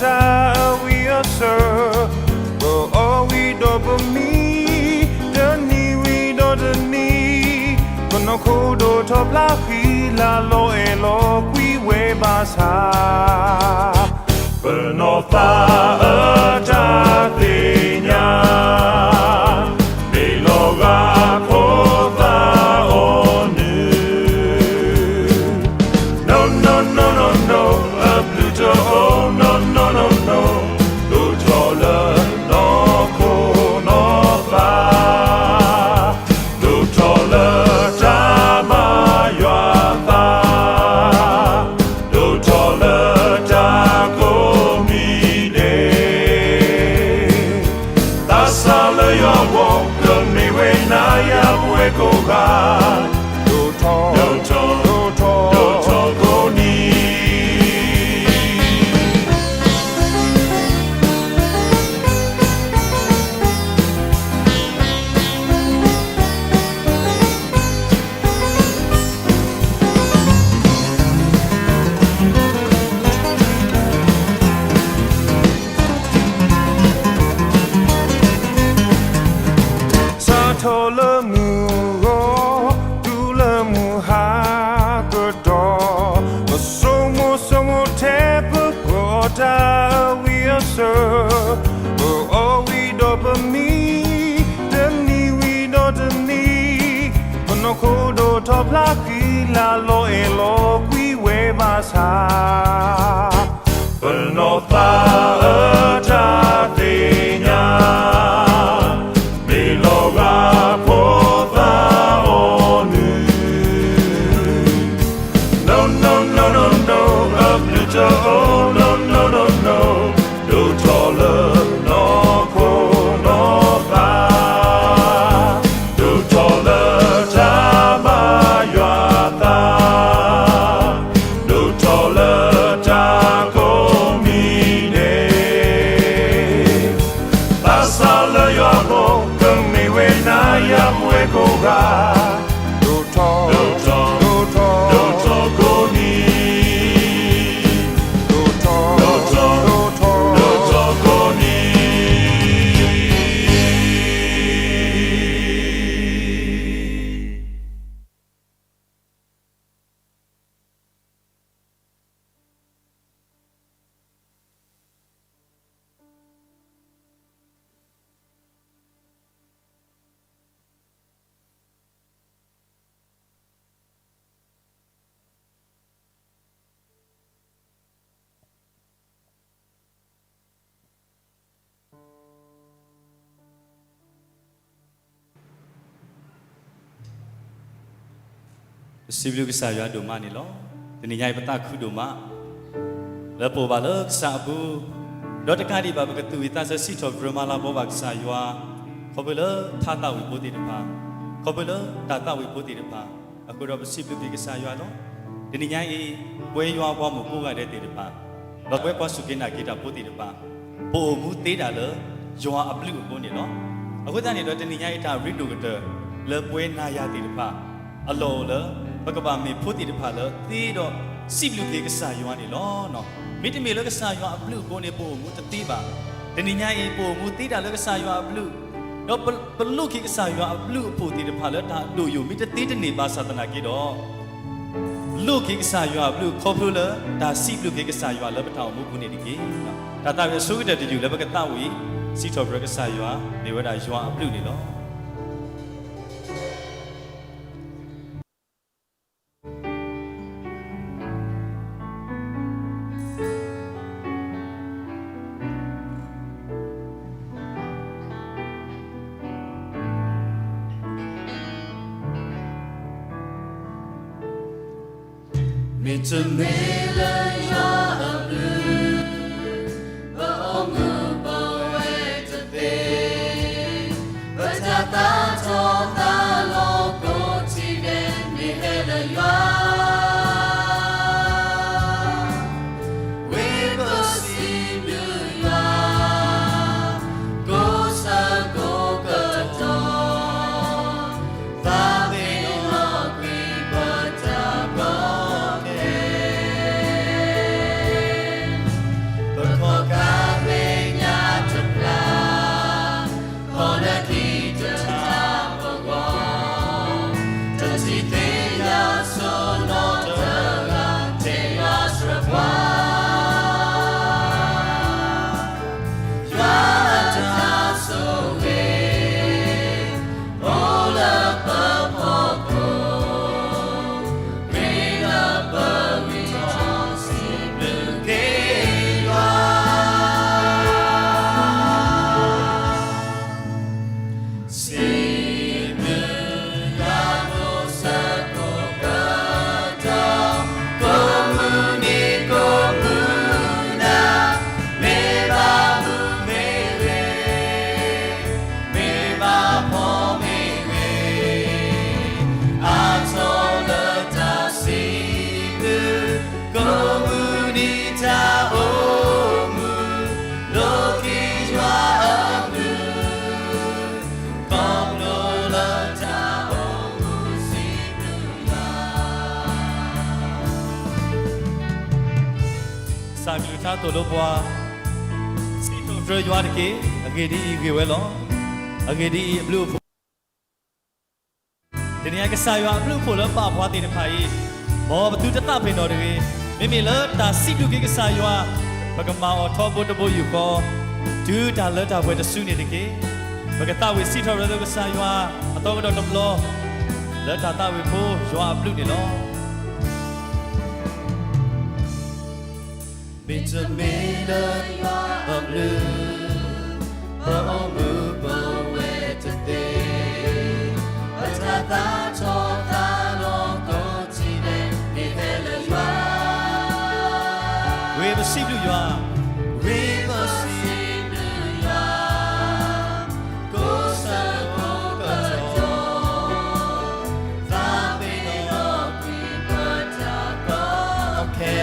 တၢ်အဝံအစၢၤ, ပအီၣ်ဝံၤဒီးပမံ, တနံၤဝံၤဒီးတနံၤ, ပနီၢ်ခိဒီးထီၣ်ဖျါဃံလၤလီၤအဲၣ်လီၤကွံဝဲဘၣ်ဆၣ်, ပနီၢ်သးအတၢ်သ့ၣ်ညါ, မ့ၢ်လီၤဂာ်ဖိသၣ်အီၤနုၢ် No, no, no, no, no, အဘျုးတအိၣ်, no, no, no, no, ဒိၣ်ထီၣ်လၢနီၢ်ခိနီၢ်သး, ဒိၣ်ထီၣ်လၢတၢ်မၤယွၤသး, ဒိၣ်ထီၣ်လၢတၢ်ကိးမံၤဒဲး သးစၢ်လၢယွၤအဂီၢ် ကမ့ၢ်ဝဲနၤယၤပဝဲကိးဂၤ, ဒိၣ်ထီၣ်, ဒိၣ်ထီၣ်, ဒိၣ်ထီၣ်ကိးနံၤ စးထီၣ်လၢမုၢ်ဂီၤ, တုၤလၢမုၢ်ဟါကတီၢ်, ပဆိကမိၣ်ဆိကမိၣ်ထဲပကိးတၢ်အဝံအစၢၤ, ပအီၣ်ဝံၤဒီးပမံ, တနံၤဝံၤဒီးတနံၤ, ပနီၢ်ခိဒီးထီၣ်ဖျါဃံလၤလီၤအဲၣ်လီၤကွံဝဲဘၣ်ဆၣ် ပနီၢ်သးအတၢ်သ့ၣ်ညါ, မ့ၢ်လီၤဂာ်ဖိသၣ်အီၤနုၢ် No, no, no, no, no, အဘျုးတအိၣ်, no, no, no, no, ဒိၣ်ထီၣ်လၢနီၢ်ခိနီၢ်သး, ဒိၣ်ထီၣ်လၢတၢ်မၤယွၤသး, ဒိၣ်ထီၣ်လၢတၢ်ကိးမံၤဒဲး သးစၢ်လၢယွၤအဂီၢ် ကမ့ၢ်ဝဲနၤယၤပဝဲကိးဂၤ, ဒိၣ်ထီၣ်, ဒိၣ်ထီၣ်, ဒိၣ်ထီၣ်ကိးနံၤ, ဒိၣ်ထီၣ်, ဒိၣ်ထီၣ်, ဒိၣ်ထီၣ်ကိးနံၤ. ပစံးဘျုးကစၢ်ယွၤဒိၣ်မးန့ၣ်လီၤ. တနံၤညါအံၤပသးခုဒိၣ်မး လၢပအိၣ်ဘၣ်လၢကစၢ်အပူၤ, ဒီးတကးဒံးဘၣ် ပကသူၣ်ဝံၣ်သးဆၢစံးထီၣ်ပတြၢၤမၤလၤဘှီဘၣ်ကစၢ်ယွၤ, ခီဖျိလၢထါသးဝံၣ်ဖိသ့ၣ်တဖၣ်, ခီဖျိလၢတၢ်သးဝံၣ်ဖိသ့ၣ်တဖၣ်, အဃိဒီးပစံးဘျုးက့ၤကစၢ်ယွၤလီၤ. တနံၤညါအံၤ ပဝဲယွၤအပှၤမိၢ်ကိးဂၤဒဲးသ့ၣ်တဖၣ်, ဒီးပဝဲပှၤစူၢ်က့ၤနာ်က့ၤတၢ်ဖိသ့ၣ်တဖၣ်, ပအိၣ်မူသ့ဒၣ်လၢ ယွၤအဘျုးအဖှိၣ်န့ၣ်လီၤ. အဃိသတးန့ၣ်ဒီး တနံၤညါအံၤတၢ်ရ့ဒိၣ်ကတၢၢ် လၢပဝဲနၤယၤသ့ၣ်တဖၣ် အလီၢ်အိၣ်လၢ ပကဘၣ်မ့ၢ်ဖိသ့ၣ်တဖၣ်လၢသ့ဒီးစံးဘျုးက့ၤကစၢ်ယွၤန့ၣ်လီၤ. မ့တမ့ၢ်လၢကစၢ်ယွၤအဘျုးအဖှိၣ်န့ၣ် ပအိၣ်မူတသ့ဘၣ်. တနံၤညါအံၤ ပအိၣ်မူသ့ဒၣ်လၢကစၢ်ယွၤအဘျုး, ဒီးပလိၣ်က့ၤကစၢ်ယွၤအဘျုးအဖှိၣ်သ့ၣ်တဖၣ်လၢတၢ်ဒိၣ်ယိာ်မ့ၢ်တသ့တန့ၢ်ဘၣ်ဆၣ်သနာ်က့ဒီး လိၣ်က့ၤကစၢ်ယွၤအဘျုးခီဖျိလၢ တၢ်စံးဘျုးက့ၤကစၢ်ယွၤလၢပတၢ်အိၣ်မူပူၤန့ၣ်တက့ၢ်. တၢ်သးဝံၣ်အဆိကတၢၢ်တယုၢ်လၢပကသးဝံၣ် စံးထီၣ်ပတြၢၤကစၢ်ယွၤ မ့ၢ်ဝဲဒၣ်ယွၤအဘျုးန့ၣ်လီၤ. မ့တမ့ၢ်လၢယွၤအဘျုး, ပအိၣ်မူပဝဲတသ့, ပတၢ်သးထီၣ်သးလီၤကိးထံၣ်ဒဲး မ့ၢ်ဟဲလၢယွၤ ဝံသးစူၤစံးဘျုးယွၤ, ကိးဆၢကိးကတီၢ်, သးပ့ၤနီၣ်ကွံာ်ပတၢ်ကီတၢ်ခဲ တၢ်ကလုၢ်ကထါသိၣ်လိပှၤ, စံးထီၣ်ပတြၢၤယွၤတက့ၢ်. အဂ့ၢ်ဒ်အံၤ, ဂ့ၤဝဲလီၤ. အဂ့ၢ်ဒ်အံၤ, အဘျုးအဖှိၣ် တနံၤအံၤကစၢ်ယွၤအဘျုးအဖှိၣ်လၢပာ်ပှၤသ့ၣ်တဖၣ်အံၤ, မ်ပသုတသးပ့ၤနီၣ်တဂ့ၤ. မ့မ့ၢ်လၢတၢ်စံးဘျုးက့ၤကစၢ်ယွၤ, ပကမၤအီၤထီဘိတဘိယူၢ်ဃီ, တုၤတၢ်လၢတၢ်ပှဲၤတစုန့ၣ်တက့ၢ်. ပကသးဝံၣ်စံးထီၣ်ပတြၢၤကစၢ်ယွၤ အသီကဒီးတဘျီ, လၢတၢ်သးဝံၣ်ဖိယွၤအဘျုးန့ၣ်လီၤ. မ့တမ့ၢ်လၢယွၤအဘျုး, ပအိၣ်မူပဝဲတသ့, ပတၢ်သးထီၣ်သးလီၤကိးထံၣ်လဲၣ်, မ့ၢ်ဟဲလၢယွၤ. ဝံသးစူၤစံးဘျုးယွၤ, ဝံသးစူၤစံးဘျုးယွၤ, ကိးဆၢကိးကတီၢ်, သးပ့ၤနီၣ်ကွံာ်ပတၢ်ကီခဲ,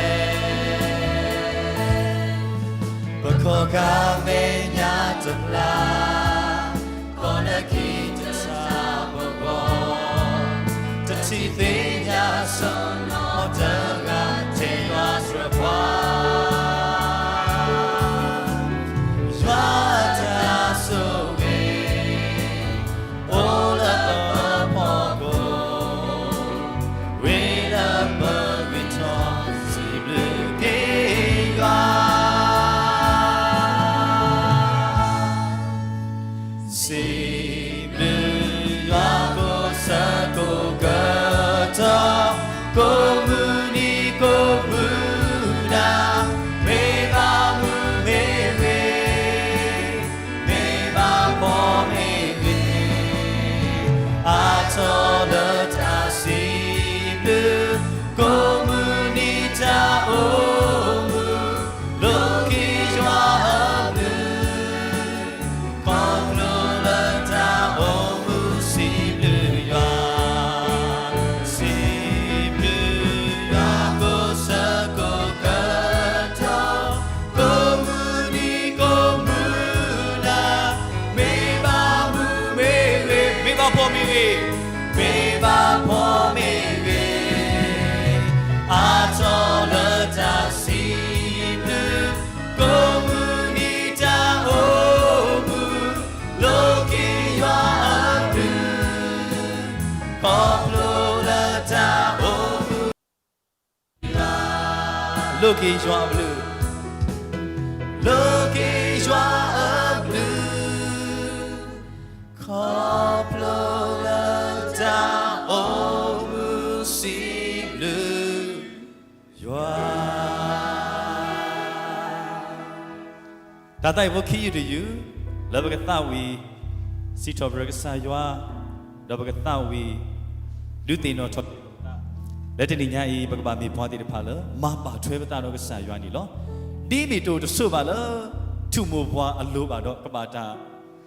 ပခီၣ်ကါမဲာ်ညါတဖျါ, ခီၣ်နၢခံတဆါပဂီၢ်, တထံၣ်သ့ၣ်ညါစီၤနီၤတဂၤ ထဲယွၤစၢၤပှၤ, ယွၤအတၢ်ဆိၣ်ဂ့ၤ အိၣ်လၢပဖီခိၣ်, ဝံၤလၢပဂံၢ်ထီၣ်, စံးဘျုးက့ၤယွၤ. စံးဘျုးယွၤကိးဆၢကိးကတီၢ်, ကိးမုၢ်နံၤကိးမုၢ်နၤ, မ့ၢ်ဘၣ်မုၢ်မ့ၢ်ဂ့ၤ, မ့ၢ်ဘၣ်ဖှီၣ်မ့ၢ်ဂ့ၤ, အါထီၣ်လၢတၢ်စံးဘျုး, ကိးမုၢ်နံၤတၢ်အိၣ်မူ, လိးက့ၤယွၤအဘျုး, ခီဖျိလၢတၢ်အိၣ်မူစံးဘျုးယွၤ, စံးဘျုးယွၤကိးဆၢကိးကတီၢ်, ကိးမုၢ်နံၤကိးမုၢ်နၤ, မ့ၢ်ဘၣ်မုၢ်မ့ၢ်ဂ့ၤ, မ့ၢ်ဘၣ်ဖှီၣ်မ့ၢ်ဂ့ၤ, မ့ၢ်ဘၣ်ဖှီၣ်မ့ၢ်ဂ့ၤ, အါထီၣ်လၢတၢ်စံးဘျုး, ကိးမုၢ်နံၤတၢ်အိၣ်မူ, လိးက့ၤယွၤအဘျုး, ခီဖျိလၢတၢ်အိၣ်မူ လိးက့ၤယွၤအဘျုး, လိးက့ၤယွၤအဘျုး, ခီဖျိလၢတၢ်အိၣ်မူစံးဘျုးယွၤ. တၢ်သးဝံၣ်ဖိခံယုၢ်တယုၢ်, လၢပကသးဝံၣ်စံးထီၣ်ပတြၢၤကစၢ်ယွၤ, ဒီးပကသးဝံၣ် ဒုးသ့ၣ်နီၣ်ထီၣ်က့ၤပသး, လၢတနံၤညါအံၤ ပကဘၣ်မ့ၢ်ပှၤသ့ၣ်တဖၣ်လၢ မၤဘၣ်ထွဲပသးဒီးကစၢ်ယွၤန့ၣ်လီၤ. ဒ်မ့ၢ်တအိၣ်တဆိးဘၣ်လၢ ထူၣ်မိၢ်ပှၢ်အလိၤဘၣ်ဒီး ကဘၣ်တၢ်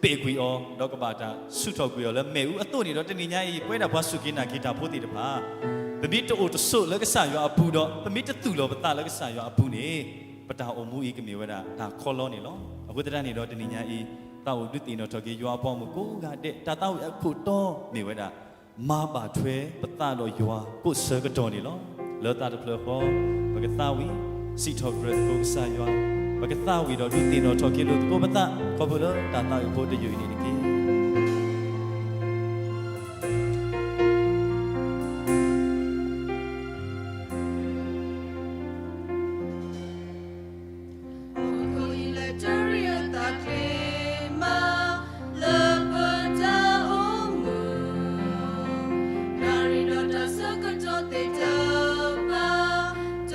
ပဲာ်ကွံာ်အီၤ, ဒီးကဘၣ်တၢ်ဆူၣ်ထီၣ်ကွံာ်အီၤလၢမ့ၣ်အူအသိးန့ၣ်ဒီး တနံၤညါအံၤ ပဝဲဒၣ်ပှၤစူၢ်က့ၤနာ်က့ၤတၢ်ဖိသ့ၣ်တဖၣ်, ပမ့ၢ်တအိၣ်တဆိးလၢကစၢ်ယွၤအပူၤဒီး ပမ့ၢ်တသူၣ်လီၤပသးလၢကစၢ်ယွၤအပူၤန့ၣ်, ပတၢ်အိၣ်မူအံၤကမ့ၢ်ဝဲဒၣ်တၢ်ခီလီန့ၣ်လီၤ. အဃိသတးန့ၣ်ဒီး တနံၤညါအံၤ သးအိၣ်ဒုးသ့ၣ်နီၣ်ထီၣ်က့ၤယွၤအပှၤဂီၢ်မုၢ်ကိးဂၤဒဲး, တၢ်သးဝံၣ်အခိၣ်တီမ့ၢ်ဝဲဒၣ် မၤဘၣ်ထွဲပသးဒီးယွၤကိးဆၢကတီၢ်န့ၣ်လီၤ. လၢသးတဖျၢၣ်ဃီ, ပကသးဝံၣ်စံးထီၣ်ပတြၢၤသကိးကစၢ်ယွၤ, ပကသးဝံၣ်ဒီးဒုးသ့ၣ်နီၣ်ထီၣ်က့ၤလိာ်သကိးပသး ခီဖျိလၢတၢ်သးဝံၣ်ဖိတယုၢ်အံၤန့ၣ်တက့ၢ်. ဟီၣ်ခိၣ်အံၤလၢတရံးအသးချ့မး, လၢပတၢ်အိၣ်မူ, နၣ်ရံၣ်ဒီးတၢ်ဆၢကတီၢ်သ့ၣ်တဖၣ်, တ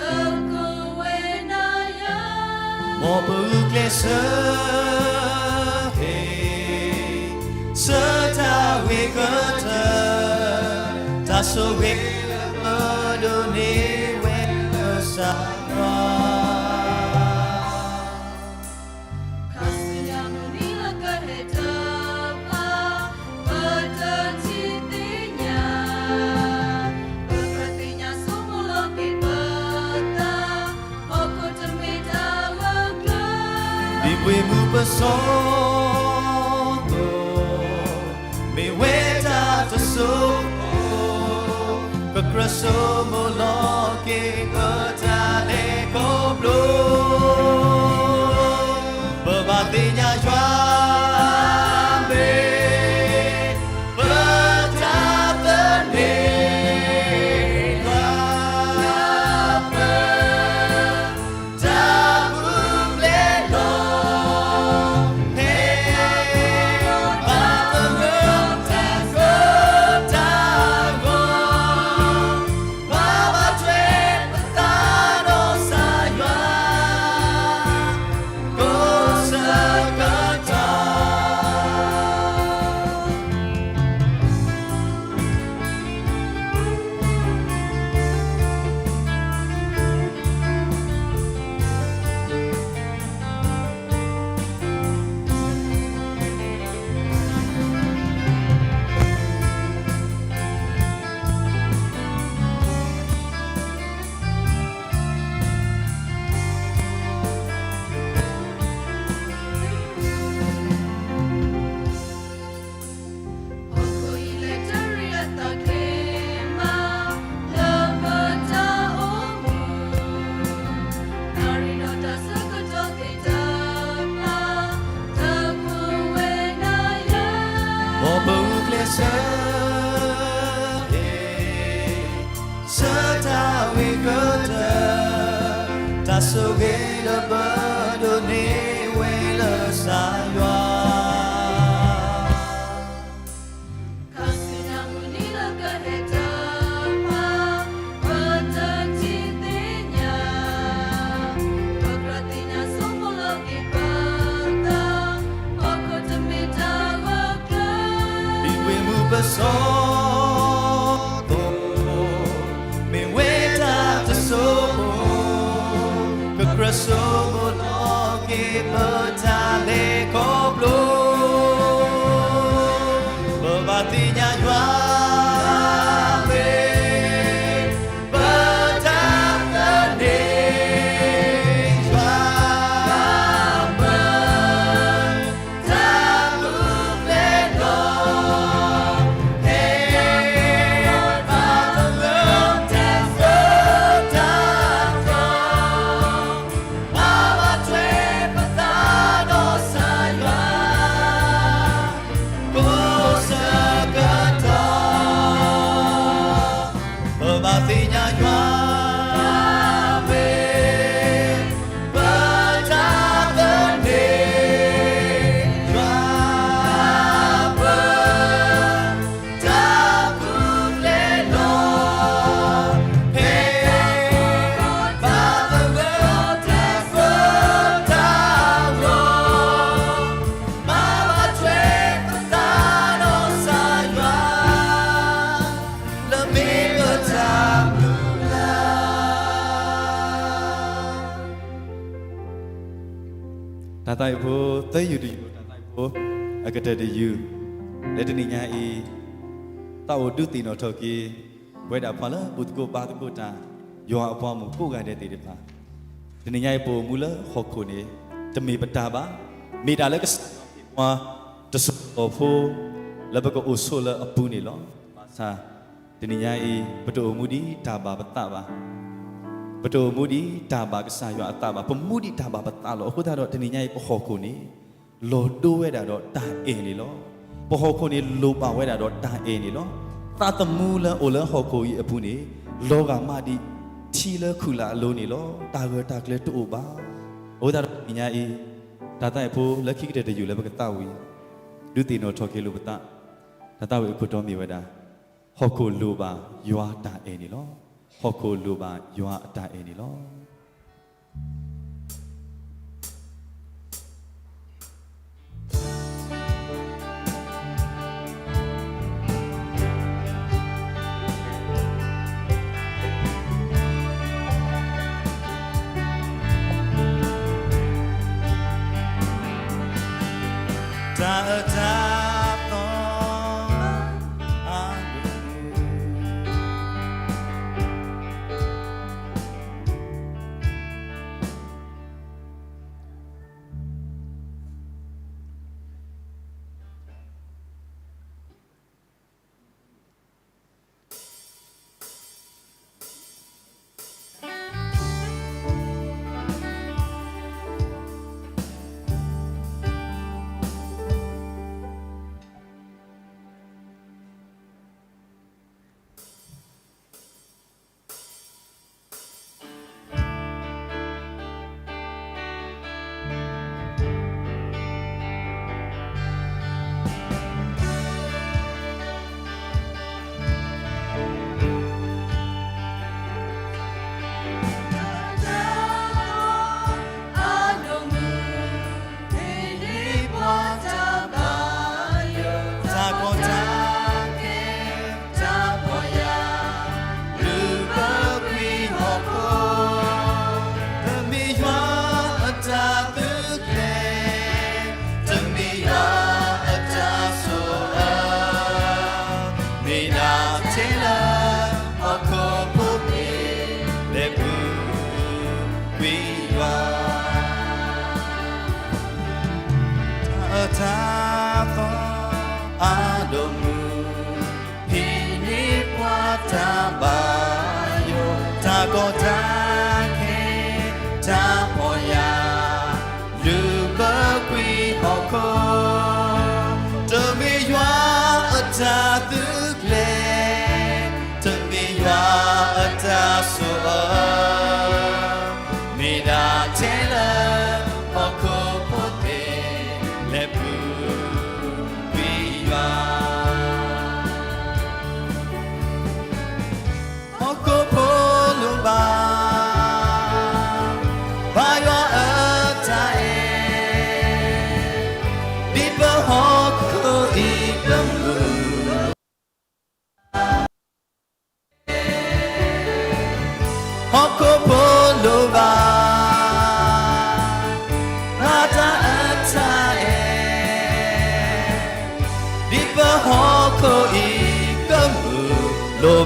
ကိးဝဲနၤယၤ, မ်ပဂုာ်ကျဲးစၢး ဟ့ၣ် ဆၢတၢ်ဂ့ၤကတၢၢ်, တၢ်ဆိၣ်ဂ့ၤလၢပဒိးန့ၢ်ဝဲကစၢ်ယွၤ. ခါဆူညါမုၢ်နံၤလၢကဟဲတဖၣ်, ပတထံၣ်သ့ၣ်ညါ, ပကြၢးသ့ၣ်ညါဆိကမိၣ်လီၤက့ၤပသး, ဟီၣ်ခိၣ်တမ့ၢ်တၢ်ဂၢၢ်ကျၢၤ, ဒ်ပှ့ၤမုၢ်ပစီၤအသိး, မ့ၢ်ဝဲတၢ်တစိၤစိၤ, ကကြၢးဆိကမိၣ်လီၤက့ၤပတၢ်လဲၤခီဖျိ ဆၢဂ့ၤ, ဆၢတၢ်ဝံၤကတၢၢ်, တၢ်ဆိၣ်ဂ့ၤလၢပဒိးန့ၢ်ဝဲလၢကစၢ်ယွၤ ခါဆူညါမုၢ်နံၤလၢကဟဲတဖၣ်, ပတထံၣ်သ့ၣ်ညါ, ပကြၢးသ့ၣ်ညါဆိကမိၣ်လီၤက့ၤပသး, ဟီၣ်ခိၣ်တမ့ၢ်တၢ်ဂၢၢ်ကျၢၤ, ဒ်ဝ့ၢ်မုၢ်ပစီ သိး, မ့ၢ်ဝဲတၢ်တစိၢ်ဖိ, ကကြၢးဆိကမိၣ်လီၤက့ၤပတၢ်လဲၤခီဖျိ, ပဘၣ်သ့ၣ်ညါယွၤ, ပတၢ်သန့ၤယွၤ, ပတၢ်မူပျဲၢ်လီၤ. ပဘၣ်သ့ၣ်ညါယွၤ, ပတၢ်သန့ၤယွၤ, ပ တၢ်မူပျဲၢ်လီၤ, ဖဲဘၣ်သဂၢၢ်တၢ်သၢတၢ်သီ, မၤဘၣ်ထွဲပသးဒီးကစၢ်ယွၤ, လၢမ့ၢ်ပတၢ်မုၢ်လၢ် တၢ်သးဝံၣ်ဖိသၢယုၢ်တယုၢ်, တၢ်သးဝံၣ်ဖိအကတၢၢ်တယုၢ်, လၢတနံၤညါအံၤ, သးအိၣ်ဒုးသ့ၣ်နီၣ်ထီၣ်က့ၤ ပဝဲဒၣ်ပှၤလၢဘူၣ်သကိးဘါသကိးတၢ်, ယွၤအပှၤမုၣ်ကိးဂၤဒဲးသ့ၣ်တဖၣ်, တနံၤညါအံၤပအိၣ်မူလၢဟီၣ်ခိၣ်န့ၣ်, တမ့ၢ်ပတၢ်ဘၣ်, မ့ၢ်တၢ်လၢကစၢ်ယွၤမ့ၢ်ပှၤတစိၢ်ဖိ လၢပကအိၣ်ဆိးလၢအပူၤန့ၣ်လီၤ. ဘၣ်ဆၣ် တနံၤညါအံၤ ပတအိၣ်မူဒ်တၢ်ဘၣ်ပသးဘၣ်, ပတအိၣ်မူဒ်တၢ်ဘၣ်ကစၢ်ယွၤအသးဘၣ်, ပမူဒ်တၢ်ဘၣ်ပသးလီၤ. အဃိသတးဒီးတနံၤညါအံၤ ပဟီၣ်ခိၣ်န့ၣ် လီၤဒိဝဲဒၣ်ဒီးတၢ်အဲၣ်န့ၣ်လီၤ. ပဟီၣ်ခိၣ်န့ၣ် လိၣ်ဘၣ်ဝဲဒၣ်ဒီးတၢ်အဲၣ်န့ၣ်လီၤ. သးသမူလၢအိၣ်လၢဟီၣ်ခိၣ်အံၤအပူၤန့ၣ် လီၤဂာ်မးဒ်ထံလၢခုၣ်လၢ်အလိၤန့ၣ်လီၤ. တၢ်ဂၢၢ်တၢ်ကျၢၤတအိၣ်ဘၣ်. အဃိသတးဒီးတနံၤညါအံၤ တၢ်သးဝံၣ်ဖိလၢခံကတၢၢ်တယုၢ်လၢပကသးဝံၣ်, ဒုးသ့ၣ်နီၣ်ထီၣ်က့ၤလိာ်ပသး, တၢ်သးဝံၣ်အခိၣ်တီမ့ၢ်ဝဲဒၣ်, ဟီၣ်ခိၣ်လိၣ်ဘၣ်ယွၤတၢ်အဲၣ်န့ၣ်လီၤ. ဟီၣ်ခိၣ်လိၣ်ဘၣ်ယွၤအတၢ်အဲၣ်န့ၣ်လီၤ.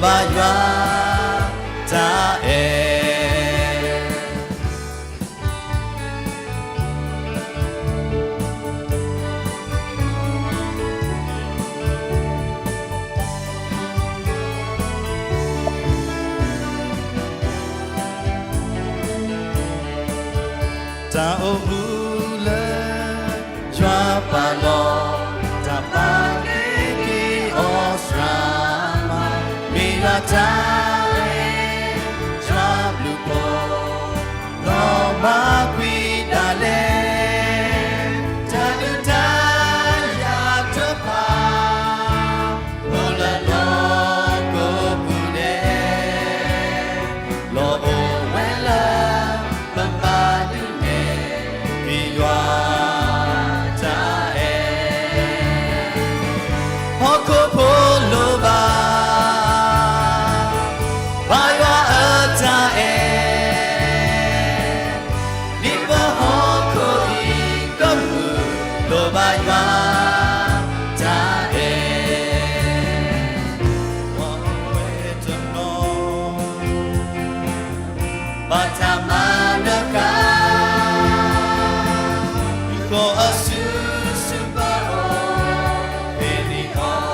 ဘါယွၤတၢ်အဲၣ် တၢ်အိၣ်မူလၢယွၤပာ်လီၤ, တၢ်ပာ်ကဲက့ၤအီၤစှၤမး, မ့ၢ်ယွၤတၢ်အဲၣ်, ယွၤဘျုးဖှိၣ်, လီၤမၢ်ကွံာ်ဒၣ်လဲာ်, တၢ်ဒုးတၢ်ယၤတဖၣ် အိၣ်လၢလီၢ်ကိးပူၤဒဲး, လီၤအိၣ်ဝဲလၢပပၢ်ဒုးနဲၣ် က့ၤယွၤတၢ်အဲၣ်, ဟီၣ်ခိၣ်ဖိလိၣ်ဘၣ် ဘါယွၤအတၢ်အဲၣ်, ဒ်ပဟီၣ်ခိၣ်အံၤကမုာ် လိၣ်ဘၣ်ယွၤတၢ်အဲၣ်, ဝဲတနီၤ ဘၣ်တၢ်မၤနၢၤဃာ် ဒ်သိးအစုဆူၣ်ပာ်အီၤ မ့ၢ်ဒ်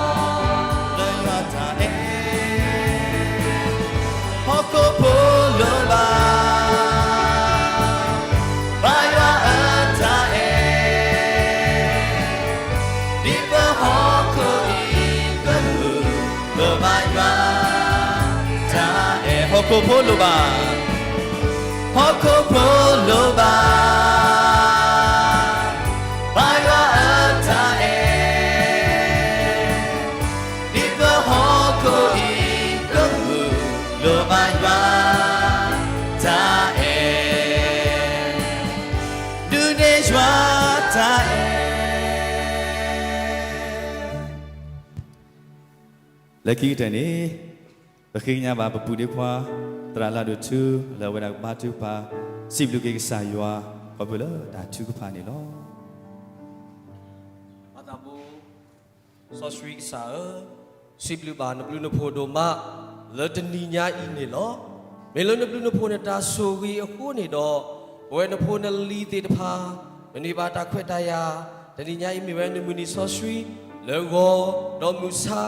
အီၤ လၢယွၤတၢ်အဲၣ်, ဟီၣ်ခိၣ်ဖိလိၣ်ဘၣ် ဘါယွၤအတၢ်အဲၣ်, ဒ်ပဟီၣ်ခိၣ်အံၤကမုာ် လိၣ်ဘၣ်ယွၤတၢ်အဲၣ်, ဟီၣ်ခိၣ်ဖိလိၣ်ဘၣ် ဟီၣ်ခိၣ်ဖိလိၣ်ဘၣ် ဘါယွၤအတၢ်အဲၣ်, ဒ်ပဟီၣ်ခိၣ်အံၤကမုာ် လိၣ်ဘၣ်ယွၤတၢ်အဲၣ်, ဒုးနဲၣ်ယွၤတၢ်အဲၣ်. လၢခံကတၢၢ်န့ၣ် ပဃ့ကညးဘၣ်ပပုၢ်ဒ့ခွါ သရၣ်လၢဒိၣ်ထူ လၢအဝဲဒၣ်ကဘါထုကဖၣ် စံးဘျုးက့ၤကစၢ်ယွၤ ခီဖျိလၢတၢ်ထုကဖၣ်န့ၣ်လီၤ. ပၢ်သးဘိ စီဆှံကစၢ်ဧၢ, စံးဘျုးဘၣ်နဘျုးနဖှိၣ်ဒိၣ်မး လၢတနံၤညါအံၤန့ၣ်လီၤ. မ့ၢ်လၢနဘျုးနဖှိၣ်နတၢ်ဆိၣ်ဂ့ၤအဃိန့ၣ်ဒီး ပဝဲနဖိနလံၤသ့ၣ်တဖၣ် မ့ၢ်န့ၢ်ဘၣ်တၢ်ခွဲးတၢ်ယာ်, တနံၤညါအံၤမ့ၢ်ဝဲနမုၢ်နံၤစီဆှံ လၢဂီၤ ဒီးမုၢ်ဆါ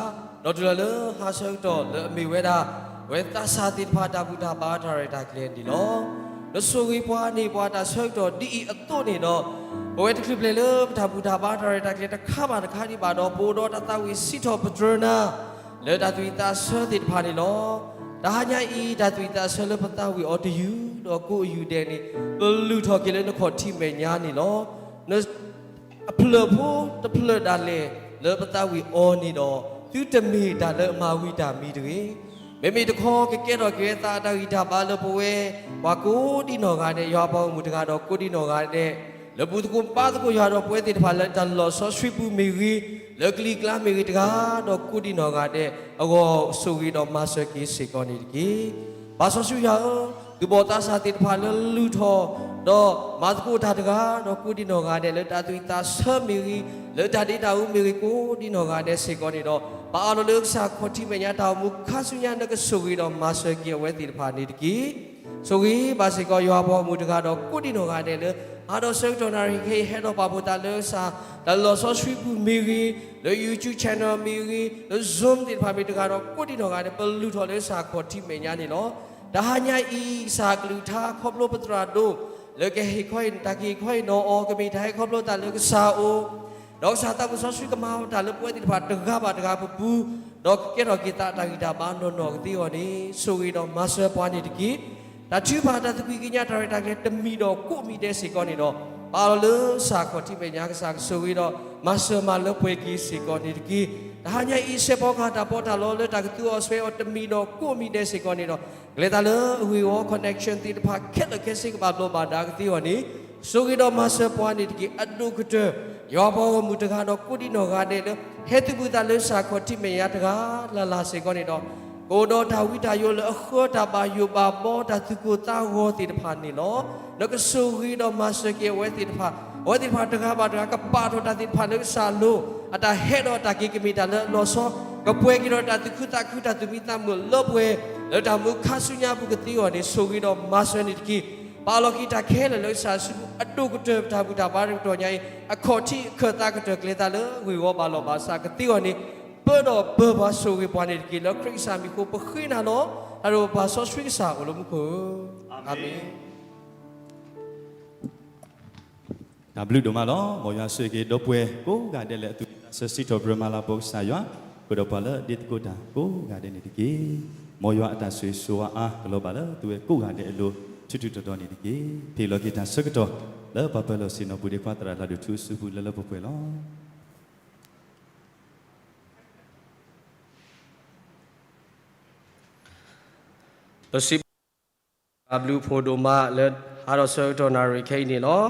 ဒီးတုၤလီၤလၢဟါဆၢကတီၢ်လၢအမ့ၢ်ဝဲဒၣ် ပဝဲသးစၢ်သ့ၣ်တဖၣ်တၢ်ဘူၣ်တၢ်ဘါတၢ်ရဲၣ်တၢ်ကျဲၤန့ၣ်လီၤ. နဆိၣ်ဂ့ၤပှၤန့ၢ်ပှၤတၢ်ဆၢကတီၢ်ဒ်အံၤအသိးန့ၣ်ဒီး ပဝဲတချုးပျဲၤလၢပတၢ်ဘူၣ်တၢ်ဘါတၢ်ရဲၣ်တၢ်ကျဲၤတခါဘၣ်တခါဒံးဘၣ်ဒီး ပအိၣ်ဒီးတၢ်သးဝံၣ်စံးထီၣ်ပတြၢၤနၤ လၢတၢ်သးဝံၣ်သးဆၢသ့ၣ်တဖၣ်န့ၣ်လီၤ. တဟါညါအံၤ တၢ်သးဝံၣ်သးဆၢလၢပသးဝံၣ်အီၤတယုၢ်ဒီးကိးအယုၢ်ဒဲးန့ၣ် ပလုၢ်ထီၣ်က့ၤလၢနခီၣ်ထံးမဲာ်ညါန့ၣ်လီၤ. အဖျၢၣ်ဖိတဖျၢၣ်ဒၣ်လဲာ်လၢပသးဝံၣ်အီၤန့ၣ်ဒီး သုတမ့ၢ်တၢ်လၢအမၤဝံၤတၢ်မံတဂ့ၤ. မ့မ့ၢ်တခီ ကကဲထီၣ်က့ၤဝဲသးအတၢ်ဂံၢ်တၢ်ဘါလၢပဝဲ ပှၤကိးဒံးနီၢ်ဂၤဒဲး ယွၤပှၤဂီၢ်မုၢ်တဂၤဒီးကိးဒံးနီၢ်ဂၤဒဲး လၢဘူၣ်သကိးဘါသကိးယွၤဒီးပဝဲသ့ၣ်တဖၣ်လၢတၢ်လီၢ်စီဆှံပူၤမ့ၢ်ဂ့ၤ, လၢကလံၤကျါမ့ၢ်ဂ့ၤတဂၤဒီးကိးဒံးနီၢ်ဂၤဒဲး အဂီၢ်ဆိၣ်ဂ့ၤဒီးမၤစၢၤက့ၤစ့ၢ်ကီးန့ၣ်တက့ၢ်. ပၢ်စီဆှံယွၤဧၢ, သုးဘီၣ်သးစၢ်သ့ၣ်တဖၣ်လၢလုၢ်ထီၣ် ဒီးမၤသကိးတၢ်တဂၤဒီးကိးဒံးနီၢ်ဂၤဒဲး လၢတၢ်သးဝံၣ်သးဆၢမ့ၢ်ဂ့ၤ, လၢတၢ်ဒ့တၢ်အူမ့ၢ်ဂ့ၤ ကိးဒံးနီၢ်ဂၤဒဲးစ့ၢ်ကီးန့ၣ်ဒီး ပအၢၣ်လီၤလၢကစၢ်ခီၣ်ထံးမဲာ်ညါတၢ်အိၣ်မူခါဆူညါ နကဆိၣ်ဂ့ၤဒီးမၤစၢၤက့ၤအဝဲသ့ၣ်တဖၣ်န့ၣ်တက့ၢ်. ဆိၣ်ဂ့ၤဘၣ်စ့ၢ်ကီးယွၤပှၤဂီၢ်မုၢ်တဂၤဒီးကိးဒံးနီၢ်ဂၤဒဲးလၢ အါဒီးဆၢကတီၢ်နၣ်ရံၣ်ခဲအံၤ ဟဲဒီးပာ်ဖှိၣ်သးလၢကစၢ် တၢ်လီၢ်စီဆှံပူၤမ့ၢ်ဂ့ၤ, လၢ YouTube channel မ့ၢ်ဂ့ၤ, လၢ Zoom သ့ၣ်တဖၣ်မ့ၢ်တဂၤဒီး ကိးဒံးနီၢ်ဂၤဒဲး ပလုၢ်ထီၣ်လၢကစၢ်ခီၣ်ထံးမဲာ်ညါန့ၣ်လီၤ. တဟါညါအံၤ ကစၢ်ကလုၢ်ကထါခီဖျိပသရၣ်ဒိၣ် လၢကဟ့ၣ်ခီဟ့ၣ် တၢ်ကဟ့ၣ်ခီဟ့ၣ်နီၤအီၤ ကမ့ၢ်တၢ်ဟဲခီဖျိသးလၢကစၢ်အအိၣ် ဒီးကစၢ်သးမုၣ်စီဆှံကမၤအီၤတၢ်လၢပဝဲသ့ၣ်တဖၣ်တဂၤဘၣ်တဂၤပပူၤ, ဒီးကကဲထီၣ်က့ၤသးတၢ်ဂံၢ်တၢ်ဘါနီၢ်နီၢ်ကသ့အဂီၢ်န့ၣ် ဆိၣ်ဂ့ၤဒီးမၤစၢၤပှၤန့ၣ်တက့ၢ်. တၢ်ထုကဖၣ်တၢ်သကွံၢ်ကညးတၢ်ရဲၣ်တၢ်ကျဲၤတမံၤဒီးကိးမံၤဒဲးစ့ၢ်ကီးန့ၣ်ဒီး ပအၢၣ်လီၤလၢကစၢ်ခီၣ်ထံးမဲာ်ညါ ကစၢ်ကဆိၣ်ဂ့ၤဒီးမၤစၢၤမၤလၢပှဲၤက့ၤစ့ၢ်ကီးန့ၣ်တက့ၢ်. တဟါညါအံၤ စဲးဖီကဟၣ်တၢ်ပီးတၢ်လီလၢတၢ်ကသူအီၤဆှဲအီၤတမံၤဒီးကိးမံၤဒဲးစ့ၢ်ကီးန့ၣ်ဒီး ကလဲၤသးလၢအဂ့ၢ်အဝီ connection သ့ၣ်တဖၣ်ခဲလၢာ်ခဲဆ့ကဘၣ်ဘျီးဘၣ်ဒါကသ့အဂီၢ်န့ၣ် ဆိၣ်ဂ့ၤဒီးမၤစၢၤပှၤန့ၣ်တက့ၢ်. အဒိၣ်ကတၢၢ် ယွၤပှၤဂီၢ်မုၢ်တဂၤဒီးကိးဒံးနီၢ်ဂၤဒဲးလၢ ဟဲသုးဘူးသးလၢကစၢ်ခီၣ်ထံးမဲာ်ညါတဂၤလၢ်လၢ်စ့ၢ်ကီးန့ၣ်ဒီး ကအိၣ်ဒီးတၢ်ဝံတၢ်ယိးလၢအဃၢတၢ်ဘၣ်ယိၣ်ဘၣ်ဘီတၢ်သူၣ်ကိၢ်သးဂီၤသ့ၣ်တဖၣ်န့ၣ်လီၤ. နကဆိၣ်ဂ့ၤဒီးမၤစၢၤက့ၤအဝဲသ့ၣ်တဖၣ်, အဝဲသ့ၣ်တဖၣ်တဂၤဘၣ်တဂၤ ကပာ်ထီၣ်တၢ်သ့ၣ်တဖၣ်လၢကစၢ်အလိၤ, အတၢ်ဟဲဒီးအတၢ်က့ၤကမ့ၢ်တၢ်လၢအလီၤဆီ ကပှဲၤက့ၤဒီးတၢ်သူၣ်ခုသးခု တၢ်သူၣ်မံသးမုာ်လၢပှဲၤ လၢတၢ်မုၢ်ခါဆူညါပူၤကသ့အဂီၢ်န့ၣ် ဆိၣ်ဂ့ၤဒီးမၤစၢၤန့ၣ်တက့ၢ်. ပာ်လီၤက့ၤတၢ်ခဲလၢာ်လၢကစၢ်ယ့ၣ်ၡူးအဒိၣ်ကတၢၢ် ပတၢ်ဘူၣ်တၢ်ဘါတကတီၢ်ညါအံၤ အခီၣ်ထံးအခၢၣ်သးကတၢၢ်ကျဲၤသးလၢဂ့ၢ်ဝီဘၣ်လီၤဘၣ်စးကသ့အဂီၢ်န့ၣ် ပၢဒီးပၢၤပှၤဆိၣ်ဂ့ၤပှၤန့ၣ်တက့ၢ်. လၢခရံာ်ကစၢ်မံၤအဃိ ပဃ့နၤလီၤ. တၢ်ဒိၣ်ပပၢ်စီဆှံကစၢ်အိၣ်လၢမူခိၣ်ဧၢ, အၤမ့ၣ်. တၢ်ဘျုးဒိၣ်မးလီၤ. မ်ယွၤဆိၣ်ဂ့ၤက့ၤဒီပုၢ်ဝဲၢ်ကိးဂၤဒဲးလၢအသူၣ်ဝံၣ်သးဆၢ စံးထီၣ်ပတြၢၤမၤလၤကပီၤကစၢ်ယွၤ, ဃုာ်ဒီးပှၤလၢဒ့သကိးတၢ်ကိးဂၤဒဲးန့ၣ်တက့ၢ်. မ်ယွၤအတၢ်ဆိၣ်ဂ့ၤဆိၣ်ဝါအါကလီၤဘၣ်လၢသူဝဲကိးဂၤဒဲးအလိၤ ထူထူတီတီန့ၣ်တက့ၢ်. ဖ့ၣ်လီၤက့ၤတၢ်ဆၢကတီၢ် လၢပှၤပၢၤလီၢ်ဆ့ၣ်နီၤပူၤဒ်ခွါသရၣ်လၢ်ဒိၣ်ထူအစုပူၤလၢလၢပှဲၤပှဲၤလီၤ. ပစံးဘျုးဘၣ်ကစၢ်ယွၤအဘျုးအဖှိၣ်ဒိၣ်မးလၢဟါဒီးဆၢကတီၢ်နၣ်ရံၣ်ခဲအံၤန့ၣ်လီၤ.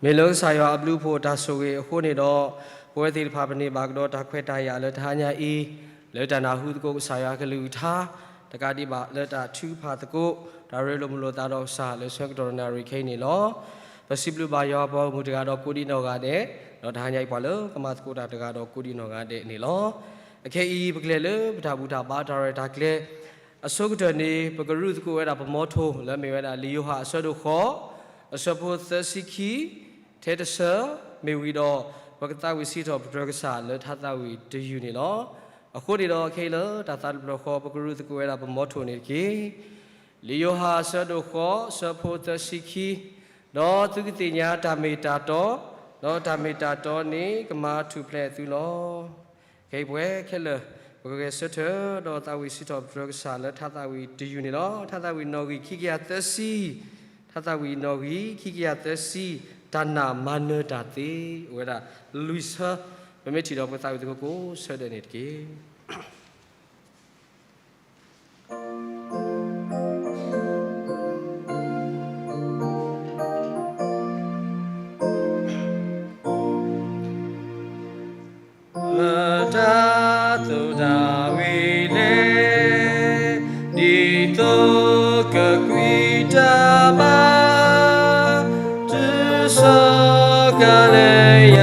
မ့ၢ်လၢကစၢ်ယွၤအဘျုးအဖှိၣ်အတၢ်ဆိၣ်ဂ့ၤအဃိန့ၣ်ဒီး ပဝဲသ့ၣ်တဖၣ်ပန့ၢ်ဘၣ်ကဒီးတၢ်ခွဲးတၢ်ယာ်လၢတဟါညါအံၤ လၢတၢ်နၢ်ဟူသကိးကစၢ်ယွၤအကလုၢ်ကထါ တကးဒံးဘၣ်လၢတၢ်ထုကဖၣ်သကိး တၢ်ရ့လိာ်မုာ်လိာ်သးဒီးကစၢ်လၢဆၢကတီၢ်နၣ်ရံၣ်ခဲအံၤန့ၣ်လီၤ. ပစံးဘျုးဘၣ်ယွၤပှၤဂီၢ်မုၢ်တဂၤဒီးကိးဒံးနီၢ်ဂၤဒဲး, ဒီးတဟါညါအံၤပှၤလၢကမၤသကိးတၢ်တဂၤဒီးကိးဒံးနီၢ်ဂၤဒဲးန့ၣ်လီၤ. အခဲအံၤပကလဲၤလၢပတၢ်ဘူၣ်တၢ်ဘါတၢ်ရဲၣ်တၢ်ကျဲၤ အဆိကတၢၢ်န့ၣ် ပကရူၢ်သကိးဝဲဒၣ်ပမီထိၣ်လၢမ့ၢ်ဝဲဒၣ်လံာ်ယိၤဟၣ်အဆၢဒိၣ်ဃိး အဆၢဖိသၢဆံခံ ထဲတဆၢ မ့ၢ်ဝံၤဒီး ပကသးဝံၣ်စံးထီၣ်ပတြၢၤကစၢ်လၢထါသးဝံၣ်တယုၢ်န့ၣ်လီၤ. အဃိန့ၣ်ဒီးခဲအံၤလၢတၢ်သးတဖျၢၣ်ဃီ ပကရူၢ်သကိးဝဲဒၣ်ပမီထိၣ်န့ၣ်တက့ၢ်. လံာ်ယိၤဟၣ်အဆၢဒိၣ်ဃိး အဆၢဖိသၢဆံခံ ဒီးသုကသ့ၣ်ညါတၢ်မ့ၢ်တၢ်တီ, ဒီးတၢ်မ့ၢ်တၢ်တီန့ၣ်ကမၤထူၣ်ဖျဲးသုလီၤ. ခဲအံၤပဝဲခဲလၢာ် ပကဂဲၤဆၢထၢၣ်ဒီးသးဝံၣ်စံးထီၣ်ပတြၢၤကစၢ်လၢထါသးဝံၣ်တယုၢ်န့ၣ်လီၤ. ထါသးဝံၣ်နီၣ်ဂံၢ်ခံကယၤသၢဆံ, ထါသးဝံၣ်နီၣ်ဂံၢ်ခံကယၤသၢဆံ, တၢ်နာ်မၤနၢၤတၢ်သ့ အိၣ်ဝဲဒၣ်လွံၢ်ဆၢ, ပမ့ၢ်ထံၣ်ဒီးပကသးဝံၣ်သကိးကိးဆၢဒဲးန့ၣ်တက့ၢ်. လၢတၢ်သိၣ်တၢ်ဝံၤလဲၣ်, ဒ်သိးကကွံာ်တၢ်ဘါ, တုၤစ့ၢ်ကီးလၢယ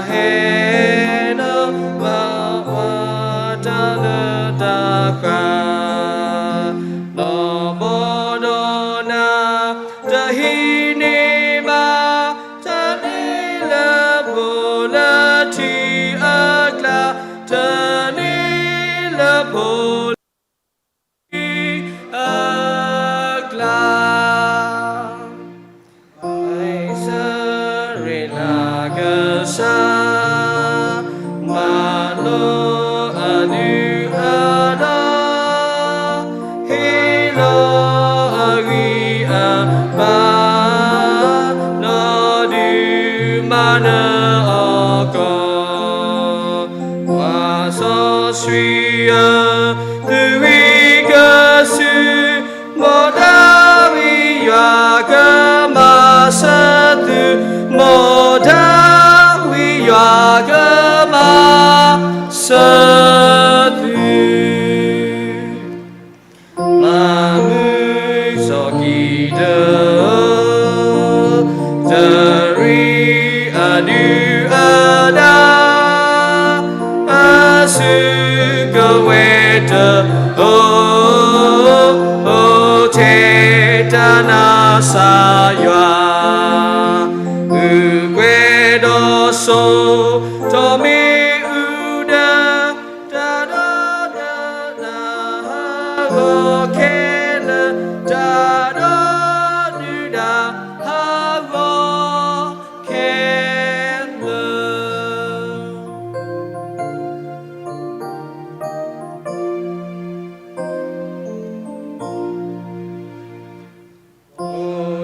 ဟဲဒီး ဘၣ်ကွၢ်တၢ်လၢတၢ်ဃၢ်, ဒီးဘီဒီးနၤ တဟံးန့ၢ်ဘၣ် တၢ်န့ၣ်လၢဖိလၢထံအကျါ, တၢ်န့ၣ်လၢဖိလၢထံအကျါ စၢရ့လးကစၢ် မၤလိအဒုၣ်အဒါ, ဟ့ၣ်လီၤအဂံၢ်အဘါ, နီၢ်ဒုးမၤနၢၤအီၤကီး, ပှၤစီဆှံဧၢ, သုဂံၢ်ကဆူၣ်, မ်ဒၤဝံးယွၤကမၤစၢၤသု, မ်ဒၤဝံးယွၤကမၤစၢၤသု မၤမုာ်စီၤကံးဒဧၢ, တရံးအဒုၣ်အဒါ, အစုကဝဲၤတအိၣ်, အိၣ်ထဲတၢ်နာ်ကစၢ်ယွၤ, အုၣ်ကွဲဒီးစိာ်ထီၣ်မ့ၣ်အူဒၢ, တၢ်ဒီးနၤဟးဂီၤခဲလၢာ်, တၢ်ဒီးနၤဟးဂီၤခဲလၢာ်. အိၣ်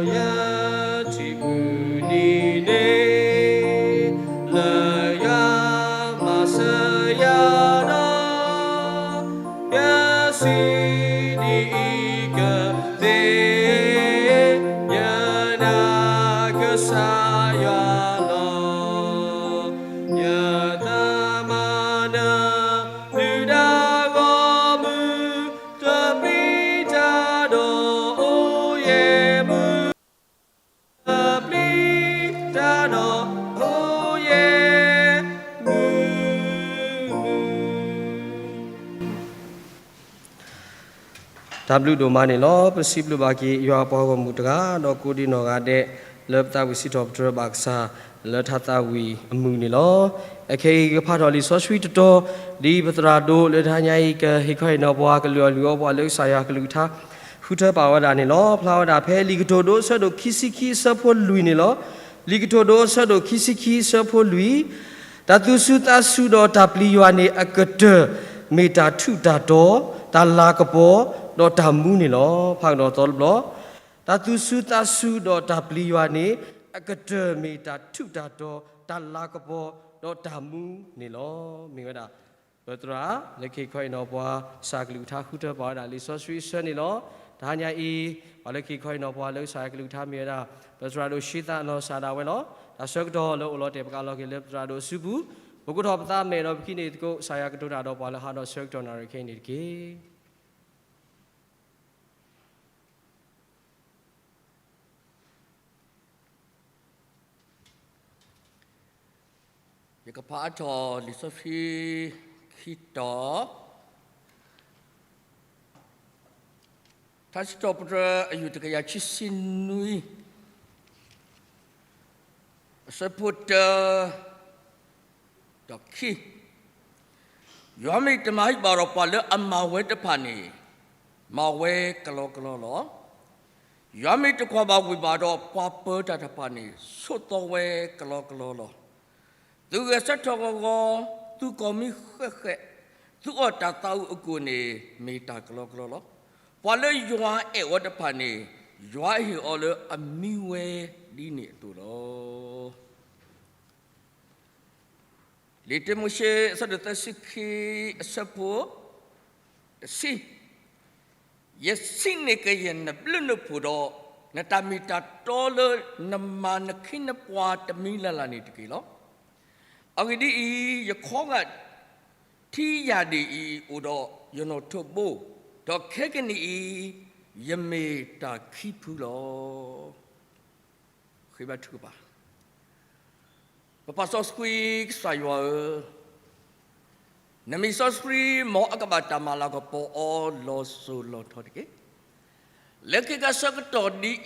ယထံၣ်မုၢ်နံၤန့ၣ်, လၢယွၤမၤစၢၤယၤဒီး, ယစံးဒ်အံၤကသ့ၣ်, ယနာ်ကစၢ်ယွၤလီၤ. ယသးမၤနၢၤ ဒုၣ်ဒါဂီၢ်မုၢ်, တပျံၤတၢ်ဒီးအိၣ်ယဲၢ်မုၢ်, တပျံၤတၢ်ဒီးအိၣ်ယဲၢ်မုၢ်. တၢ်ဘျုးဒိၣ်မးန့ၣ်လီၤ. ပစံးဘျုးဘၣ်က့ၤယွၤအပှၤဂီၢ်မုၢ်တဂၤ ဒီးကိးဒံနီၢ်ဂၤဒဲး လၢပသးဝံၣ်စံးထီၣ်ပတြၢၤဘၣ်ကစၢ် လၢထါသးဝံၣ်အမုၢ်န့ၣ်လီၤ. အခဲအံၤကဖးထီၣ်လံာ်စီဆှံတတီၤ ဒ်ပသရၣ်ဒိၣ်လၢတဟါညါအံၤ ကဟ့ၣ်ခီဟ့ၣ်နီၤပှၤ ကလုၢ်အီၣ်လုၢ်အီပှၤလၢကစၢ်ယွၤကလုၢ်ကထါ ဃုထၢပာ်ဝဲဒၣ်န့ၣ်လီၤ. ဖျါဝဲဒၣ်ဖဲလံာ်ကတိၤဒိအဆၢဒိၣ်ခံဆံခံအဆၢဖိလွံၢ်န့ၣ်လီၤ. လံာ်ကတိၤဒိအဆၢဒိၣ်ခံဆံခံအဆၢဖိလွံၢ်, တၢ်သူၣ်စူၤသးစူၤဒီးတၢ်ပျံၤယွၤန့ၣ် အကတၢၢ်မ့ၢ်တၢ်ထူးတၢ်တီၤ, တၢ်လၤကပီၤ, ဒီးတၢ်မူန့ၣ်လီၤ. ဖးကဒီးသီတဘျီ, တၢ်သူၣ်စူၤသးစူၤဒီးတၢ်ပျံၤယွၤန့ၣ် အကတၢၢ်မ့ၢ်တၢ်ထူးတၢ်တီၤ, တၢ်လၤကပီၤ, ဒီးတၢ်မူန့ၣ်လီၤ. မ့ၢ်ဝဲဒၣ် ပသရၣ်လၢကဟ့ၣ်ခီဟ့ၣ်နီၤပှၤ ကစၢ်ကလုၢ်ကထါဃုထၢပာ်ဝဲဒၣ်လံာ်စီဆှံအဆၢန့ၣ်လီၤ. တဟါညါအံၤ ပှၤလၢကဟ့ၣ်ခီဟ့ၣ်နီၤပှၤလၢကစၢ်ယွၤကလုၢ်ကထါမ့ၢ်ဝဲဒၣ် ပသရၣ်ဒိၣ်ရှံသးနီၢ်စၢ်ဒၣ်ဝဲလီၤ. တၢ်ဆၢကတီၢ်လၢအိၣ်လီၤတဲာ်ပကးလီၤက့ၤလၢပသရၣ်ဒိၣ်အစုပူၤ, ပကိးထီၣ်ပသးမဲာ်ဒီးပကဟံးန့ၢ်သကိး ကစၢ်ယွၤကတိၤတၢ်ဒီးပှၤလၢဟါဒီးဆၢကတီၢ်နၣ်ရံၣ်ခဲအံၤန့ၣ်တက့ၢ်. ယကဖးအါထီၣ်လံာ်စီဆှံခံတီၤ, ထါစံးထီၣ်ပတြၢၤအယူၢ်တကယၤခံဆံနွံ, အဆၢဖိတၢ ဒီးခံ, ယွၤမ့ၢ်တမၤဟံၣ်ဘၣ်ဒီး ပှၤလၢအမၤဝဲတဖၣ်န့ၣ် မၤဝဲကလီကလီလီၤ. ယွၤမ့ၢ်တကွၢ်ဘၣ်ဝ့ၢ်ဘၣ်ဒီး ပှၤပၢၤတၢ်တဖၣ်န့ၣ် ဆိးသီဝဲကလီကလီလီၤ. သုဂဲၤဆၢထၢၣ်ဂီၤဂီၤ, သုကိၢ်မံဃဲးဃဲး, သုအီၣ်တၢ်သးဝံၣ်အကိၣ်န့ၣ် မ့ၢ်တၢ်ကလီကလီလီၤ. ပှၤလၢယွၤအဲၣ်အီၤတဖၣ်န့ၣ် ယွၤဟ့ၣ်အီၤလၢအမံဝဲဒ်န့ၣ်အသိးလီၤ. လံာ်တ့မိၤၡ့ အဆၢဒိၣ်သၢဆံခံ အဆၢဖိတဆံ, ယစံးန့ၢ်ကယဲၢ်နဘျုးနဖှိၣ်ဒီး နတၢ်မ့ၢ်တၢ်တီလၢနမၤနခ့နပှၤတမံၤလၢ်လၢ်န့ၣ်တက့ၢ်လီၤ. အဂ့ၢ်ဒ်အံၤ, ယခီဂာ်ထံယၢ်ဒ့ၣ်အံၤအိၣ်ဒီးယနီၣ်ထိးဘိ, ဒီးခဲကနံၣ်အံၤ ယမ့ၢ်တၢ်ခံဖုလီၤ. ဃ့ဘါထုကဖၣ်, ပပၢ်စီဆှံကစၢ်ယွၤဧၢ, နမ့ၢ်စီဆှံ မ်အကဘၣ်တၢ်မၤလၤကပီၤအီၤလီၤစိၤလီၤထီတက့ၢ်. လၢခံကစၢၢ်ကတီၢ်ဒ်အံၤ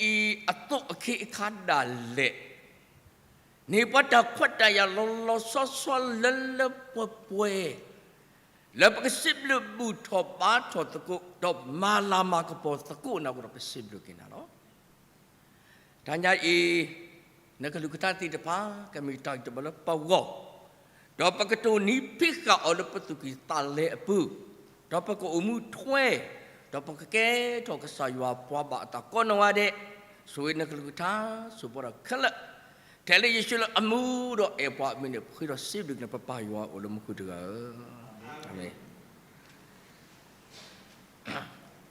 အသိးအခ့အခါဒၣ်လဲာ်, န့ၢ်ပှၤတၢ်ခွဲးတၢ်ယာ်လီၤလီၤဆီဆီလၢလၢပှဲၤပှဲၤ လၢပကစံးဘျုးဘူၣ်ထီၣ်ဘါထီၣ်သကိး ဒီးမၤလၤမၤကပီၤသကိးနၤအဃိဒီး ပစံးဘျုးက့ၤနၤလီၤ. တနံၤအံၤ နကလုၢ်ကထါသ့ၣ်တဖၣ် ကမ့ၢ်တၢ်ဂံၢ်တၢ်ဘါလၢပဂီၢ်, ဒီးပကတိၢ်နီၣ်ဖံးဃာ်အီၤလၢပသူၣ်ကံၢ်သးလဲအပူၤ, ဒီးပကအိၣ်မူထွဲ, ဒီးပကကဲထီၣ်ကစၢ်ယွၤပှၤဘၣ်အသးကိးနီၢ်ဂၤဒဲး, ဆိၣ်ဂ့ၤနကလုၢ်ကထါ ဆိၣ်ပှၤဒီးခဲလၢာ်, ထဲလၢယ့ၣ်ၡူးလၢအမူဒီးအဲၣ်ပှၤအမံၤန့ၣ် ပဃ့ဒီးစံးဘျုးက့ၤနပပၢ်ယွၤအိၣ်လၢမူခိၣ်တဂၤဧၢ, အၤမ့ၣ်.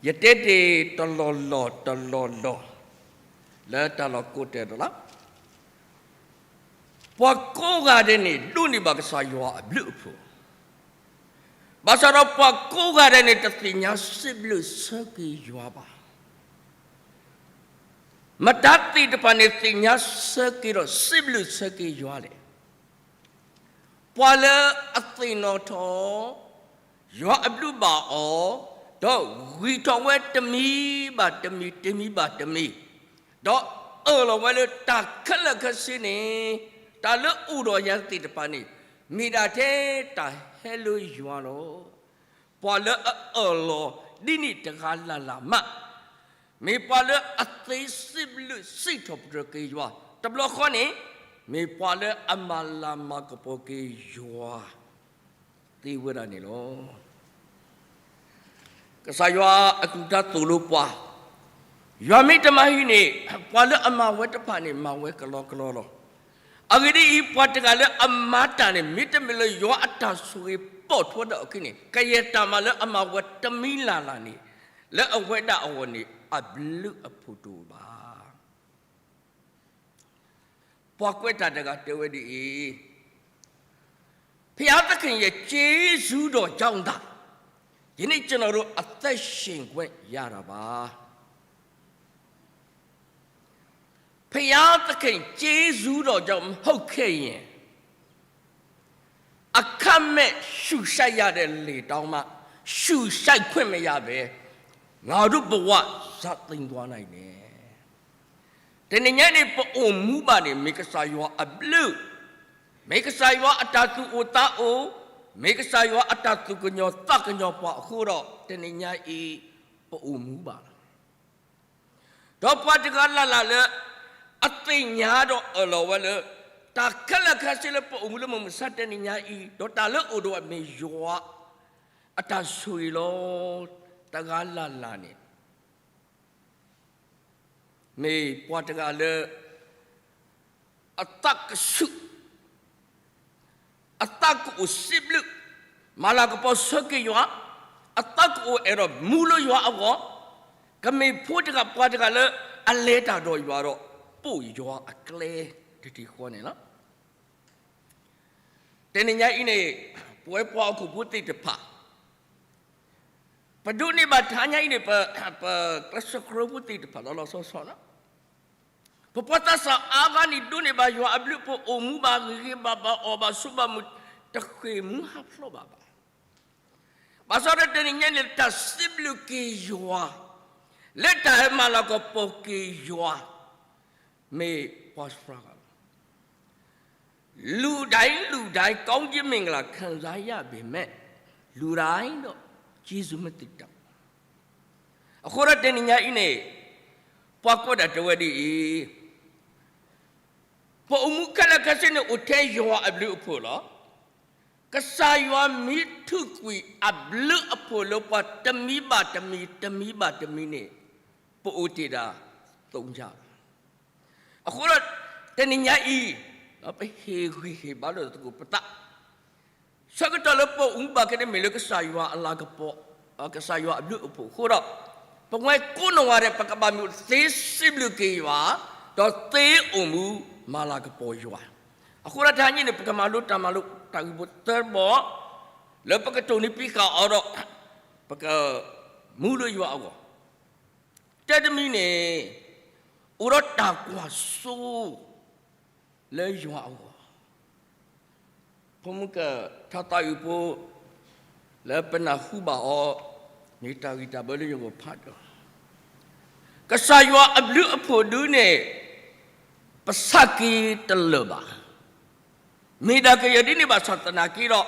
ယတဲတ့ၢ်တလီၢ်လီၢ်တလီၢ်လီၢ် လၢတၢ်လီၢ်ကိးတဲာ်ဒီးလီၤ. ပှၤကိးဂၤဒဲးန့ၣ် ဒိးန့ၢ်ဘၣ်ကစၢ်ယွၤအဘျုးအဖှိၣ်, ဘၣ်ဆၣ်ဒီးပှၤကိးဂၤဒဲးန့ၣ် တသ့ၣ်ညါစံးဘျုးဆၢက့ၤယွၤဘၣ်. မတၤသ့ၣ်တဖၣ်န့ၣ် သ့ၣ်ညါဆၢက့ၤဒီးစံးဘျုးဆၢက့ၤယွၤလဲၣ်. ပှၤလၢအသ့ၣ်နီၣ်ထီၣ် ယွၤအဘျုးဘၣ်အီၤ, ဒီးဂံၢ်ထီၣ်ဝဲတမံၤဘၣ်တမံၤ တမံၤဘၣ်တမံၤ, ဒီးအၢၣ်လီၤဝဲလၢတၢ်ခဲလၢာ်ခဲဆ့န့ၣ်, တၢ်လၢအိၣ်ဒီးယၤသ့ၣ်တဖၣ်န့ၣ် မ့ၢ်ဒၣ်ထဲတၢ်ဟဲလၢယွၤလီၤ. ပှၤလၢအအၢၣ်လီၤဒ်န့ၣ်တဂၤလၢ်လၢ်မး မ့ၢ်ပှၤလၢအသ့စံးဘျုးစံးထီၣ်ပတြၢၤက့ၤယွၤ, တဘျီဃီန့ၣ် မ့ၢ်ပှၤလၢအမၤလၤမၤကပီၤက့ၤယွၤ သ့ဝဲဒၣ်န့ၣ်လီၤ. ကစၢ်ယွၤအကလုၢ်ကထါသိၣ်လိပှၤ, ယွၤမ့ၢ်တမၤဟံၣ်န့ၣ် ပှၤလၢအမၤဝဲတဖၣ်န့ၣ် မၤဝဲကလီကလီလီၤ. အဂ့ၢ်ဒ်အံၤ, ပှၤတဂၤလၢအမၤတၢ်န့ၣ် မ့တမ့ၢ်လၢယွၤအတၢ်ဆိၣ်ဂ့ၤပိာ်ထွဲဒီးအခံန့ၣ်, ကယဲၢ်တၢ်မၤလၢအမၤဝဲတမံၤလၢ်လၢ်န့ၣ်, လၢအဝဲဒၣ်အဂီၢ်န့ၣ် အဘျုးအဖှိၣ်တအိၣ်ဘၣ်. ပှၤကွဲးတၢ်တဂၤတဲဝဲဒ်အံၤ, ဘုရားသခင်ရဲ့ကျေးဇူးတော်ကြောင့်သာ ယနေ့ကျွန်တော်တို့အသက်ရှင်ခွင့်ရတာပါ. ဘုရားသခင်ကျေးဇူးတော်ကြောင့်မဟုတ်ခဲ့ရင် အခမဲ့ရှုရှိုက်ရတဲ့လင်တောင်မှ ရှုရှိုက်ခွင့်မရဘဲ ငါတို့ဘဝစသ့ၣ်ညါနၤအံၤန့ၣ်, တနံၤညါအံၤန့ၣ် ပအိၣ်မူဘၣ်န့ၣ် မ့ၢ်ကစၢ်ယွၤအဘျုး, မ့ၢ်ကစၢ်ယွၤအတၢ်သူၣ်အိၣ်သးအိၣ်, မ့ၢ်ကစၢ်ယွၤအတၢ်သူၣ်ကညီၤသးကညီၤပှၤအဃိဒီး တနံၤညါအံၤ ပအိၣ်မူဘၣ်လီၤ. ဒီးပှၤတဂၤလၢ်လၢ်လၢ အသ့ၣ်ညါဒီးအၢၣ်လီၤဝဲလၢ တၢ်ခဲလၢာ်ခဲဆ့လၢပအိၣ်မူလၢမုၢ်မဆါတနံၤညါအံၤ ဒီးတၢ်လၢအိၣ်ဒီးအမ့ၢ်ယွၤ အတၢ်ဆိၣ်ဂ့ၤလီၤ. တဂၤလၢ်လၢ်န့ၣ် မ့ၢ်ပှၤတဂၤလၢ အသးကဆူၣ်, အသးကအိၣ်စံးဘျုး, မၤလၤကပီၤဆၢက့ၤယွၤ, အသးကအိၣ်အဲၣ်ဒိးမူလၢယွၤအဂီၢ်, ကမ့ၢ်ဖိတဂၤပှၤတဂၤလၢ အလဲၤတၢ်ဒီးယွၤဒီး ပိာ်ယွၤအကျဲတထံၣ်ဃီန့ၣ်လီၤ. တနံၤညါအံၤန့ၣ် ပဝဲပှၤဟီၣ်ခိၣ်ဖိသ့ၣ်တဖၣ် ပဒိးန့ၢ်ဘၣ်တဟါညါအံၤန့ၣ် ပ ပကျဲးစၢးကြၢးဖိသ့ၣ်တဖၣ်လီၤလီၤဆီဆီလီၤ. ပပှၤသးစၢ်အါဂၤန့ၣ် ဒိးန့ၢ်ဘၣ်ယွၤအဘျုးအဖှိၣ် အိၣ်မူဘၣ်ဂ့ၤဂ့ၤဘၣ်ဘၣ် အီၣ်ဘၣ်ဆိးဘၣ်မုာ် တဃ့ၢ်မူဟးဖျိးဘၣ်ဘၣ်. ဘၣ်ဆၣ်ဒီးတနံၤညါန့ၣ် တၢ်စံးဘျုးက့ၤယွၤ လၢတၢ်ဟဲမၤလၤကပီၤက့ၤယွၤ မ့ၢ်ပှၤစှၤဂၤလီၤ. လူတိုင်း လူတိုင်း ကောင်းကြီးမင်္ဂလာခံစားရပေမဲ့ လူတိုင်းတော့ ကျေးဇူးမတင်တတ်ဘူး. အဃိဒီးတနံၤညါအံၤန့ၣ် ပှၤကွဲးဒၣ်တဲဝဲဒ်အံၤ, ပအိၣ်မူခဲလၢာ်ခဲဆ့န့ၣ် အိၣ်ထဲယွၤအဘျုးအဖှိၣ်လီၤ. ကစၢ်ယွၤမ့ၢ်ထုးကွံာ်အဘျုးအဖှိၣ်လၢပှၤတမံၤဘၣ်တမံၤ တမံၤဘၣ်တမံၤန့ၣ် ပအိၣ်တ့ၢ်ဒၣ် သုညါ အဃိဒီး တနံၤညါအံၤ ပဟ့ၣ်ဂံၢ်ဟ့ၣ်ဘါလိာ်သကိးပသး ဆၢကတီၢ်လၢပအိၣ်မူဘၣ်ခဲန့ၣ် မ့ၢ်လၢကစၢ်ယွၤအလၤကပီၤ, ကစၢ်ယွၤအဘျုးအဖှိၣ်အဃိဒီး ပဝဲကိးနီၢ်ဂၤဒဲး ပကဘၣ်မ့ၢ်သ့စံးဘျုးက့ၤယွၤ, ဒီးသ့အိၣ်မူမၤလၤကပီၤယွၤ. အဃိဒီးတဟါညါန့ၣ် ပကမၤလိတၢ်မၤလိတၢ်ဂ့ၢ်ဖိသၢဘီ, လၢပကတိၢ်နီၣ်ဖံးဃာ်အီၤဒီး ပကမူလၢယွၤအဂီၢ် တၢ်တမံၤန့ၣ် အိၣ်ဒီးတၢ်ကွၢ်စိလၢယွၤအဂီၢ်, ဖိမုၣ်ကထါသးအုးဖိ လၢပနၢ်ဟူဘၣ်အီၤ မ့ၢ်တၢ်ဂံၢ်တၢ်ဘါလၢယဂီၢ်ဖးဒိၣ်, ကစၢ်ယွၤအဘျုးအဖှိၣ်ဒုန့ၣ် ပဆါက့ၤတလၢာ်ဘၣ်. မ့ၢ်ဒၣ်ကယဲၢ်ဒ်န့ၣ်ဘၣ်ဆၣ်သနာ်က့ဒီး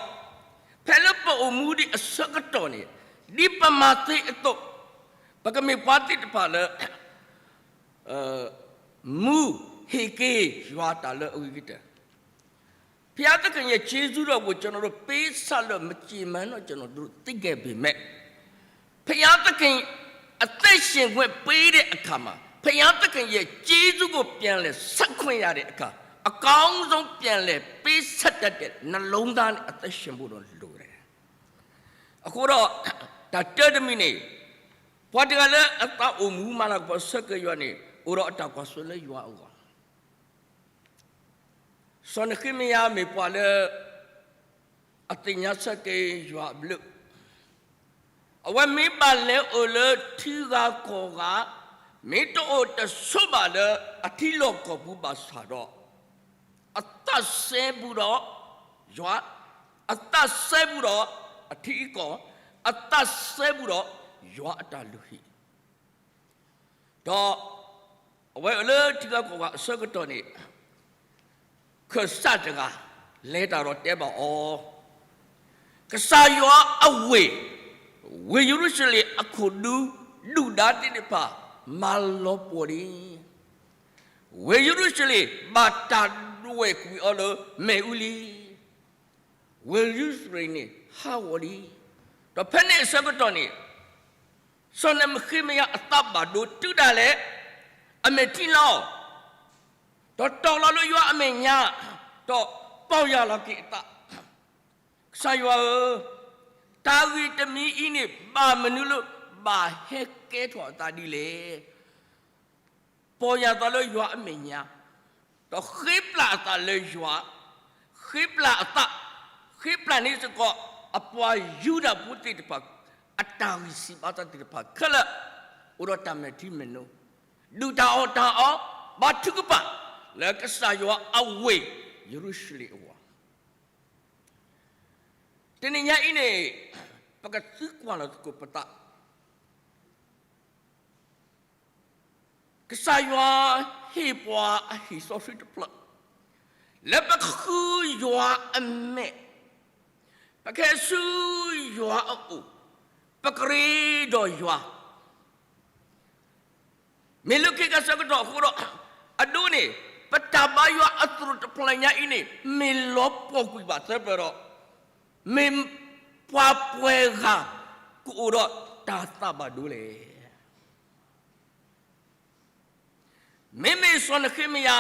ဖဲလၢပအိၣ်မူဒံးအဆၢကတီၢ်န့ၣ် ဒ်ပမၤသ့အသိး ပကမ့ၢ်ပှၤသ့ၣ်တဖၣ်လၢ မူဟ့ၣ်က့ၤယွၤတၢ်လၢအဂ့ၤကတၢၢ်, ဘုရားသခင်ရဲ့ကျေးဇူးတော်ကို ကျွန်တော်တို့ ပေးဆပ်လို့ မကျေမနုံကျွန်တော်တို့ သိခဲ့ပေမဲ့ ဘုရားသခင်အသက်ရှင်ခွင့်ပေးတဲ့အခါမှာ ဘုရားသခင်ရဲ့ကျေးဇူးကိုပြန်လည်ဆပ်ခွင့်ရတဲ့အခါ အကောင်းဆုံးပြန်လည်ပေးဆပ်တတ်တဲ့နှလုံးသားနဲ့အသက်ရှင်ဖို့တော့လိုတယ်. အဃိဒီး တၢ်တၢတမံၤန့ၣ် ပှၤတဂၤလၢအသးအိၣ်မူမၤလၤကပီၤဆၢက့ၤယွၤန့ၣ် အိၣ်ဒီးအတၢ်ကွၢ်စိလၢယွၤအဂီၢ် စီၤနဃ့မယၤမ့ၢ်ပှၤလၢ အသ့ၣ်ညါဆၢက့ၤယွၤအဘျုး, အဝဲမ့ၢ်ဘၣ်လဲၤအိၣ်လၢထံဂၤကီၢ်ဂၤ, မ့ၢ်တအိၣ်တဆိးဘၣ်လၢအထံလီၢ်ကီၢ်ပူၤဘၣ်ဆၣ်ဒီး, အသးစဲဘူးဒီးယွၤ, အသးစဲဘူးဒီးအထံအကီၢ်, အသးစဲဘူးဒီးယွၤအတၢ်လုၢ်ဟံၣ် ဒီး အဝဲအိၣ်လၢထံဂၤကီၢ်ဂၤအဆၢကတီၢ်န့ၣ် ခၢၣ်စးတဂၤ လဲၤတၢ်ဒီးတဲဘၣ်အီၤ, ကစၢ်ယွၤအဝ့ၢ်, ဝ့ၢ်ယရူၤၡလ့ၣ်အခိၣ်ဒူ ဒုၣ်ဒါသ့ၣ်တဖၣ် မၤလီၤပှီၢ်လံ. ဝ့ၢ်ယရူၤၡလ့ၣ် ဘၣ်တၢ်ဒွဲၣ်ကွံာ်အီၤလၢမ့ၣ်အူလံ. ဝ့ၢ်ယရူၤၡလ့ၣ်န့ၣ် ဟးဂီၤလံ. ဒီးဖဲန့ၣ်အဆၢကတီၢ်န့ၣ် စီၤနဃ့မယၤအသးဘၣ်ဒိတုၤဒၣ်လဲာ် အမဲာ်ထံလီၤ, ဒီးတီၢ်လီၤလၢယွၤအမဲာ်ညါ, ဒီးပီၢ်ယၢ်လီၤက့ၤအသး, ကစၢ်ယွၤဧၢ, တၢ်ဂ့ၢ်တမံၤအံၤန့ၣ် ဘၣ်မနုၤလၢ ဘၣ်ဟဲကဲထီၣ်အသးဒ်လဲၣ်. ပီၢ်ယၢ်သးလၢယွၤအမဲာ်ညါ, ဒီးဃ့ပျၢ်အသးလၢယွၤ, ဃ့ပျၢ်အသး, ဃ့ပျၢ်န့ၢ်စ့ၢ်ကီး အပှၤယူဒၤဖိသ့ၣ်တဖၣ် အတၢ်ဂံၢ်စၢ်ဘါစၢ်သ့ၣ်တဖၣ်ခဲလၢာ် အိၣ်ဒီးတၢ်မဲာ်ထံမဲာ်နိ, ဒုၣ်တၢ်အီၣ်တၢ်အီ, ဘါထုကဖၣ် လၢကစၢ်ယွၤအဝ့ၢ်ယရူၤၡလ့ၣ်အဂီၢ်. တနံၤညါအံၤန့ၣ် ပကသံကွၢ်လီၤသကိးပသး ကစၢ်ယွၤဟ့ၣ်ပှၤအဟံၣ်စီဆှံတဖျၢၣ် လၢပကဃုယွၤအမဲာ်, ပကဟဲဆူယွၤအအိၣ်, ပကရ့ဒီးယွၤ မ့ၢ်လၢခံကတၢၢ်ဆၢကတီၢ်အဃိဒီး, အဒိန့ၣ်, ပတၢ်ဘါယွၤအသရိာ်တဖျၢၣ်ညါအံၤန့ၣ် မ့ၢ်လီၤပှီၢ်ကွံာ်ဘၣ်သပှၢ်ဒီး, မ့ၢ်ပှၤပှဲၤဂၤကအိၣ်ဒီးတၢ်သးဘၣ်ဒိလဲၣ်. မ့မ့ၢ်စီၤနဃ့မယၤ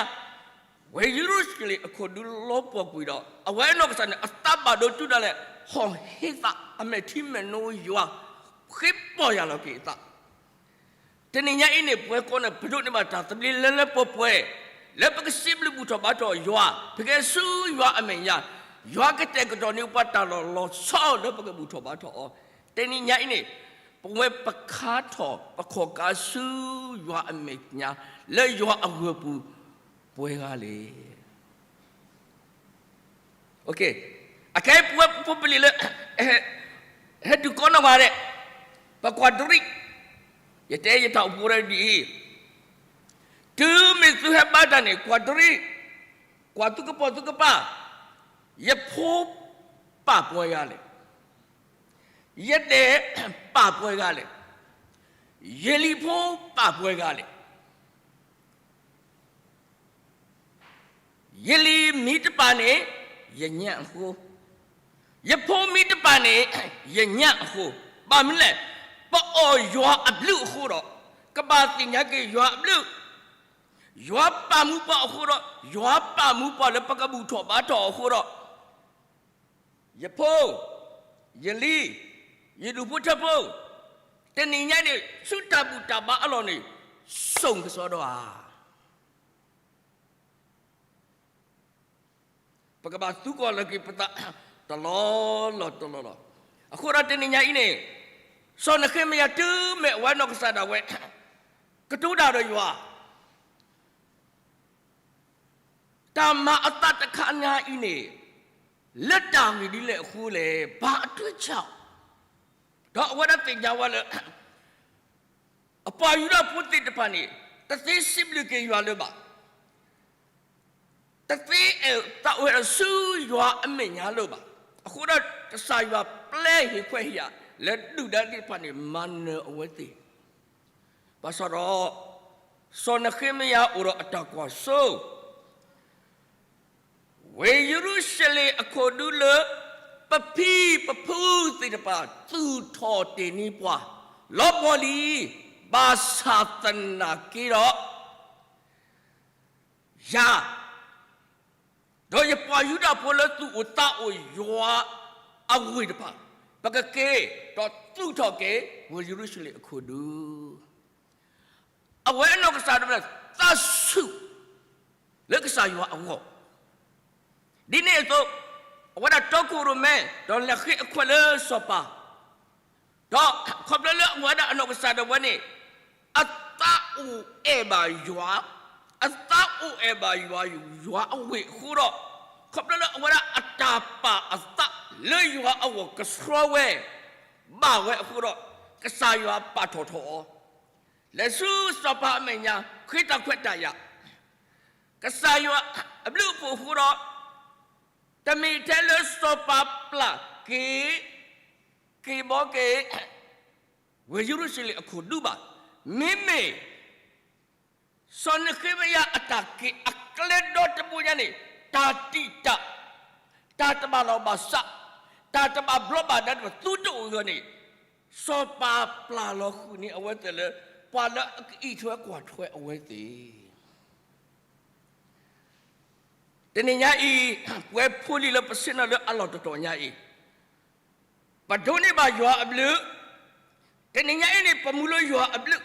ဝ့ၢ်ယရူၤၡလ့ၣ်အခိၣ်ဒူလီၤပှီၢ်ကွံာ်ဒီး, အဝဲအနီၢ်ကစၢ်န့ၣ် အသးဘၣ်ဒိတုၤဒၣ်လဲာ် ဟီၣ်ဟ့သးအမဲာ်ထံမဲာ်နိယွၤ, ဃ့ပီၢ်ယၢ်လီၤက့ၤအသး တနံၤညါအံၤန့ၣ် ပဝဲကိးဂၤဒဲး ပဒိးန့ၢ်ဘၣ်တၢ်သဘျ့လၢလၢပှဲၤပှဲၤ, လၢပကစံးဘျုးဘူၣ်ထီၣ်ဘါထီၣ်ယွၤ, ပကဟဲဆူယွၤအမဲာ်ညါ, ယွၤကတဲာ်ကတီၤန့ၢ်ပှၤတၢ်လီၢ်လီၤဆီလၢပကဘူၣ်ထီၣ်ဘါထီၣ်အီၤ, တနံၤညါအံၤန့ၣ်, ပဝဲပခါထီၣ်ပခီၣ်ကါဆူယွၤအမဲာ်ညါ, လၢယွၤအဂီၢ်ပူၤ, ပှဲၤဂၤလဲၣ် အခဲအံၤပဝဲဖိပလံၤလၢ ဟဲတုၤကိးနီၢ်ဂၤဒဲး, ပကွၢ်တရံး, ယတဲယတၢ်အိၣ်ဖှိၣ်ဒ်အံၤ, တုၤမ့ၢ်သုဟဲဘါတၢ်န့ၣ် ကွၢ်တရံး, ကွၢ်သုကပိာ်သုကပၤ, ယဖိပာ်ပှဲၤဂၤလဲၣ်, ယဒဲးပာ်ပှဲၤဂၤလဲၣ်, ယလံၤဖိပာ်ပှဲၤဂၤလဲၣ် ယလံၤမ့ၢ်တပာ်န့ၣ်, ယညၣ်အဃိ, ယဖိမ့ၢ်တပာ်န့ၣ်, ယညၣ်အဃိ, ဘၣ်မနုၤလဲၣ်, ပအီၣ်ယွၤအဘျုးအဃိဒီး, ကဘၣ်သ့ၣ်ညါက့ၤယွၤအဘျုး, ယွၤပာ်မူပှၤအဃိဒီး, ယွၤပာ်မူပှၤလၢပကဘူၣ်ထီၣ်ဘါထီၣ်အဃိဒီး, ယဖိ, ယလံၤ, ယဒူၣ်ဖိထၢဖိ, တနံၤညါန့ၣ် ဆူတၢ်ဘူၣ်တၢ်ဘါအလီၢ်န့ၣ်, ဆိၣ်ကစီဒီဧါ ပကဘၣ်သူကီၢ်လၢက့ၤပသး တလီၢ်လီၢ်တလီၢ်လီၢ်, အဃိဒီးတနံၤညါအံၤန့ၣ်, စီၤနဃ့မယၤတုၤမ့ၢ်အဝဲနီၢ်ကစၢ်ဒၣ်ဝဲ, ကတိၤတၢ်ဒီးယွၤ တၢ်မၤအသးတခါညါအံၤန့ၣ်, လၢတၢ်ဂ့ၢ်ဒ်လဲၣ်အဃိလဲၣ်, ဘၣ်အထွဲဆၢ, ဒီးအဝဲဒၣ်သ့ၣ်ညါဝဲလၢ အပှၤယူဒၤဖိသ့ၣ်တဖၣ်န့ၣ်, တသ့စံးဘျုးက့ၤယွၤလၢၤဘၣ်, တသ့အဲၣ်သးဝဲဆူယွၤအမဲာ်ညါလၢၤဘၣ်, အဃိဒီးကစၢ်ယွၤပျဲဟ့ၣ်ခွဲးဟ့ၣ်ယာ် လၢဒုၣ်ဒါသ့ၣ်တဖၣ်န့ၣ် မၤနၢၤအဝဲသ့ၣ်, ဘၣ်ဆၣ်ဒီး စီၤနဃ့မယၤအိၣ်ဒီးအတၢ်ကွၢ်စိ ဝ့ၢ်ယရူၤၡလ့ၣ်အခိၣ်ဒူလၢ ပဖံပဖုသ့ၣ်တဖၣ် သူၣ်ထီၣ်တ့ၢ်န့ၢ်ပှၤ လီၤပှီၢ်လံ, ဘၣ်ဆၣ်သနာ်က့ဒီး ယၤ ဒီးယပှၤယူဒၤဖိလၢသူၣ်အိၣ်သးအိၣ်ယွၤအဝ့ၢ်တဖၣ်, ပကက့ၤဒီးသူၣ်ထီၣ်က့ၤ ဝ့ၢ်ယရူၤၡလ့ၣ်အခိၣ်ဒူ အဝဲအနီၢ်ကစၢ်ဒၣ်ဝဲ သးဆူၣ်လၢကစၢ်ယွၤအဂီၢ်, ဒ်န့ၣ်အသိး အဝဲဒၣ်တီခိၣ်ရိၣ်မဲ ဒီးလဲၤဃ့အခွဲးလၢစီၤပၤ, ဒီးခီဖျိလၢအဝဲဒၣ်အနီၢ်ကစၢ်ဒၣ်ဝဲန့ၣ် အသးအိၣ်အဲၣ်ဘၣ်ယွၤ, အသးအိၣ်အဲၣ်ဘၣ်ယွၤ, ယွၤအဝ့ၢ်အဃိဒီး, ခီဖျိလၢအဝဲဒၣ်အတၢ်ပာ်အသးလၢယွၤအဂီၢ်ကဆှီဝဲ ဘၣ်ဝဲအဃိဒီး, ကစၢ်ယွၤပာ်ထီၣ်ထီအီၤ, လဲၤဆူစီၤပၤအမဲာ်ညါ ဃ့တၢ်ခွဲးတၢ်ယာ်, ကစၢ်ယွၤအဘျုးအဖှိၣ်အဃိဒီး, တမ့ၢ်ထဲလၢစီၤပၤပျၢ်က့ၤ, က့ၤဘီက့ၤ ဝ့ၢ်ယရူၤၡလ့ၣ်အခိၣ်ဒူဘၣ်. မ့မ့ၢ် စီၤနဃ့မယၤအတၢ်က့ၤအကျဲဒီတဘိညါန့ၣ်, တၢ်တံာ်တာ်, တၢ်တဘၣ်လီၢ်ဘၣ်စး, တၢ်တဘၣ်ဘျီးဘၣ်ဒါတဖၣ်သူတအိၣ်အဂီၢ်န့ၣ်, စီၤပၤပျၢ်လီၤဃုာ်န့ၢ်အဝဲသ့ၣ်လၢ ပှၤလၢအကအံးထွဲကွၢ်ထွဲအဝဲသ့ၣ် တနံၤညါအံၤ, ပဝဲဖိလံၤလၢပဆ့ၣ်နီၤလၢအလီၢ်တတီၤညါအံၤ, ပဒိးန့ၢ်ဘၣ်ယွၤအဘျုး, တနံၤညါအံၤန့ၣ် ပမူလၢယွၤအဘျုး,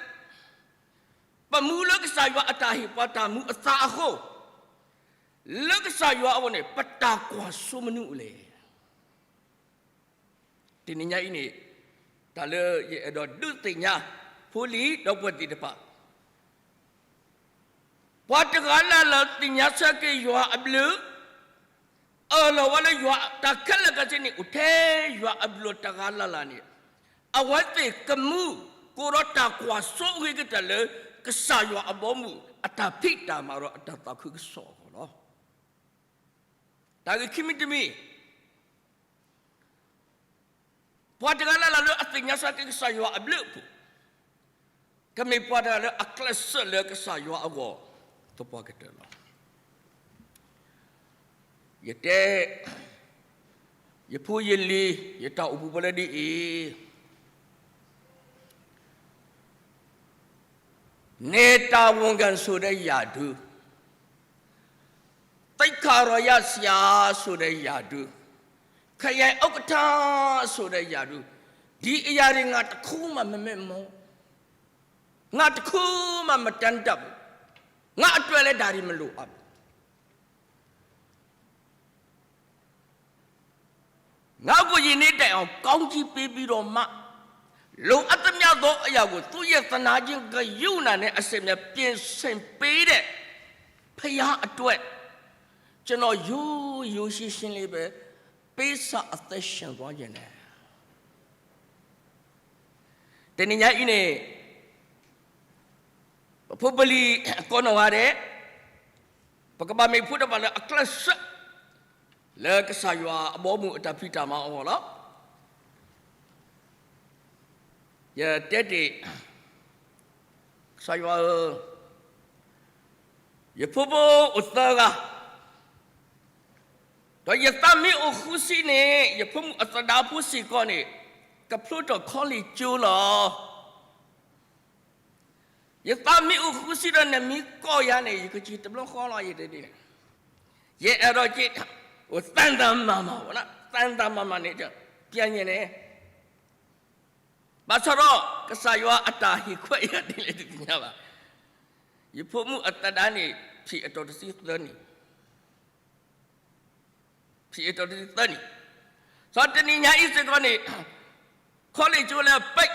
ပမူလၢကစၢ်ယွၤအတၢ်ဟ့ၣ်ပှၤတၢ်မူအသးအဃိ, လၢကစၢ်ယွၤအဂီၢ်န့ၣ် ပတၢ်ကွၢ်စိမနုၤအိၣ်လဲၣ်. တနံၤညါအံၤန့ၣ်, တၢ်လၢယအဲၣ်ဒိးဒုးသ့ၣ်ညါ ဖိလံၤဒီပုၢ်ဝဲၢ်သ့ၣ်တဖၣ်, ပှၤတဂၤလၢ်လၢ်သ့ၣ်ညါဆၢက့ၤယွၤအဘျုး, အၢၣ်လီၤဝဲလၢယွၤတၢ်ခဲလၢာ်ခဲဆ့န့ၣ် အိၣ်ထဲယွၤအဘျုးတဂၤလၢ်လၢ်န့ၣ်, အဝဲသ့ၣ်ကမူ ကအိၣ်ဒီးတၢ်ကွၢ်စိအဂ့ၤကတၢၢ်လၢ ကစၢ်ယွၤအဘီအမုၢ် အတၢ်ဖံးတၢ်မၤဒီးအတၢ်သးခုကစီၣ်အဂီၢ်လီၤ. တၢ်ဂ့ၢ်ခံမံၤတမံၤ, ပှၤတဂၤလၢ်လၢ်လၢအသ့ၣ်ညါစ့ၢ်ကီးကစၢ်ယွၤအဘျုးအဖှိၣ်, ကမ့ၢ်ပှၤတဂၤလၢအကျဲးစၢးလၢကစၢ်ယွၤအဂီၢ် သပှၢ်ကတၢၢ်လီၤ. ယတဲ, ယဖိယလံၤ, ယတၢ်အိၣ်ဖှိၣ်ဖိလၢဒ်အံၤ, နေတာဝန်ခံဆိုတဲ့ရာထူး, သိက္ခာတော်ရဆရာဆိုတဲ့ရာထူး, ခရိုင်ဥက္ကဋ္ဌဆိုတဲ့ရာထူး, ဒီအရာတွေငါတခုမှမမ့ၢ်မော, ငါတခုမှမတန်တတ်ဘူး, ငါအတွက်လည်းဒါတွေမလိုအပ်ဘူး. ငါ့ကို ရေနံတင်အောင် ကောင်းကြီးပေးပြီးတော့မှ လိုအပ်သမျှသောအရာကို သူ့ရဲ့သနားခြင်းဂရုဏာနဲ့ အစဉ်အမြဲပြင်ဆင်ပေးတဲ့ ဘုရားအတွက် ကျွန်တော် ရိုးရိုးရှင်းရှင်းလေးပဲ ပေးစာအသက်ရှင်သွားချင်တယ်. တနံၤညါအံၤန့ၣ် ပဖိပလံၤကိးနီၢ်ဂၤဒဲး ပကဘၣ်မ့ၢ်ဖိတဖၣ်လၢအကျဲးစၢး လၢကစၢ်ယွၤအဘီအမုၢ်အတၢ်ဖံးတၢ်မၤအဂီၢ်လီၤ. ယတဲတ့ၢ်, ကစၢ်ယွၤဧၢ, ယဖိဖိအိၣ်သၢဂၤ, ဒီးယသးမ့ၢ်အိၣ်ဃုဆံန့ၣ် ယဖိမုၣ်အသဒါဖိစ့ၢ်ကီးန့ၣ် ကဖျိထီၣ် college ကၠိလီၤ. ယသးမ့ၢ်အိၣ်ဃုဆံဒီးနမ့ၢ်ကိးယၤန့ၣ် ယကစံးတဘျီဃီလီၤ ယတဲဒ်န့ၣ်, ယအဲၣ်ဒိးက့ၤ အိၣ်သၢသၢမၤမၤဝဲဒၣ် သၢသၢမၤမၤန့ၣ် ပျဲညါန့ၣ်, ဘၣ်ဆၣ်ဒီး ကစၢ်ယွၤအတၢ်ဟ့ၣ်ခွဲးယၤဒ်လဲၣ်တသ့ၣ်ညါဘၣ်. ယဖိမုၣ်အသဒါန့ၣ် ဖံးအတီၤတဆံသၢနံၣ်, ဖံးအတီၤတဆံသၢနံၣ်, ဒီးတနံၤညါအံၤစ့ၢ်ကီးန့ၣ် college ကၠိလၢပံး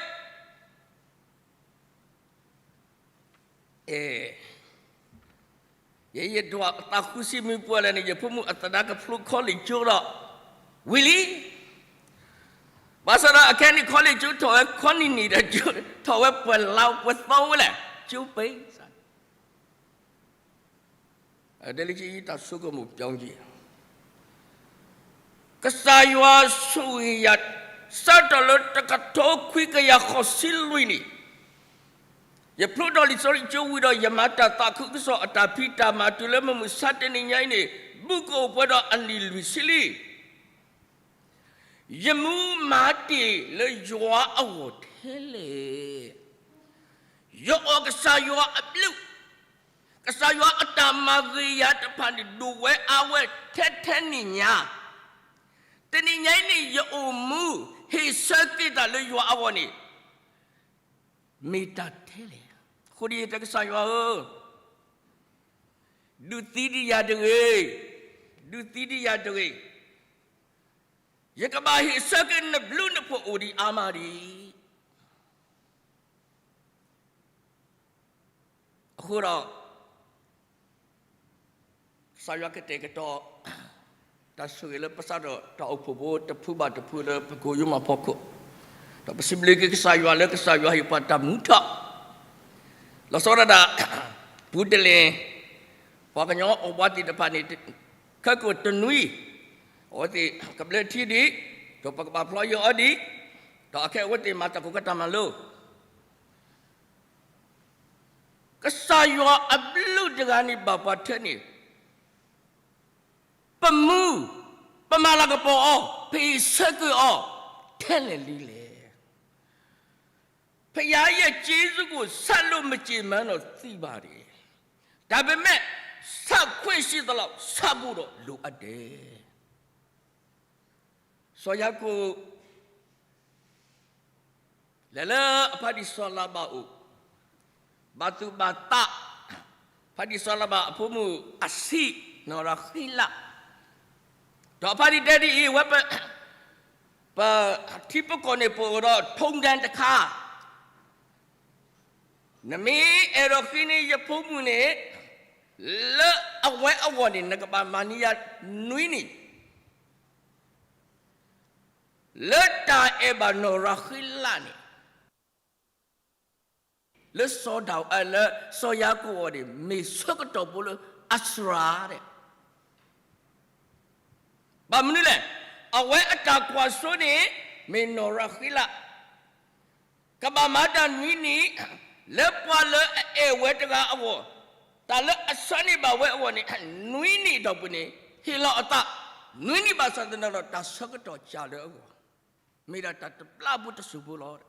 အဲ, ယဲယဒွးအသးဃုဆံမ့ၢ်ပှဲၤလဲၣ်န့ၣ် ယဖိမုၣ်အသဒါကဖျိ college ကၠိဒီး ဝံၤလံ. ဘၣ်ဆၣ်ဒီးအခဲအံၤန့ၣ် college ကၠိထီၣ်ဝဲ ခီနံၣ်နံၣ်ဒီး ထီၣ်ဝဲပှဲၤလါပှဲၤသီဝဲလဲၣ် ကၠိပံး ဒ်လဲၣ်ကတၢၢ်ဆိကမိၣ်ပျီက့ၤ ကစၢ်ယွၤဆိၣ်ဂ့ၤယၤ စးထီၣ်လၢတကထိခွံကယၤဃိးဆံလွံၢ်နံၣ်, ယဖျိထီၣ်လံာ်စီဆှံကၠိဝံၤဒီး ယမၤတၢ်သးခုကစီၣ်အတၢ်ဖံးတၢ်မၤတုၤလၢမုၢ်မဆါတနံၤညါအံၤန့ၣ်, ဘူးကအိၣ်ပှဲၤဒီးအနံၣ်လွံၢ်ဆံလံ. ယမူမၤတ့ၢ်လၢယွၤအဂီၢ်ထဲလဲၣ်. ယအီၣ်ကစၢ်ယွၤအဘျုး, ကစၢ်ယွၤအတၢ်မၤဂ့ၤယၤတဖၣ်န့ၣ် ဒိၣ်ဝဲအါဝဲထဲထဲန့ၣ်ညါ, တနံၤညါအံၤန့ၣ် ယအိၣ်မူ ဟ့ၣ်ဆၢက့ၤတၢ်လၢယွၤအဂီၢ်န့ၣ် မ့ၢ်တၢ်ထဲလဲၣ်. အဃိဒီးယတဲကစၢ်ယွၤဧၢ, ဒုးသံဒံးယၤတဂ့ၤ, ဒုးသံဒံးယၤတဂ့ၤ, ယကဘၣ်ဟ့ၣ်ဆၢက့ၤနဘျုးနဖှိၣ်အိၣ်ဒံးအါမးဒံး. အဃိဒီး ကစၢ်ယွၤကတဲာ်ကတီၤ တၢ်ဆိၣ်ဂ့ၤလၢပစးထီၣ် တၢ်အိၣ်ဖှိၣ်ဖိတဖုဘၣ်တဖုလၢပကိးယိမးဖီခိၣ်, ဒီးပစံးဘျုးက့ၤကစၢ်ယွၤလၢကစၢ်ယွၤဟ့ၣ်ပှၤတၢ်မူထီၣ်, လီၤဆီဒၣ်တၢ် ပူၤတလ့ၣ် ပှၤကညီအီၤဘှါသ့ၣ်တဖၣ်န့ၣ် ခဲကိာ်တနွံ အဝဲသ့ၣ်ကဘျၢထံဒံး, ဒီးပကဘၣ်ဖျီယံၤအီၤဒံး, ဒီးအခဲအံၤအဝဲသ့ၣ်မၤတၢ်ခိၣ်ကတၢ်မၤလိ ကစၢ်ယွၤအဘျုးတဂၤန့ၣ် ဘၣ်ပှၤထဲန့ၣ် ပမူ, ပမၤလၤကပီၤအီၤ, ပဟ့ၣ်ဆၢက့ၤအီၤ ထဲလဲၣ်လံလဲၣ်. ဘုရားရဲ့ကျေးဇူးကို ဆက်လို့မကျေနပ်တော့သံပါတယ်. ဒါပေမဲ့ ဆက်ခွင့်ရှိသလောက် ဆက်ဖို့တော့ လိုအပ်တယ်. စီၤယၤကိာ် လဲၤလၢအဖါတံၢ်စီၤလၤဘၣ်အိၣ်, ဘၣ်သူၣ်ဘၣ်သး, ဖါတံၢ်စီၤလၤဘၣ်အဖိမုၣ်အဆံး နီၢ်ရၤဃံလး, ဒီးအဖါတံၢ်တဲဒ်အံၤ, ဝဲ ပထံပကီၢ်န့ၣ် ပအိၣ်ဒီးထုံတၢ်တခါ, နမ့ၢ်အဲၣ်ဒိးဃ့န့ၢ်ယဖိမုၣ်န့ၣ် လၢအဝဲအဂီၢ်န့ၣ် နကဘၣ်မၤန့ၢ်ယၤနွံနံၣ်, လၢတၢ်အဲၣ်ဘၣ်နီၢ်ရၤဃံလးန့ၣ် လၢစီၤဒၤဝံး လၢစီၤယၤကိာ်အဂီၢ်န့ၣ် မ့ၢ်ဆၢကတီၢ်ဖိလၢအစှၤဒဲး. ဘၣ်မနုၤလဲၣ်, အဝဲအတၢ်ကွၢ်စိန့ၣ် မ့ၢ်နီၢ်ရၤဃ့လး ကဘၣ်မၤတၢ်နွံနံၣ် လၢပှၤလၢအအဲၣ်ဝဲတဂၤအဂီၢ်, တၢ်လၢအဆှၢန့ၢ်ဘၣ်ဝဲအဂီၢ်န့ၣ် နွံနံၣ်အတီၢ်ပူၤန့ၣ် ဟ့ၣ်လီၤအသး နွံနံၣ်ဘၣ်ဆၣ်သနာ်ဒီး တၢ်ဆၢကတီၢ်စှၤလၢအဂီၢ်, မ့ၢ်ဒၣ်တၢ်တဘျါဖိတစိၢ်ဖိလီၤ.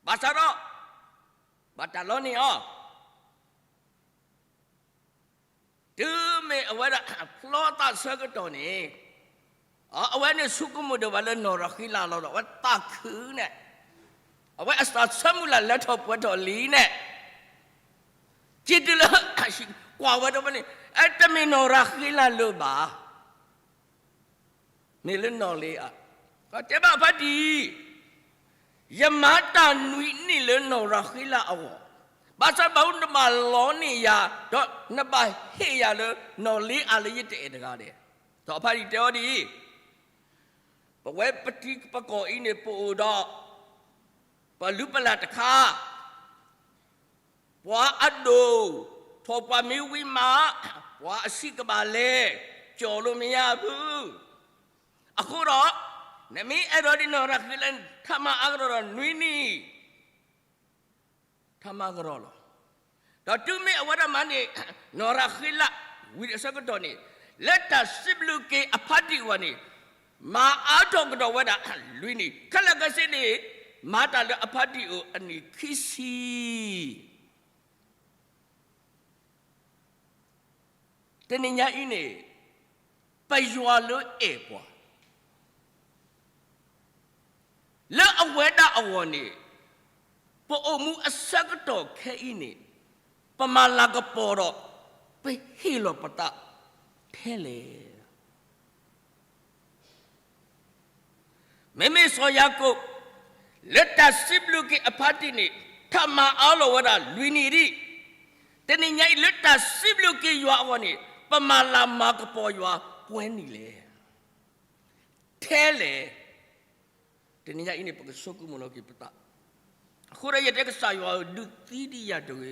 ဘၣ်ဆၣ်ဒီး ဘၣ်တၢ်လီန့ၢ်အီၤ တုၤမ့ၢ်အဝဲဒၣ်ဖျီသးဆၢကတီၢ်န့ၣ်, အဝဲန့ၣ်ဆိကမိၣ်ဒံးဘၣ်လၢနီၢ်ရၤဃံလၤလီၤဒီး အဝဲသးခုန့ၣ်, အဝဲအသးဆၢမုၢ်လၢ်လၢထီၣ်ပှဲၤထီၣ်လံန့ၣ်, စံးတုၤလၢ ကွၢ်ဝဲဒီးဖဲန့ၣ် တမ့ၢ်နီၢ်ရၤဃံလၤလၢၤဘၣ်. မ့ၢ်လၢနီၢ်လ့အၤ, တဲဘၣ်အဖါတံၢ်, ယမၤတၢ်နွံနံၣ်လၢနီၢ်ရၤဃံလၤအဂီၢ်, ဘၣ်ဆၣ်ဘၣ်အူနဘၣ်လီန့ၢ်ယၤ, ဒီးနဘၣ်ဟ့ၣ်ယၤလၢနီၢ်လ့အၤလၢယတအဲၣ်တဂၤဒဲး. ဒီးအဖါတံၢ်တဲအီၤဒ်အံၤ, ပဝဲပတံၤပကီၢ်အံၤန့ၣ် ပအိၣ်ဒီး ပလုၢ်ပလၢ်တခါ ပှၤအဒိၣ်, ထီၣ်ပှၤမ့ၢ်ဝံၤမး, ပှၤအဆံးကဘၣ်လဲၤ, ကၠီၣ်လိမ့ၢ်ယါဖု. အဃိဒီး, နမ့ၢ်အဲၣ်ဒိးဒ်နီၢ်ရၤဃံလၤန့ၣ် ထါမၤအါကဒီးဒီးနွံနံၣ်, ထါမၤကဒီးလီၤ. ဒီးတုၤမ့ၢ်အဝဲဒၣ်မၤန့ၢ် နီၢ်ရၤဃံလၤ ဝံၤအဆၢကတီၢ်န့ၣ်, လၢတၢ်စံးဘျုးက့ၤအဖါတံၢ်အဂီၢ်န့ၣ်, မၤအါထီၣ်ကဒီးဝဲဒၣ်လွံၢ်နံၣ်, ခဲလၢာ်ခဲဆ့န့ၣ်, မၤတၢ်လၢအဖါတံၢ်အအိၣ်အနံၣ်ခံဆံ တနံၤညါအံၤန့ၣ်, ပယွၤလၢအဲၣ်ပှၤ လၢအဝဲဒၣ်အဂီၢ်န့ၣ်, ပအိၣ်မူအဆၢကတီၢ်ခဲအံၤန့ၣ်, ပမၤလၤကပီၤဒီး ပဟ့ၣ်လီၤပသးထဲလဲၣ်. မ့မ့ၢ်စီၤယၤကိာ် လၢတၢ်စံးဘျုးက့ၤအဖါတံၢ်န့ၣ်, ထါမၤအါလီၤဝဲဒၣ်လွံၢ်နံၣ်ဒံး, တနံၤညါအံၤ လၢတၢ်စံးဘျုးက့ၤယွၤအဂီၢ်န့ၣ်, ပမၤလၤမၤကပီၤယွၤပှဲၤနံၣ်လဲၣ်. ထဲလဲၣ်. တနံၤညါအံၤန့ၣ် ပကဆိကမိၣ်လီၤက့ၤပသး, အဃိဒီးယတဲကစၢ်ယွၤဧၢ, ဒုးသံဒံးယၤတဂ့ၤ.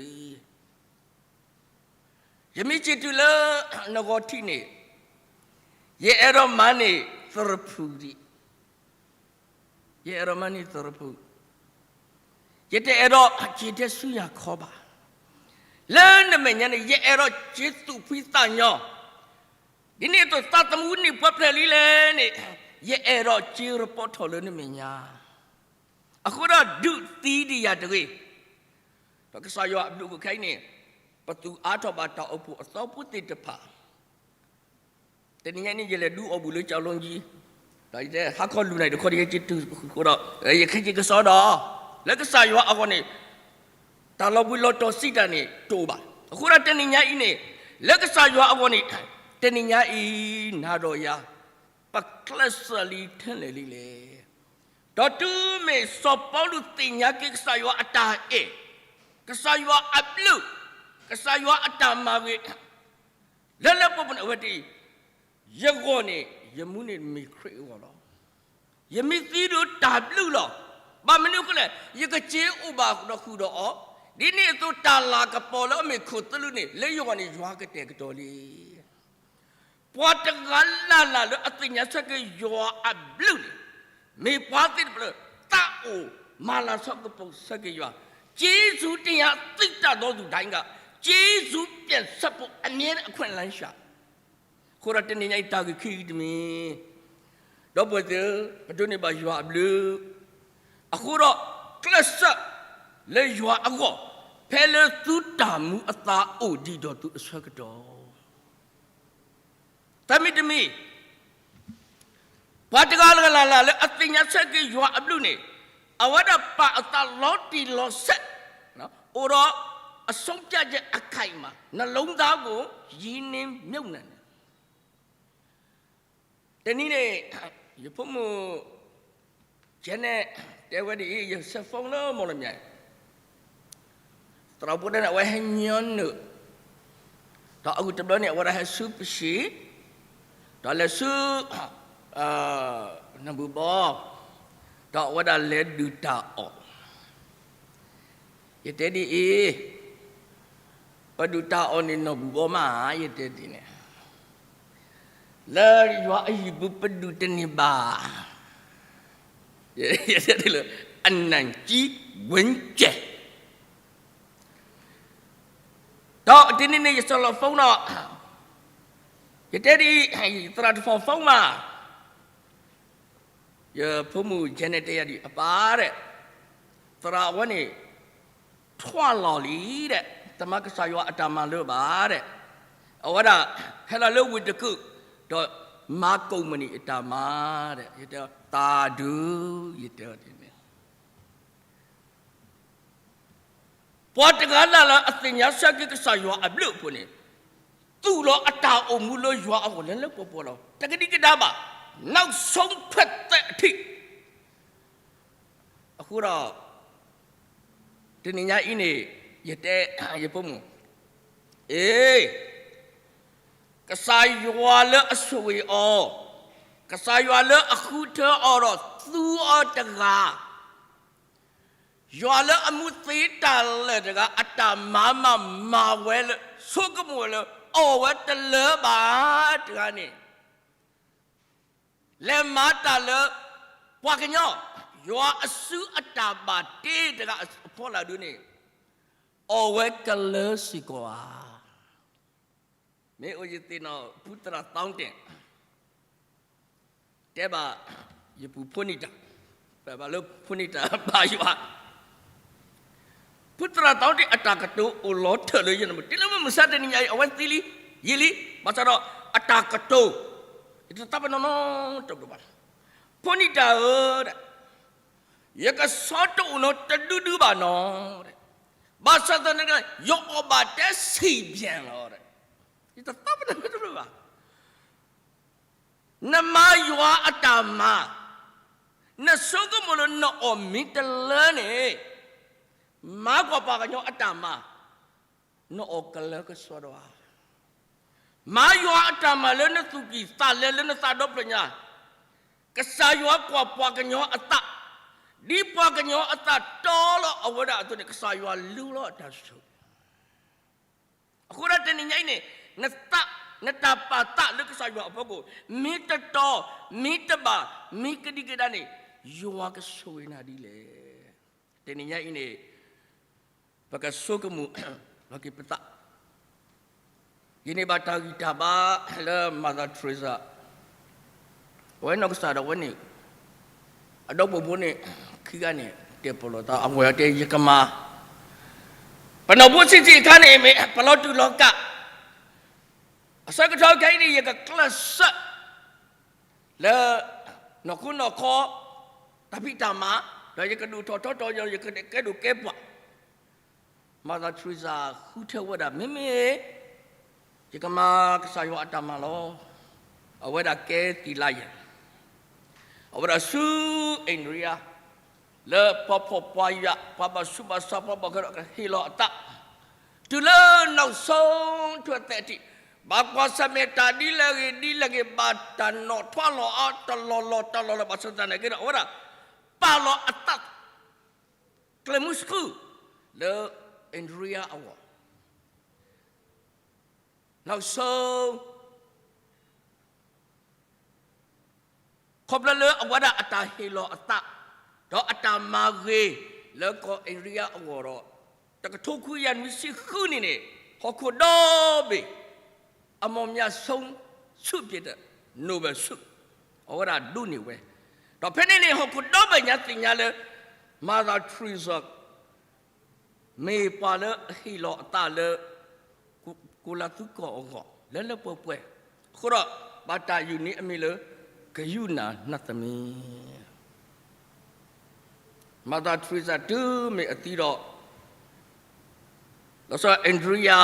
ယမ့ၢ်စံးတုၤလၢနဂီၤထံးန့ၣ်, ယအဲၣ်ဒိးမၤန့ၢ်သရဖူဒံး, ယအဲၣ်ဒိးမၤန့ၢ်သရဖူ, ယတအဲၣ်ဒိးစံးတဲဆူညါခီဘၣ်. လၢနမဲာ်ညါန့ၣ် ယအဲၣ်ဒိးစ့သူၣ်ဖှံသးညီ, ဒ်န့ၣ်အသိးသးသမူန့ၣ်ပှဲၤဖျဲးလံလဲၣ်န့ၣ်, ယအဲၣ်ဒိးစ့ရပီထီၣ်လၢနမဲာ်ညါ, အဃိဒီးဒုးသံဒံးယၤတဂ့ၤ. ဒီးကစၢ်ယွၤအဘျုးအဖှိၣ်ခဲအံၤန့ၣ်, ပသူၣ်အါထီၣ်ဘၣ်တၢ်အိၣ်ဖှိၣ်အသီဖိသ့ၣ်တဖၣ် တနံၤညါအံၤန့ၣ် ယလဲၤဒုးအီၣ်ဘူၣ်လၢကၠီၤလီကံ, ဒီးယတဲဟါခီလူၤနၤတခီဒီး ယက့ၤတုၤဃိဒီး, ယခဲက့ၤကစီဒီး, လၢကစၢ်ယွၤအဂီၢ်န့ၣ်, တၢ်လီၤဘှံးလီၤတီၤစံးတၢ်န့ၣ်တအိၣ်ဘၣ်. အဃိဒီးတနံၤညါအံၤန့ၣ်, လၢကစၢ်ယွၤအဂီၢ်န့ၣ်, တနံၤညါအံၤ, နၤဒီးယၤ, ပကျဲးစၢးလံထဲလဲၣ်လံလဲၣ်. ဒီးတုၤမ့ၢ်စီၤပီလူးသ့ၣ်ညါက့ၤကစၢ်ယွၤအတၢ်အဲၣ်, ကစၢ်ယွၤအဘျုး, ကစၢ်ယွၤအတၢ်မၤဂ့ၤ, လၢလၢပှဲၤပှဲၤန့ၣ် အဝဲတ့ၢ်, ယဂီၢ်န့ၣ် ယမူန့ၣ်မ့ၢ်ခရံာ်အဂီၢ်လီၤ. ယမ့ၢ်သံဒီးတၢ်ဘျုးလီၤ. ဘၣ်မနုၤအဃိလဲၣ်, ယကစ့အိၣ်ဘၣ်ဒီးဃုာ်ဒီးအီၤ, ဒ်န့ၣ်အသိးတၢ်လၤကပီၤလၢအမ့ၢ်ခိၣ်သလုးန့ၣ် လၢယဂီၢ်န့ၣ်ယွၤကတဲာ်ကတီၤလံ. ပှၤတဂၤလၢ်လၢ်လၢအသ့ၣ်ညါဆၢက့ၤယွၤအဘျုးန့ၣ်, မ့ၢ်ပှၤသ့ၣ်တဖၣ်လၢ သးအိၣ်မၤလၤဆီကပိၤဆၢက့ၤယွၤ, ကျေးဇူးတင်ရာသိတတ်သောသူတိုင်းက ကျေးဇူးပြန်ဆပ်ဖို့ အမြဲတမ်းအခွင့်အလမ်းရှာ. အဃိဒီးတနံၤညါအံၤတၢ်ဂ့ၢ်ခံဂ့ၢ်တမံၤ, ဒီပုၢ်ဝဲၢ်သ့ၣ်ဧၢ, ပဒိးန့ၢ်ဘၣ်ယွၤအဘျုး, အဃိဒီးကျဲးစၢးလၢယွၤအဂီၢ်, ဖဲလၢသုတၢ်မူအသါအိၣ်ဒံးဒီးသုအဆၢကတီၢ် တမံၤတမံၤ, ပှၤတဂၤလၢ်လၢ်လၢအသ့ၣ်ညါဆၢက့ၤယွၤအဘျုးန့ၣ်, အဝဲဒၣ်ပာ်အသးလီၤတံၢ်လီၤဆဲး, အိၣ်ဒီးအဆုံးဖြတ်ချက်အခိုင်အမာ, နှလုံးသားကိုရင်းနှီးမြှုပ်နှံတယ်. တနံၤန့ၣ်, ယဖိမုၣ် Janet တဲဝဲဒ်အံၤ, ယဆဲး phone လၢမီၢ်လမၠဲၣ် သရၣ်ဖိတဲန့ၣ် အဝဲဟဲညီနုၢ်, ဒီးအဂုၤတဘျီန့ၣ် အဝဲဒၣ်ဟဲဆူပစံး, ဒီးလဲၤဆူ နဘူၣ်ဘီ, ဒီးအဝဲဒၣ်လဲၤဒုၣ်တၢ်အီၣ်. ယတဲဒ်အံၤ, ပဒုၣ်တၢ်အီၣ်န့ၣ်နီၢ်ဘူၣ်ဘီမး, ယတဲဒ်န့ၣ်, လၢယွၤအဟံၣ်ပူၤပဒုၣ်တန့ၢ်ဘၣ်, ယတဲဒ်လၢ အနံၣ်ကံဝ့ကဲး ဒီးတနံၤန့ၣ် ယစၢလီၤ phone နီၤ, ယတဲဒ်အံၤ, ယသရၣ်တဖီ phone မး, ယဖိမုၣ် Janet တဲယၤဒ်အံၤ, အပၢ်ဒဲး, သရၣ်အဝဲန့ၣ် ထွါလီၤလံဒဲး, တမၤကစၢ်ယွၤအတၢ်မၤလၢၤဘၣ်ဒဲး, အဝဲဒၣ် ဟဲလီၤလၢဝ့ၢ်တကုာ်, ဒီးမၤကိးမုၢ်နံၤအတၢ်မၤဒဲး, ယတဲ သးဒုး, ယတဲန့ၣ် ပှၤတဂၤလၢ်လၢ်အသ့ၣ်ညါဆၢက့ၤကစၢ်ယွၤအဘျုးအဖှိၣ်န့ၣ်, သူၣ်လီၤအတၢ်အိၣ်မူလၢယွၤအဂီၢ်လၢလၢပှဲၤပှဲၤလီၤ. တကဒံကဒါဘၣ်, နောက်ဆုံးထွက်သည်အထိ. အဃိဒီး တနံၤညါအံၤန့ၣ် ယတဲ ယဖိမုၣ်, အ့, ကစၢ်ယွၤလၢအဆိၣ်ဂ့ၤအီၤ, ကစၢ်ယွၤလၢအဃုထၢအီၤဒီးသူအီၤတဂၤ, ယွၤလၢအမူသ့တၢ်လၢာ်တဂၤ အတၢ်မၤမးမၤဝဲလၢ ဆိကမိၣ်လၢ အီၣ်ဝဲတလၢဘၣ်တဂၤန့ၣ်, လဲၤမၤတၢ်လၢ ပှၤကညီ ယွၤအစုအတၢ်ဘၣ်တ့တဂၤအဖီလာ်ဒုန့ၣ် အီၣ်ဝဲကလၢစ့ၢ်ကီးဧါ. မ့ၢ်အိၣ်ယသ့ၣ်နီၣ် ဖုသရၣ်သီတ့ၣ် တဲဘၣ် ယပုၢ်ဖိနံၣ်တၢ်, ပဘၣ်လၢဖိနံၣ်တၢ်ဘါယွၤ, ဖုသရၣ်သီတ့ၣ်အတၢ်ကတိၤအိၣ်လီၤထၢၣ်လၢယနၢ်ပူၤ တုၤလၢမုၢ်မဆါတနံၤညါအံၤ အဝဲသံလံ, ယံာ်လံ, ဘၣ်ဆၣ်ဒီးအတၢ်ကတိၤ ယတသးပ့ၤနီၣ်နီတဘျီဘၣ်. ဖိနံၣ်တၢ်ဧၢ, ယကဆီတအိၣ်နီတဒုဒုဘၣ်နီၤ, ဘၣ်ဆၣ်သနာ်က့ ယအီၣ်ဘၣ်တဲဆံးပၠဲၣ်လီၤ. ယတသးပ့ၤနီၣ်နီတဘျီဘၣ်. နမၤယွၤအတၢ်မၤ, နဆိကမိၣ်လၢနအီၣ်မ့ၢ်တလၢန့ၣ်, မၤကွၢ်ပှၤကညီအတၢ်မၤ, နအီၣ်ကလၢကစီဒီဧါ. မၤယွၤအတၢ်မၤလၢနသူၣ်ကံၢ်သးလဲလၢနသးဒီဖျၢၣ်ညါ, ကစၢ်ယွၤကွၢ်ပှၤကညီအသး, ဒ်ပှၤကညီအသးတီလီၤအဝဲဒၣ်အသိးန့ၣ် ကစၢ်ယွၤလူလီၤအတၢ်ဆိၣ်ဂ့ၤ. အဃိဒီးတနံၤညါအံၤန့ၣ် နသး, နတၢ်ပာ်သးလၢကစၢ်ယွၤအဖီခိၣ် မ့ၢ်တတီ, မ့ၢ်တဘၣ်, မ့ၢ်ကဒံကဒါန့ၣ် ယွၤကဆိၣ်ဂ့ၤနၤဒ်လဲၣ်. တနံၤညါအံၤန့ၣ် ပကဆိကမိၣ် လီၤက့ၤပသး, ယန့ၢ်ဘၣ်တၢ်ဂံၢ်တၢ်ဘါလၢ Mother Teresa, အဝဲနီၢ်ကစၢ်ဒၣ်ဝဲန့ၣ် အဒီပုၢ်ဖိန့ၣ် ခံဂၤန့ၣ် တဲပလီၢ်သး အဝဲတဲ ယကမၤ ပနီၢ်ဖိဆံးဆံးအခါန့ၣ် မ့ၢ်ပလီၤတူာ်လီၤကာ် အဆၢကတီၢ်ခဲအံၤန့ၣ် ယကကျဲးစၢး လၢ နီၢ်ခိနီၢ်ခီ တၢ်ဖံးတၢ်မၤ ဒီးယကဒိၣ်ထီၣ်ထီထီၣ် ယကကဲဒိၣ်ကဲပှၢ် Mother Teresa ဃုထၢဝဲဒၣ် မ့မ့ၢ် ယကမၤကစၢ်ယွၤအတၢ်မၤလီၤ. အဝဲဒၣ်ကဲသံလါယဲၢ်, အဝဲဒၣ်ဆူ India လၢပှၤဖှီၣ်ပှၤယာ် ပှၤဘၣ်ဆူးဘၣ်ဆါ ပှၤဘၣ်ဃးဒီးကဟ့ၣ်လီၤအသး တုၤလၢနီၢ်ဆိထွဲသဲးထံး ဘၣ်ကွၢ်ဆၢၣ်မဲာ်တၢ်ဒ်လဲၣ်ဂ့ၤဒ်လဲၣ်ဂ့ၤ ဘၣ်တၢ်နီၣ်ထွါလီၤအါ တလီၢ်လီၢ်တလီၢ်လီၢ် ဘၣ်ဆၣ်သနာ်က့ဒီး အဝဲဒၣ် ပာ်လီၤအသး ကျဲမုၢ်ဆူၣ် လၢ India အဂီၢ် နီၢ်ဆိ ခီဖျိလၢအဝဲဒၣ်အတၢ်ဟ့ၣ်လီၤအသး ဒီးအတၢ်မၤဂ့ၤလၢကီၢ် India အဂီၢ်ဒီး တကထိခွံကယၤနွံဆံဃုနံၣ်န့ၣ် ဟီၣ်ခိၣ်ဒီဘ့ၣ် အမောင်မြတ်ဆုံးဆု ဖြစ်တဲ့ Nobel ဆု အဝဲဒၣ်ဒိးန့ၢ်ဝဲ ဒီးဖဲန့ၣ်န့ၣ် ဟီၣ်ခိၣ်ဒီဘ့ၣ်ညါသ့ၣ်ညါလၢ Mother Teresa မ့ၢ်ပှၤလၢအဟ့ၣ်လီၤအသးလၢ ကိလၤသူကီၢ်အဂီၢ် လၢလၢပှဲၤပှဲၤ အဃိဒီး ဘၣ်တၢ်ယုၢ်န့ၢ်အမံၤလၢ ကရုဏာနတ်သမီး Mother Teresa တုၤမ့ၢ်အသံဒီး လီၤဆီ India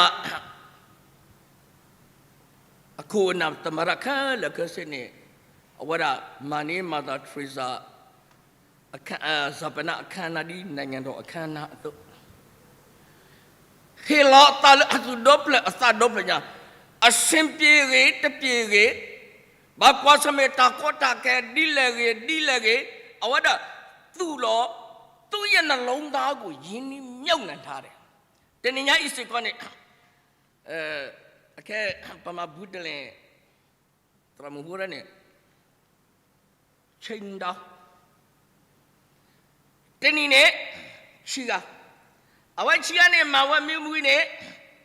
အခိၣ်အနၢ် သမ္မတ ခဲလၢာ်ခဲဆ့န့ၣ် အဝဲဒၣ်မၤန့ၢ် Mother Teresa အခမ်းအနား အခမ်းအနား ဒ်နိုင်ငံတော်အခမ်းအနားအသိး ဟ့ၣ်လီၤအသးလၢအသူၣ်ဒီဖျၢၣ်အသးဒီဖျၢၣ်ညါ အဆင်ပြေဂ့ၤတပြေဂ့ၤ ဘၣ်ကွၢ်ဆၢၣ်မဲာ်တၢ်ကီတၢ်ခဲဒ်လဲၣ်ဂ့ၤဒ်လဲၣ်ဂ့ၤ အဝဲဒၣ်သူၣ်လီၤ သူ့ရဲ့နှလုံးသားကို ရင်းနှီးမြှုပ်နှံထားတယ်. တနံၤညါအံၤစ့ၢ်ကီးန့ၣ် အခဲ ပမၤဘူတလဲၣ် သရၣ်မုၣ်ဟူရၢန့ၣ် ဆ့ဒၢ တနံၤန့ၣ် ဆံဂၤ, အဝဲဆံဂၤန့ၣ် မၤဝဲမ့ၢ်ဝံၤန့ၣ်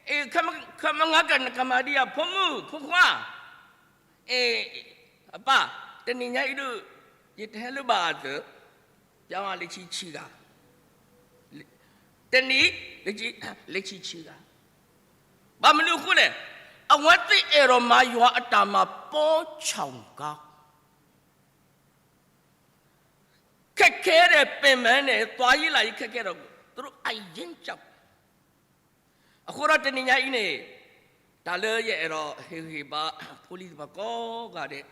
အ့ ခဲမုၢ်နကမၤဒံးဧါ ဖိမုၣ်ဖိခွါ, အ့ အပၢ်, တနံၤညါအံၤဒုး ယတဟဲလၢၤဘၣ်အသး, ပျီလၢဆံဆံဂၤ, တနံၤ လၢဆံဆံဂၤ, ဘၣ်မနုၤအဃိလဲၣ်, အဝဲသ့ၣ်အဲၣ်ဒိးမၤယွၤအတၢ်မၤပိာ်ဆၣ်ဂၤ ခက်ခဲတဲ့ ပင်ပန်းနဲ့ သွားရေးလာရေး ခက်ခဲတော့ သူတို့အရမ်းကြောက် အဃိဒီးတနံၤညါအံၤန့ၣ် တၢ်လၢယအဲၣ်ဒိးဟ့ၣ်ဂံၢ်ဘါ ဖိလံၤသ့ၣ်တဖၣ်ကိးဂၤဒဲး,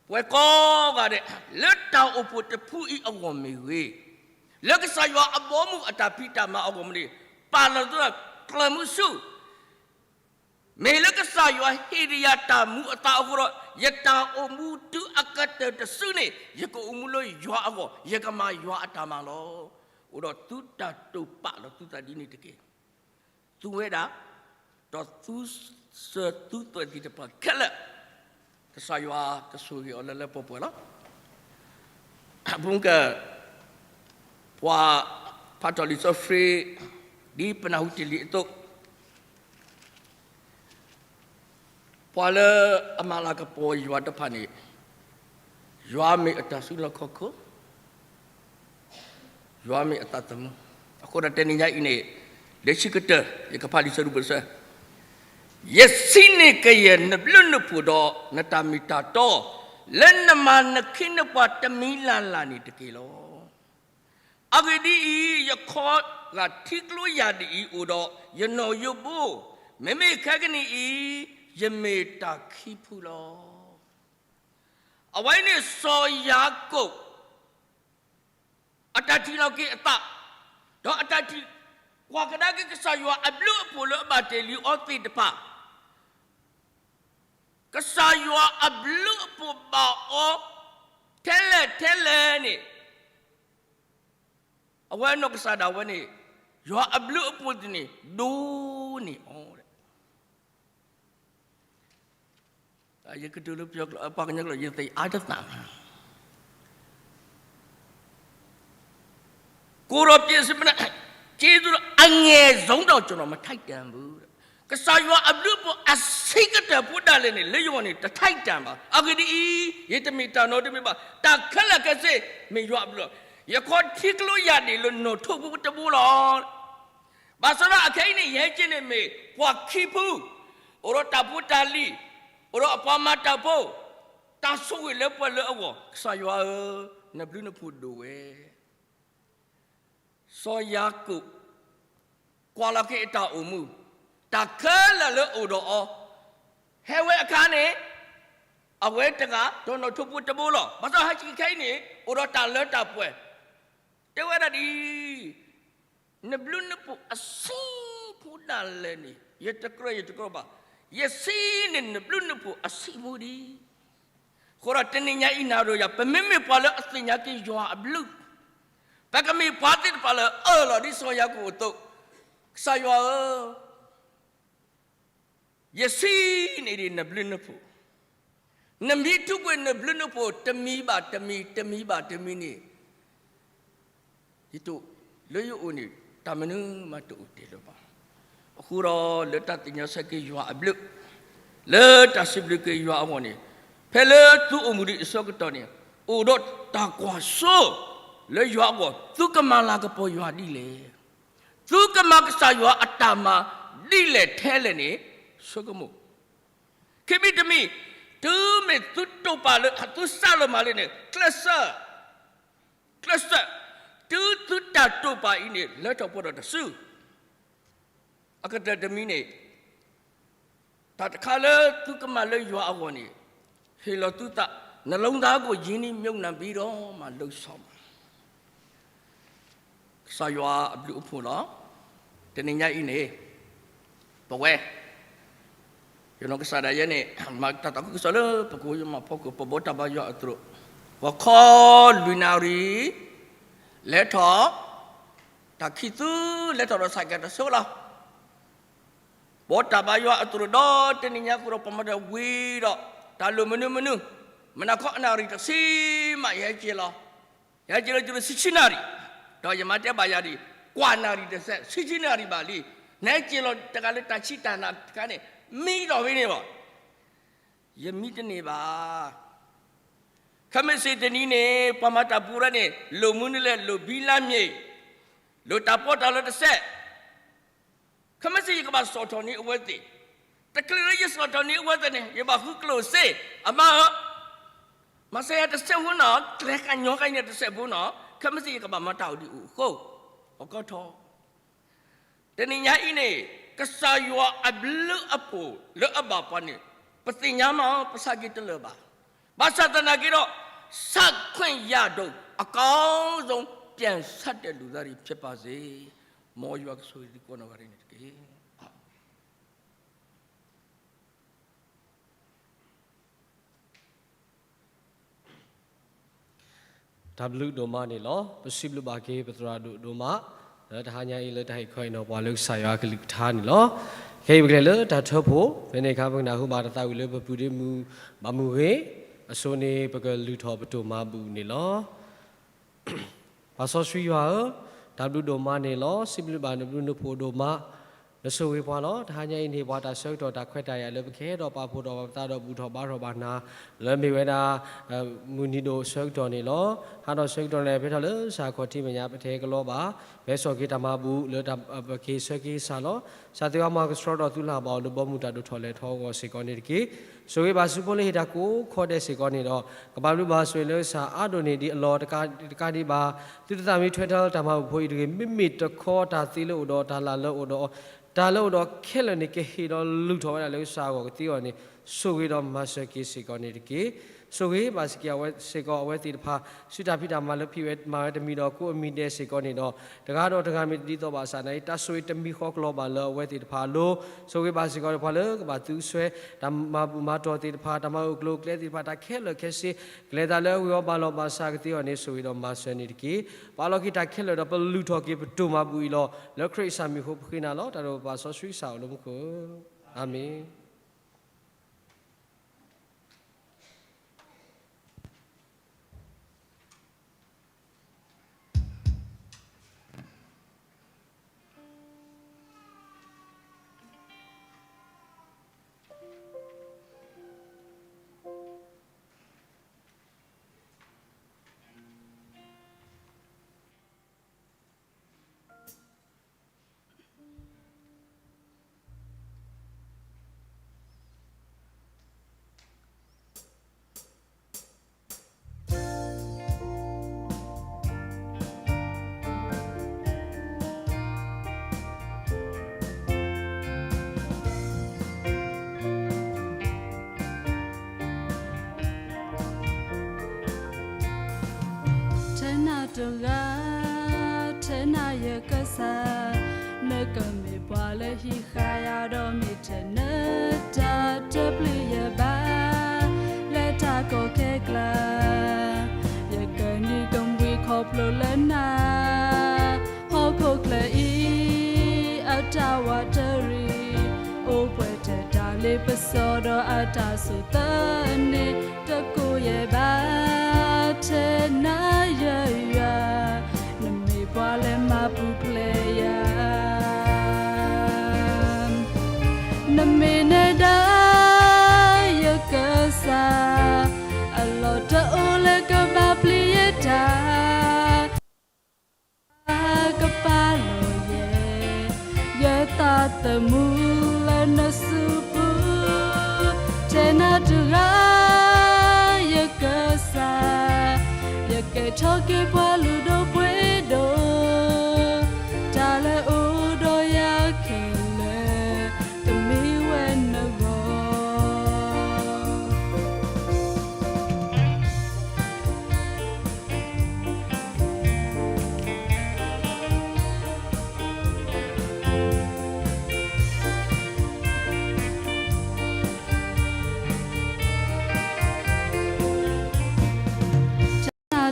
ပဝဲကိးဂၤဒဲး လၢတၢ်အိၣ်ဖှိၣ်တဖုအံၤအဂီၢ်မ့ၢ်ဂ့ၤ, လၢကစၢ်ယွၤအဘီအမုၢ်အတၢ်ဖံးတၢ်မၤအဂီၢ်မ့ၢ်ဂ့ၤ, ပာ်လီၤသးကျၢၤမုဆူၣ် မ့ၢ်လၢကစၢ်ယွၤဟ့ၣ်ဒံးယၤတၢ်မူအသးအဃိဒီး ယတၢ်အိၣ်မူတုၤအကတၢၢ်တစုန့ၣ် ယကအိၣ်မူလၢယွၤအဂီၢ်, ယကမၤယွၤအတၢ်မၤလီၤ. အိၣ်ဒီးသုတၢ်တိာ်ပာ်လီၤသုသးဒ်န့ၣ်တက့ၢ်. သုဝဲဒၣ် ဒီးသုစၢၤသုသွဲၣ်သ့ၣ်တဖၣ်ခဲလၢာ် ကစၢ်ယွၤကဆိၣ်ဂ့ၤအီၤလၢလၢပှဲၤပှဲၤလီၤ. အပူၤက ပှၤဖးထီၣ်လံာ်စီဆှံ ဒ်ပနၢ်ဟူတ့ၢ်လံအသိး, ပှၤလၢအမၤလၤကပီၤယွၤတဖၣ်န့ၣ် ယွၤမ့ၢ်အတၢ်စုလီၢ်ခီၣ်ခိၣ်, ယွၤမ့ၢ်အသးသမူ. အဃိဒီးတနံၤညါအံၤန့ၣ် လၢခံကတၢၢ် ယကဖးလံာ်စီဆှံပူၤတဆၢ, ယဆံးန့ၢ်ကယဲၢ်နဘျုးနဖှိၣ်ဒီး နတၢ်မ့ၢ်တၢ်တီ လၢနမၤနခ့နပှၤတမံၤလၢ်လၢ်န့ၣ်တက့ၢ်လီၤ. အဂ့ၢ်ဒ်အံၤ, ယခီဂာ်ထံကျိယၢ်ဒ်အံၤ အိၣ်ဒီးယနီၣ်ယိဘိ, မ့မ့ၢ်ခဲကနံၣ်အံၤ ယမ့ၢ်တၢ်ခံဖုလီၤ. အဝဲန့ၣ်စီၤယၤကိာ် အတၢ်ထံၣ်လီၤက့ၤအသး, ဒီးအတၢ်ထံၣ် ကွၢ်ကဒါက့ၤကစၢ်ယွၤအဘျုးအဖှိၣ်လၢအဘၣ်တ့ၢ်လံအီၤသ့ၣ်တဖၣ်, ကစၢ်ယွၤအဘျုးအဖှိၣ်ဘၣ်အီၤ ထဲလဲၣ်ထဲလဲၣ်န့ၣ် အဝဲနီၢ်ကစၢ်ဒၣ်ဝဲန့ၣ် ယွၤအဘျုးအဖှိၣ်သ့ၣ်န့ၣ် ဒိၣ်န့ၢ်အီၤ ယကတိၤလၢပှၤကညီကျိာ် ယသ့ၣ်အါတသး, ကိုယ်တော်ပြင်ဆင်မထက်တန်ဘူး, ကစၢ်ယွၤအဘျုးအဖှိၣ်အဆံးကတၢၢ်ဖိဒၣ်လဲာ်န့ၣ် လၢယဂီၢ်န့ၣ် တထိုက်တန်ဘၣ်. အဂ့ၢ်ဒ်အံၤ, ယတမ့ၢ်တၢ်နီတမံၤဘၣ်, တၢ်ခဲလၢာ်ခဲဆ့ မ့ၢ်ယွၤအဘျုးလီၤ. ယခီထံကျိယၢ်ဒ်အံၤလၢနီၣ်ထိးဖိတဘိလီၤ. ဘၣ်ဆၣ်ဒီးအခဲအံၤန့ၣ် ယဟဲက့ၤန့ၣ်မ့ၢ်ပှၤခံဖု, အိၣ်ဒီးတၢ်ဖိတၢ်လံၤ, အိၣ်ဒီးအပှၤမၤတၢ်ဖိ, တၢ်ဆိၣ်ဂ့ၤလၢပှၤလၢအဂီၢ်, ကစၢ်ယွၤဧၢ, နဘျုးနဖှိၣ်ဒိၣ်ဝဲ. စီၤယၤကိာ် ကွၢ်လီၤက့ၤအတၢ်အိၣ်မူ, တၢ်ခဲလၢာ်လၢအိၣ်ဒီးအီၤ, ဟဲဝဲအခါန့ၣ် အဝဲတဂၤ ဒီးနီၣ်ထိးဖိတဘိလီၤ. ဘၣ်ဆၣ်ဟဲက့ၤခဲအံၤန့ၣ် အိၣ်ဒီးတၢ်လၢတၢ်ပှဲၤ, တဲဝဲဒၣ်ဒ်အံၤ, နဘျုးနဖှိၣ်အဆံးဖိဒၣ်လဲာ်န့ၣ် ယတကြၢးယတကြၢးဘၣ်, ယဆံးန့ၢ်နဘျုးနဖှိၣ်အဆံးဖိဒံး. အဃိဒီးတနံၤညါအံၤ နၤဒီးယၤ ပမ့မ့ၢ်ပှၤလၢအသ့ၣ်ညါက့ၤယွၤအဘျုး, ပကမ့ၢ်ပှၤသ့ၣ်တဖၣ်လၢအၢၣ်လီၤဒ်စီၤယၤကိာ်အသိး, ကစၢ်ယွၤဧၢ, ယဆံးန့ၢ်ဒံးနဘျုးနဖှိၣ်, နမံထူးကွံာ်နဘျုးနဖှိၣ် တမံၤဘၣ်တမံၤ တမံၤဘၣ်တမံၤန့ၣ်, ယတိၢ်လၢယအိၣ်န့ၣ် တၢ်မနုၤမးတအိၣ်တ့ၢ်လၢၤဘၣ်. အဃိဒီးလၢတၢ်သ့ၣ်ညါဆၢက့ၤယွၤအဘျုး, လၢတၢ်စံးဘျုးက့ၤယွၤအဂီၢ်န့ၣ်, ဖဲလၢသုအိၣ်မူဒံးအဆၢကတီၢ်န့ၣ် အိၣ်ဒီးတၢ်ကွၢ်စိလၢယွၤအဂီၢ်, သုကမၤလၤကပီၤယွၤဒ်လဲၣ်. သုကမၤကစၢ်ယွၤအတၢ်မၤဒ်လဲၣ်ထဲလဲၣ်န့ၣ် ဆိကမိၣ်. ခံမံၤတမံၤ, တုၤမ့ၢ်သုတိာ်ပာ်လၢ သုစးလီၤမၤလၢန့ၣ် ကျဲးစၢး, ကျဲးစၢး, တုၤသုတၢ်တိာ်ပာ်အံၤန့ၣ် လၢထီၣ်ပှဲၤထီၣ်တစု အကတၢၢ်တမံၤန့ၣ် တၢ်တခါလၢသုကမၤလၢယွၤအဂီၢ်န့ၣ် ဟ့ၣ်လီၤသုသး, နှလုံးသားကို ရင်းနှီးမြှုပ်နှံပြီးတော့မှ လုပ်ဆောင်ပါ. ကစၢ်ယွၤအဘျုးအဖှိၣ်လီၤ. တနံၤညါအံၤန့ၣ် ပဝဲ ယနီၢ်ကစၢ်ဒၣ်ယဲန့ၣ် မၤတၢ်သးခုကစီၣ်လၢပကီၢ်ယမၤဖီခိၣ် ပဘီတၢ်ဘါယွၤအသရိာ် ပှၤခီလွံၢ်နၣ်ရံၣ် လဲၤထီၣ်, တၢ်ခံသူလဲၤထီၣ်ဒီးဆၣ်ကဲၤတၢ်ဆိလီၤ. ဘီတၢ်ဘါယွၤအသရိာ်ဒီးတနံၤညါအဃိဒီး ပှၤမၤတၢ်ဝံၤဒီး တၢ်လိၣ်မနုၤမနုၤ, မုၢ်နၤခီအနၣ်ရံၣ်တဆံမး ယဟဲက့ၤလီၤ, ယဟဲက့ၤလီၤတုၤလၢဆံဆံနၣ်ရံၣ်, ဒီးယမၤတဲဘၣ်ယၤဒံး, ကွၢ်နၣ်ရံၣ်တစဲး ဆံဆံနၣ်ရံၣ်ဘၣ်လံ, နဟဲက့ၤလီၤတဂၤလၢတၢ်ဆံးတၢ်နးတခါန့ၣ် မံဒီးဖဲန့ၣ်လီၤ. ယမံတန့ၢ်ဘၣ်. ခဲမုၢ်ဆ့ၣ်တနံၤန့ၣ် ပှၤမၤတၢ်ပူၤရၢန့ၣ် လိၣ်မနုၤလဲၣ်, လိၣ်ဘံလါမ့ၤ, လိၣ်တၢ်ပီးတၢ်လီတစဲး, ခဲမုၢ်ဆ့ၣ်ယကဘၣ်စိာ်ထီၣ်န့ၢ်အဝဲသ့ၣ်, တချုးလၢယစိာ်ထီၣ်န့ၢ်အဝဲသ့ၣ်န့ၣ် ယဘၣ်ဃုကျိၣ်စ့, အမါဧၢ, မၤစၢၤယၤတစဲးဖိနီၤ, ကျဲၤကညီကါအံၤန့ၣ်တစဲးဖိနီၤ, ခဲမုၢ်ဆ့ၣ်ယကဘၣ်မၤတၢ်အိၣ်ဒံးအိၣ်အဃိ, ပကီထီၣ် တနံၤညါအံၤန့ၣ် ကစၢ်ယွၤအဘျုးအဖှိၣ်လၢအဘၣ်ပှၤန့ၣ် ပသ့ၣ်ညါမး ပဆါက့ၤတလၢာ်ဘၣ်. ဘၣ်ဆၣ်သနာ်က့ဒီး ဆၣ်ခွင့်ရတုန်း အကောင်းဆုံး ပြန်ဆပ်တဲ့လူသားတွေဖြစ်ပါစေ. မ်ယွၤကဆိၣ်ဂ့ၤသုကိးနီၢ်ဂၤဒဲးန့ၣ်တက့ၢ်. တၢ်ဘျုးဒိၣ်မးန့ၣ်လီၤ. ပစံးဘျုးဘၣ်က့ၤပသရၣ်ဒိၣ်ဒိၣ်မး လၢတဟါညါအံၤလၢတၢ်ဟ့ၣ်ခီဟ့ၣ်နီၤပှၤလၢကစၢ်ယွၤအကလုၢ်ကထါန့ၣ်လီၤ. ခဲအံၤပကလဲၤလၢတၢ်ထၢဖှိၣ်, ဖဲန့ၣ်အခါပကနၢ်ဟူဘၣ်တၢ်သးဝံၣ်လၢပပုၢ်ဒ့မုၣ်ဘၣ်မုၢ်ဂ့ၤ, အစိၤန့ၣ်ပကလုၢ်ထီၣ်ပတိၢ်မၤဘူၣ်န့ၣ်လီၤ. ပၢ်စီဆှံယွၤဧၢ, တၢ်ဘျုးဒိၣ်မးန့ၣ်လီၤ. စံးဘျုးဘၣ်နဘျုးနဖှိၣ်ဒိၣ်မး, နဆိၣ်ဂ့ၤပှၤလီၤ. တဟါညါအံၤန့ၣ် ပှၤတၢ်ဆၢကတီၢ်တၢ်ခွဲးတၢ်ယာ်လၢပကဟဲဒီးပာ်ဖှိၣ်ဒီးပသးဒီးဘူၣ်ထီၣ်ဘါထီၣ်ဘၣ်နၤ လၢမ့ၢ်ဝဲဒၣ် မုၢ်နံၤဒိၣ်ဆၢကတီၢ်န့ၣ်လီၤ. ဟါဒီးဆၢကတီၢ်န့ၣ် ဖဲထီၣ်လၢစၢ်ခီၣ်ထံးမဲာ်ညါ ပတဟဲကလီဘၣ်, ပဟဲစိာ်က့ၤတၢ်မၤဘူၣ်လၢပကဟ့ၣ်ဆၢက့ၤကစၢ်လီၤ. ကစၢ်သုးအမါကဆှီထီၣ်သုလၢ်ဘၣ်အီၤလၢဘီမုၢ်တၢ်ဒိၣ်ထီၣ်လဲၤထီၣ်အဂီၢ်စ့ၢ်ကီးန့ၣ်တက့ၢ်. ဆိၣ်ဂ့ၤဘၣ်ဆူဖိလၢဟ့ၣ်တၢ်ကိးခီဒဲးစ့ၢ်ကီးန့ၣ်ဒီး ကဘၣ်ဘျုးဘၣ်ဆိၣ်ဂ့ၤလၢကစၢ်အါဒိၣ်န့ၢ်ဒံးအလီၢ်တကးဒံးဘၣ်, သုတသးမံထွဲတၢ်လၢတၢ်မၤဘူၣ်ဖိအံၤတဂ့ၤ, မ့မ့ၢ်တခီတၢ်သ့လၢအိၣ်ဒီးတၢ်လၢ်လၢအိၣ်ဒီး တၢ်လၢအိၣ်ဒီးခဲလၢာ်န့ၣ် ကဟ့ၣ်ဒီးလုၢ်ထီၣ်ဝဲဒၣ်လၢကစၢ်အဂီၢ်ကသ့အဂီၢ်န့ၣ် ဆိၣ်ဂ့ၤဒီးမၤစၢၤက့ၤစ့ၢ်ကီးန့ၣ်တက့ၢ်. ဆိၣ်ဂ့ၤဘၣ်စ့ၢ်ကီးအဝဲသ့ၣ်တဖၣ် ဆူတၢ်ဖံးတၢ်မၤလၢဖံးဝဲမၤဝဲတမံၤဒီးကိးအမံၤဒဲးစ့ၢ်ကီးန့ၣ်ဒီး တဂၤဒီးတဂၤမ့ၢ်တဒ်သိးဘၣ်ဆၣ်န့ၣ် တၢ်ဆိၣ်ဂ့ၤတမံၤဃီကလီၤဘၣ်လၢအဝဲသ့ၣ်တဖၣ်အလိၤ, ဆိၣ်ဂ့ၤဘၣ်စ့ၢ်ကီးပှၤလၢကဘၣ်သူစွဲ တၢ်မၤဘူၣ်မၤတီၢ်သ့ၣ်တဖၣ် တၢ်မၤဂၢၢ်ကျိၤကျဲသ့ၣ်တဖၣ် တၢ်ခဲလၢာ်ခဲဆ့ ကလဲၤသးလၢအဂ့ၤအဘၣ်လီၤဘၣ်ဆၣ်ကသ့အဂီၢ်န့ၣ် ဆိၣ်ဂ့ၤဒီးမၤစၢၤန့ၣ်တက့ၢ်. ပာ်လီၤက့ၤတၢ်ခဲလၢာ်ဒီးပလုၢ်ထီၣ်က့ၤပတိၢ်မၤဘူၣ်အံၤလီၤ. လၢခရံာ်အမံၤအဃိပဃ့နၤလီၤ. တၢ်ဒီးပၢ်စီဆှံကစၢ်အိၣ်လၢမူခိၣ်, အၤမ့ၣ်. ထဲနၤတဂၤ, ထဲနၤယကစၢ်, နကမ့ၢ်ပှၤလၢဟံးဃာ်ယၤဒီးမ့ၢ်ထဲနတၢ်တပျုာ်ယဘၣ်, လၢတၢ်ကီခဲကျါ ယကနုာ်ကမှံခီဖျိလၢနၤ, ဟီၣ်ခိၣ်ချၢအံၤ အတၢ်ဝးတရံး, အိၣ်ပှဲၤထဲတၢ်လ့ပစီဒီးအတၢ်စူၢ်သးန့ၣ် တကိးယဲၢ်ဘၣ်, ထဲနၤယွၤ, နမ့ၢ်ပှၤလၢမၤပူၤဖျဲးယၤ, နမ့ၢ်နဒါ ယကစၢ်, အလီၢ်တအိၣ်လၢကဘၣ်ပျံၤယတၢ် ကပာ်လီၤယဲ ယသးသမူလၢနစုပူၤ, ထဲနၤတဂၤ ယကစၢ်, ယကဲထီၣ်က့ၤပှၤလုၢ်ဒိၣ်ပှ့ၤဒိၣ်, တၢ်လၢအိၣ်ဒီးယၤခဲလၢာ် တမ့ၢ်ဝဲနဂီၢ်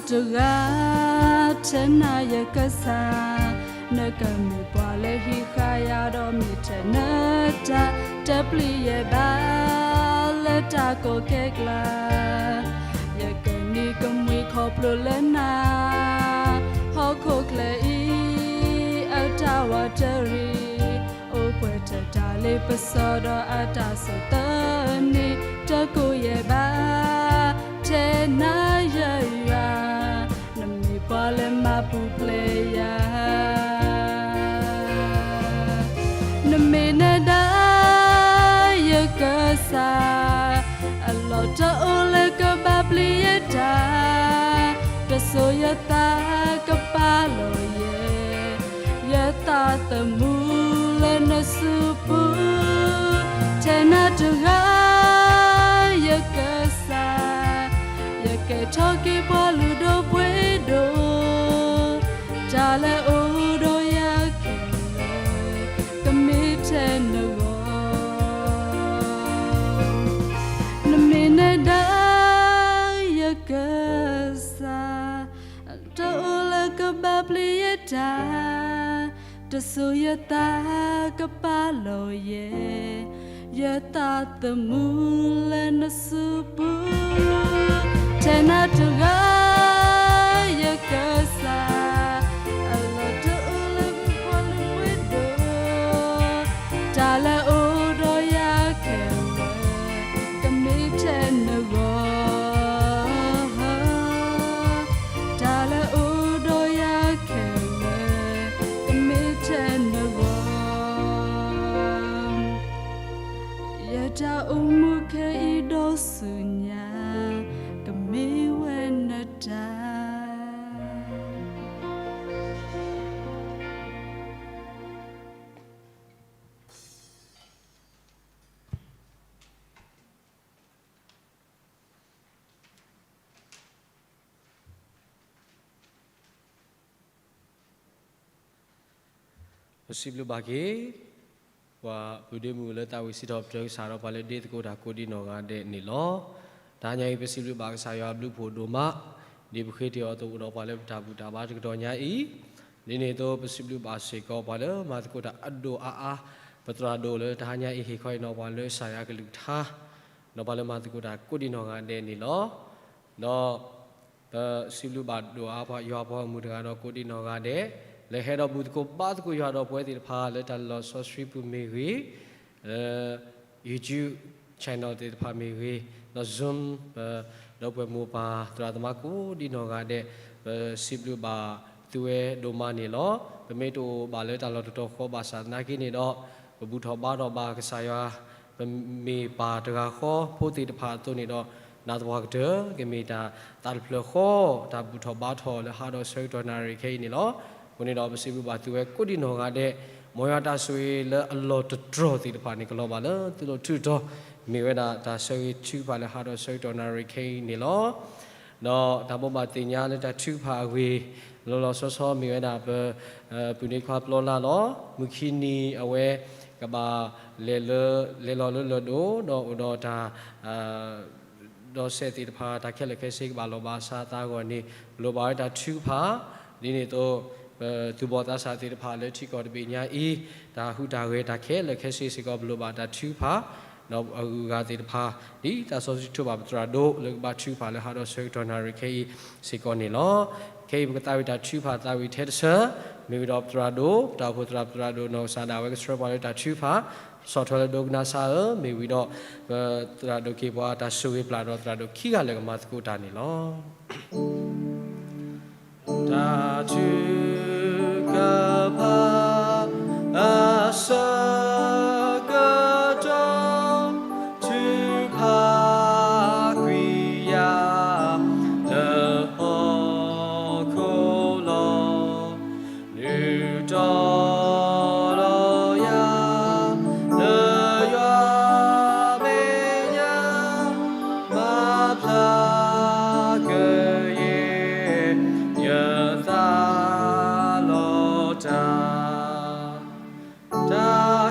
တဂၤ ထဲနၤယကစၢ်, နကမ့ၢ်ပှၤလၢဟံးဃာ်ယၤဒီး မ့ၢ်ထဲနတၢ်တပျံၤယဲၢ်ဘၣ် လၢတၢ်ကီၢ်ခဲကျါ, ယကနံၤကမှံခီဖျိလၢနၤ, ဟီၣ်ခိၣ်ချၢအံၤ အတၢ်ဝးတရံး, အိၣ်ပှဲၤထဲတၢ်လ့ပစီဒီးအတၢ်ဆိၣ်သနံး တကိးယဲၢ်ဘၣ် ထဲနၤယယွၤ နမ့ၢ်ပှၤလၢမၤပူၤဖျဲးယၤ, နမ့ၢ်နဒၣ်ယကစၢ်, အလီၢ်တအိၣ်လၢကဘၣ်ပျံၤယတၢ်, တစိၤယသးကပာ်လီၤယဲၢ် ယသးသမူလၢနစုပူၤ, ထဲနၤတဂၤယကစၢ်, ယကဲထီၣ်က့ၤပှၤလုၢ်ဒိၣ်ပှ့ၤဒိၣ်, တၢ်လၢအအိၣ်ဒီးယၤခဲလၢာ် ကမ့ၢ်ထဲနဂီၢ်, နမ့ၢ်နဒၣ်ယကစၢ် တအိၣ်လၢကဘၣ်ပျံၤယတၢ်, တစိၤယသးကပာ်လီၤယဲၢ် ယသးသမူလၢနစုပူၤ, ထဲနၤတဂၤယကစၢ်, အလီၢ်တအိၣ်လၢကပာ်လီၤပှ့ၤဒိၣ်, တၢ်လၢအအိၣ်ဒီးယၤခဲလၢာ် ကမ့ၢ်ထဲနဂီၢ်, တၢ်လၢအအိၣ်ဒီးယၤခဲလၢာ် ကမ့ၢ်ထဲနဂီၢ်, ယတၢ်အိၣ်မူခဲအံၤဒီးဆူညါ ကမ့ၢ်ဝဲနတၢ်. ပစံးဘျုးဘၣ်က့ၤ ပှၤပုၢ်ဒ့မုၣ်လၢသးဝံၣ်စံးထီၣ်ပတြၢၤကစၢ်ဒီးပှၤလၢဒ့သကိးတၢ်ကိးဒံးနီၢ်ဂၤဒဲးန့ၣ်လီၤ. တဟါညါအံၤ ပစံးဘျုးဘၣ်ကစၢ်ယွၤဘျုးဖှိၣ်ဒိၣ်မး, ဒ်ပဃ့တ့ၢ်အီၤသကိးဒီးပှၤလၢပတၢ်ဘူၣ်တၢ်ဘါတကတီၢ်ညါအံၤ, ဒ်န့ၣ်အသိး ပစံးဘျုးဘၣ်စ့ၢ်ကီးပှၤလၢမၤသကိးတၢ်အဒိၣ်အါအါ, ပသရၣ်ဒိၣ်လၢတဟါညါအံၤ ဟ့ၣ်ခီအံၤနီၤ ပှၤလၢကစၢ်ယွၤကလုၢ်ကထါ ဒီးပှၤလၢမၤသကိးတၢ်ကိးဒံးနီၢ်ဂၤဒဲးန့ၣ်လီၤ. ဒီး ပစံးဘျုးဘၣ်ဒိၣ်အါပှၤယွၤပှၤဂီၢ်မုၢ်တဂၤဒီးကိးဒံးနီၢ်ဂၤဒဲး, လၢဟဲဒီးဘူၣ်သကိးဘါသကိးယွၤဒီးပဝဲသ့ၣ်တဖၣ် လၢတၢ်လီၢ်စီဆှံပူၤမ့ၢ်ဂ့ၤ, လၢ YouTube channel သ့ၣ်တဖၣ်မ့ၢ်ဂ့ၤ, ဒီး Zoom ပဒီပုၢ်ဝဲၢ်မိၢ်ပၢ်သရၣ်သမါကိးဒံးနီၢ်ဂၤဒဲး, ပစံးဘျုးဘၣ်သုဝဲဒိၣ်မးန့ၣ်လီၤ. ပမ့ၢ်တအိၣ်ဘၣ်လၢတၢ်လီၢ်တတီၤဃီဘၣ်ဆၣ်သနာ်က့န့ၣ်ဒီး, ပဘူၣ်ထီၣ်ဘါထီၣ်ဘၣ်ကစၢ်ယွၤ, ပမ့ၢ်ပၢ်တဂၤဃီဖိသ့ၣ်တဖၣ်အသိးန့ၣ်ဒီး, နၤသပှၢ်ကတၢၢ် ကမ့ၢ်တၢ်သးတဖျၢၣ်ဃီ, တၢ်ဘူၣ်ထီၣ်ဘါထီၣ်လၢဟးဒီးဆၢကတီၢ်နၣ်ရံၣ်ခဲအံၤန့ၣ်လီၤ. အဃိန့ၣ်ဒီးပစံးဘျုးဘၣ်သုဝဲကိးဒံးနီၢ်ဂၤဒဲး, မ်ယွၤတၢ်ဆိၣ်ဂ့ၤလၢအလီၢ်တတြီၢ်သ့ၣ်တဖၣ်န့ၣ် ကလီၤဘၣ်လၢသုလိၤထူးတီၤ, မ့ၢ်ဝဲဒၣ်တၢ်ဆၢဂ့ၤထုကဖၣ်လၢဟးဒီးဆၢကတီၢ်နၣ်ရံၣ်ခဲအံၤန့ၣ်လီၤ. ဒီးတၢ်ဘိးဘၣ်သ့ၣ်ညါလၢတၢ်ထုကဖၣ်အဂ့ၢ်, လီၤလီၤဆီဆီမ့ၢ်ဝဲဒၣ်ပ ပုၢ်န့ၢ်ခွါပျီလၢ်လီၤ. မုၢ်ခံနံၤအဝဲ ကဘၣ်လဲၤလၢ လဲၤလီၤလၢလၢၢ်ဒိၣ် ဒီးအိၣ်ဒီးတၢ် ဒီးစဲးသ့ၣ်တဖၣ် တၢ်ခဲလၢာ်ခဲဆ့ကဘၣ်လီၤဘၣ်အဆၢအသးအဂီၢ်န့ၣ် လိၣ်ဘၣ်ဝဲတၢ်ထုကဖၣ်, ဒ်န့ၣ်အသိး ပသူၣ်ဘီၣ်သးစၢ်သ့ၣ်တဖၣ်လၢထံကီၢ်တဘ့ၣ်ညါအံၤ တၢ်ဟူးတၢ်ဂဲၤတၢ်ခဲလၢာ်ခဲဆ့စ့ၢ်ကီး ပလိၣ်ဘၣ်တၢ်ထုကဖၣ်, ဒီးအဂုၤအဂၤသ့ၣ်တဖၣ် ဒ်တၢ်စီဆှံထိးဘၣ်ပသရၣ်ဒိၣ်လၢကဘါထုကဖၣ်လၢဟးဒီးဆၢကတီၢ်နၣ်ရံၣ်ခဲအံၤစ့ၢ်ကီးန့ၣ်လီၤ. ခဲအံၤပကသးဝံၣ်တၢ်ထုကဖၣ်သးဝံၣ်ထဲတဆၢ, မ့ၢ်ဝံၤဒီးပသရၣ်ဒိၣ် ပတၢ်အိၣ်ဖှိၣ်သရၣ် ပသရၣ်ဒိၣ်နီၢ်ကစၢ်ဒၣ်ဝဲကဆှၢပှၤလၢတၢ်ထုကဖၣ် ဆီၣ်ထွဲလၢဒိကနၣ်စၢ်ဧၢ, မ့ၢ်ဝံၤဒီး ပသရၣ်ဒိၣ်က့ၤပှၤတၢ်ဆိၣ်ဂ့ၤပျၢ်ဒီးသရၣ်ဒိၣ်ခံဂၤလၢာ်ကမၤသကိးတၢ်န့ၣ်လီၤ. တၢ်ထုကဖၣ် အဆၢကတီၢ် ထုကဖၣ်ကွံာ်ယၤ လၢဟီၣ်ခိၣ်လီၤ. နုာ်တီၤလီၤယၤ လၢယွၤမဲာ်ညါ မၤဖျါကယဲၢ် ယသးလီၤတၢ် တၢ်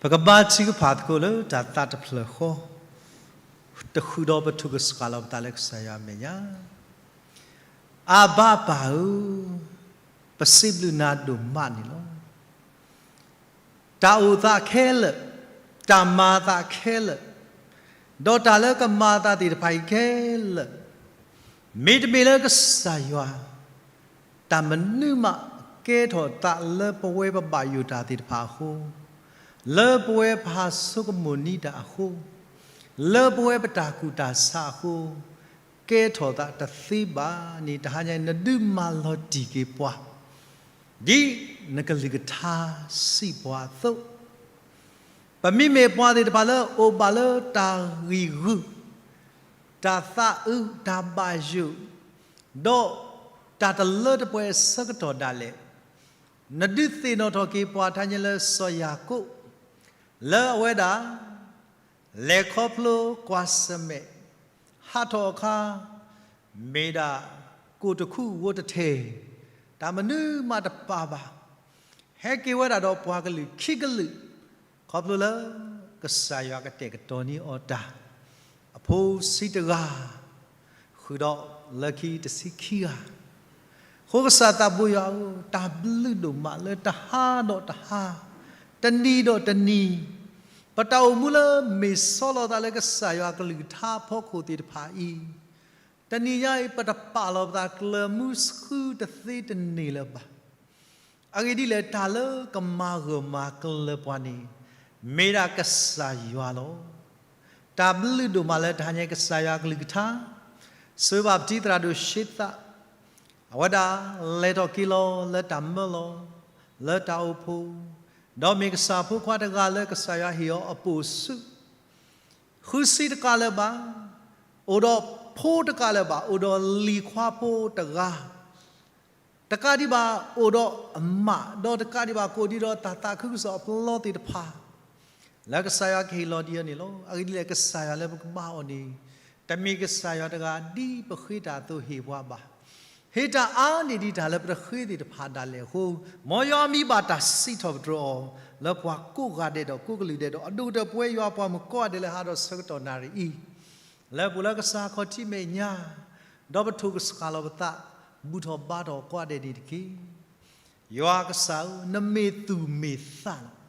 ပကဘါထုကဖၣ်သကိးလၢတၢ်သးတဖျၢၣ်ဃီ, တဃုာ်ဒီးပထိၣ်ကစှၤလီၤပသးလၢကစၢ်ယွၤအမဲာ်ညါ. အဘၣ်ပၢ်ဧၢ, ပစံးဘျုးနၤဒိၣ်မးန့ၣ်လီၤ. တၢ်အိၣ်သးခဲလၢာ်, တၢ်မၤသးခဲလၢာ်, ဒီးတၢ်လၢကမၤအသးသ့ၣ်တဖၣ်အံၤခဲလၢာ်, မ့တမ့ၢ်လၢကစၢ်ယွၤ တၢ်မနုၤမးကဲထီၣ်သးလၢပဝဲပဘၣ်ယိၣ်တၢ်သ့ၣ်တဖၣ်အဃိ, လၢပဝဲပဟးဆိကမိၣ်နံၤတၢ်အဃိ, လၢပဝဲပတၢ်ကူၣ်တၢ်ဆးအဃိ, ကဲထီၣ်သးတသ့ဘၣ်န့ၣ် တဟါညါအံၤ နဒုးမၤလီၤတံၢ်က့ၤပှၤ, ဒ်နကလုၢ်ကထါစံးပှၤအသိး, ပမ့မ့ၢ်ပှၤသ့ၣ်တဖၣ်လၢအိၣ်ဘၣ်လၢတၢ်ဂံၢ်ဂူာ်, တၢ်သးအုး, တၢ်ဘၣ်ယိၣ်, ဒီးတၢ်တလၢတပှဲၤအဆၢကတီၢ်ဒၣ်လဲာ်, နဒုးသ့ၣ်နီၣ်ထီၣ်က့ၤပှၤထါညါလၢစီၤယၤကိာ်, လၢအဝဲဒၣ် လဲၤခီဖျိကွၢ်ဆၢၣ်မဲာ်, ဟးထီၣ်အခါ, မ့ၢ်ဒၣ်ကိၣ်တခူၣ်ဝိတထံး, တၢ်မနုၤမးတပာ်ဘၣ်, ဟဲက့ၤဝဲဒၣ်ဒီးပှၤကလုာ်ခံကလုာ်, ခီဖျိလၢကစၢ်ယွၤကတဲာ်ကတီၤန့ၢ်အီၤတၢ်, အဖိဆံးတဂၤ, ဃုာ်ဒီးလၢခံတဆံခံဂၤ, အဃိကစၢ်သးဘိယွၤဧၢ, တၢ်ဘျုးဒိၣ်မးလၢတဟါဒီးတဟါ, တနံၤဒီးတနံၤ, ပတၢ်အိၣ်မူလၢမ့ၢ်ဆီလီၤသးလၢကစၢ်ယွၤကလုၢ်ကထါအဖီခိၣ်သ့ၣ်တဖၣ်အံၤ, တနံၤညါအံၤ ပတပာ်လီၤပသးကျၢၤမူဆှုတသ့တန့ၢ်လၢၤဘၣ်. အဂ့ၢ်ဒ်လဲၣ်, တၢ်လၢကမၤဂၢၢ်မၤကျၢၤပှၤန့ၣ် မ့ၢ်ဒၣ်ကစၢ်ယွၤလီၤ. တၢ်ဘျုးဒိၣ်မးလၢတဟါညါအံၤကစၢ်ယွၤကလုၢ်ကထါ, စၢၤဘၣ်ပထံသရၣ်ဒိၣ်ရှ့သး, အဝဲဒၣ်လဲၤထီၣ်က့ၤလီၤလၢတၢ်မၢလီၤ, လၢတၢ်အိၣ်ဖှိၣ်, ဒီးမ့ၢ်ကစၢ်ဖိခွါတဂၤလၢကစၢ်ယွၤဟ့ၣ်အီၤအပိာ်စု, ဃုဆံတကးလၢၤဘၣ်, အိၣ်ဒီးဖိတကးလၢၤဘၣ်, အိၣ်ဒီးလံၤခွါဖိတဂၤ တကးဒံးဘၣ်အိၣ်ဒီးအမး, ဒီးတကးဒံးဘၣ်ကအိၣ်ဒံးဒီးတၢ်သးခုကစီၣ်အပျီသ့ၣ်တဖၣ်, လၢကစၢ်ယွၤကဟ့ၣ်လီၤဒံးအီၤန့ၣ်လီၤ. အဂ့ၢ်ဒ်လဲၣ်, ကစၢ်ယွၤလၢပကဘါအီၤန့ၣ်, တမ့ၢ်ကစၢ်ယွၤတဂၤဒ်ပဃ့တၢ်အသိးဟ့ၣ်ပှၤဘၣ်. ဟ့ၣ်တၢ်အါန့ၢ်ဒံးတၢ်လၢပတဃ့သ့ၣ်တဖၣ်ဒၣ်လဲာ်အဃိ, မ်ယွၤမံဘၣ်တၢ်စံးထီၣ်ပတြၢၤအီၤ, လၢပှၤကိးဂၤဒဲးဒီးကိးကလုာ်ဒဲးဒီး အဒိၣ်ကတၢၢ်ပဝဲယွၤပှၤမုၣ်ကိးဂၤဒဲးလၢဟးဒီးဆၢကတီၢ်နၣ်ရံၣ်အံၤ လၢပအိၣ်လၢကစၢ်ခီၣ်ထံးမဲာ်ညါ, ဒီးပထိၣ်ကစှၤလီၤပသး, ဘူၣ်ထီၣ်ဘါထီၣ်ကိးဂၤဒဲးန့ၣ်တက့ၢ်. ယွၤကစၢ်ဧၢ, နမ့ၢ်သူၣ်မ့ၢ်သးလီၤ.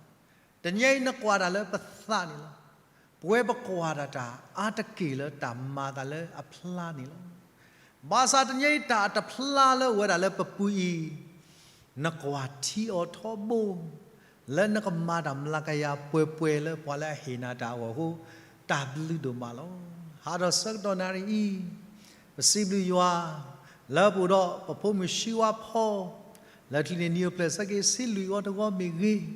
တနံၤအံၤနကွၢ်တၢ်လၢပသးန့ၣ်လီၤ. ပဝဲပကွၢ်တၢ်တၢ်အါတက့ၢ်လၢတၢ်မၤသးလၢအဖျါန့ၣ်လီၤ. ဘၣ်ဆၣ်တနံၤအံၤတၢ်အတဖျါလၢအိၣ်ဝဲဒၣ်လၢပပူၤအံၤ, နကွၢ်ထံအီၤထီဘိ လၢနကမၤတၢ်မျးကယၤပှဲၤပှဲၤလၢပှၤလၢအဟ့ၣ်နၤတၢ်အဂီၢ်အဃိ, တၢ်ဘျုးဒိၣ်မးလီၤ. ဟးဒီးဆၢကတီၢ်နၣ်ရံၣ်အံၤ, ပစံးဘျုးယွၤ, လၢပအိၣ်ဒီးပဖိမုၣ်ဆံဝါဖီ, လၢချံးန့ၢ်နံၣ်အိၣ်ဖျဲၣ်ဆၢက့ၤဆံလွံၢ်အီၤတဂီၤမ့ၢ်ဂ့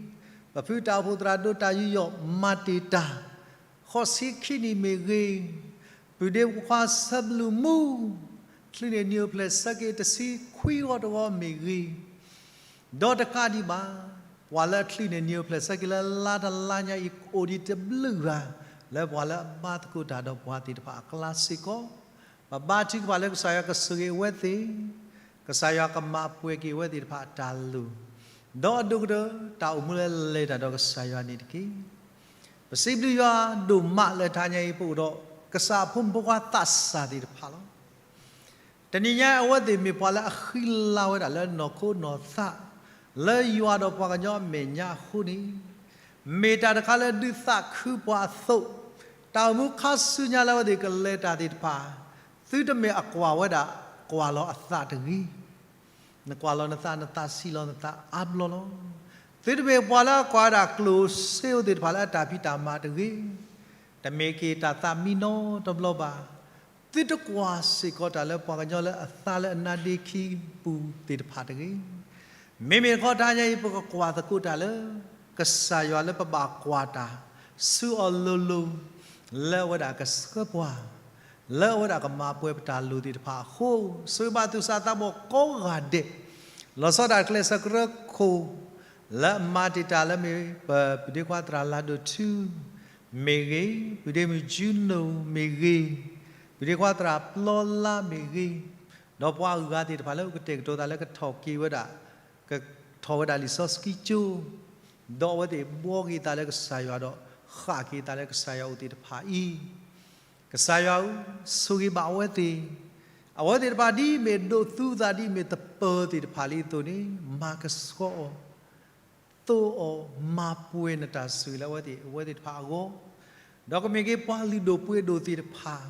ၤ, ပဖုတၢ်အိၣ်ဖှိၣ်သရၣ်ဒိၣ်တၢ်ယူးယီၣ်မၤတ့ၢ်တၢ် ဃိးဆံခံနံၣ်မ့ၢ်ဂ့ၤ, ပုၢ်ဒ့ခွါဆၢဘလူးမူ, ချံးန့ၢ်နံၣ်အိၣ်ဖျဲၣ်ဆၢက့ၤတဆံခွံအီၤတဂီၤမ့ၢ်ဂ့ၤ, ဒီးတကးဒံးဘၣ်, ပှၤလၢအချံးန့ၢ်နံၣ်အိၣ်ဖျဲၣ်ဆၢက့ၤလၢလါတလါညါအံၤ အိၣ်ဒံးတဘျုးဂၤ, လၢပှၤလၢအဘါသကိးတၢ်ဒီးပှၤသ့ၣ်တဖၣ်အကျါစ့ၢ်ကီး, ပဘါထုကဖၣ်လၢကစၢ်ယွၤကဆိၣ်ဂ့ၤအဝဲသ့ၣ်, ကစၢ်ယွၤကမၤပှဲၤက့ၤအဝဲသ့ၣ်တဖၣ်အတၢ်လိၤ, ဒီးအဒိၣ်ကတၢၢ်တၢ်အိၣ်မူလၢလဲၤတၢ်ဒီးကစၢ်ယွၤန့ၣ်တက့ၢ်. ပစံးဘျုးယွၤဒိၣ်မးလၢတဟါညါအံၤ ပအိၣ်ဒီးကစၢ်အဖိမုၣ်ဖိခွါသးစၢ်သ့ၣ်တဖၣ်လီၤ. တနံၤညါအဝဲသ့ၣ်မ့ၢ်ပှၤလၢအဃံလၤဝဲဒၣ်လၢနီၢ်ခိနီၢ်သး, လၢယွၤဒီးပှၤကညီအမဲာ်ညါအဃိန့ၣ်, မ့ၢ်တၢ်တခါလၢဒုးသးခုပှၤအသိး, တၢ်အိၣ်မူခါဆူညါလၢအဝဲသ့ၣ်ကလဲၤတၢ်သ့ၣ်တဖၣ်, သုတမ့ၢ်အကွၢ်ဝဲဒၣ်ကွၢ်လီၤအသးတဂ့ၤ. နကွၢ်လီၤနသး, နသးဆံးလီၤနသးအါဘျီလီၤ. သုတမ့ၢ်ပှၤလၢအကွၢ်ဝဲဒၣ်ကျိၣ်စ့ဧိၤသ့ၣ်တဖၣ်လၢအတၢ်ဖံးတၢ်မၤတဂ့ၤ. တမ့ၢ်က့ၤတၢ်သးမံနီတဘျီဘၣ်. သုတကွၢ်စ့ၢ်ကီးတၢ်လၢပှၤကညီလၢအသါလၢအနါဒ့ခံပူၤသ့ၣ်တဖၣ်တဂ့ၤ. မ့မ့ၢ်တခီတဟါညါအံၤ ပကကွၢ်သကိးတၢ်လၢ ကစၢ်ယွၤလၢပဘၣ်ကွၢ်တၢ်ဆူအီၤလိၤလိၤ, လၢအဝဲဒၣ်ကဆှၢပှၤ, လၢအဝဲဒၣ်ကမၤပှဲၤပတၢ်လိၤသ့ၣ်တဖၣ်အဃိ, စံးဘျုးဘၣ်သူၣ်စၢ်သးဘီၣ်ကိးဂၤဒဲး, လီၤဆီဒၣ်တၢ်ကျဲးစၢးကရၢခိၣ်, လၢအမၤတ့ၢ်တၢ်လၢမ့ၢ်ပပုၢ်ဒ့ခွါသရၣ်လၤဒိၣ်ထူ မ့ၢ်ဂ့ၤ, ပုၢ်ဒ့မုၣ်ကၠူနိၣ်မ့ၢ်ဂ့ၤ, ပုၢ်ဒ့ခွါသရၣ်ပျီလါမ့ၢ်ဂ့ၤ, ဒီးပှၤအဂၤသ့ၣ်တဖၣ်လၢကတဲာ်ကတီၤသးလၢကထီၣ်က့ၤဝဲဒၣ်, ကထီၣ်ဝဲဒၣ်လံာ်စီဆှံကၠိ, ဒီးအဝဲသ့ၣ်ဘှီက့ၤသးလၢကစၢ်ယွၤဒီး ဃၣ်က့ၤသးလၢကစၢ်ယွၤအအိၣ်သ့ၣ်တဖၣ်အံၤ, ကစၢ်ယွၤဧၢ, ဆိၣ်ဂ့ၤဘၣ်အဝဲသ့ၣ်, အဝဲသ့ၣ်တဖၣ်ဒ်အမ့ၢ်ဒိးသူသးဒ်အမ့ၢ်သပၢၤသ့ၣ်တဖၣ်လံအသိးန့ၣ် မၤကဆှီအီၤ သိအီၤ, မၤပှဲၤနတၢ်ဆိၣ်ဂ့ၤလၢအဝဲသ့ၣ် အဝဲသ့ၣ်တဖၣ်အဂီၢ်, ဒီးကမ့ၢ်က့ၤပှၤလုၢ်ဒိၣ်ပှ့ၤဒိၣ်သ့ၣ်တဖၣ်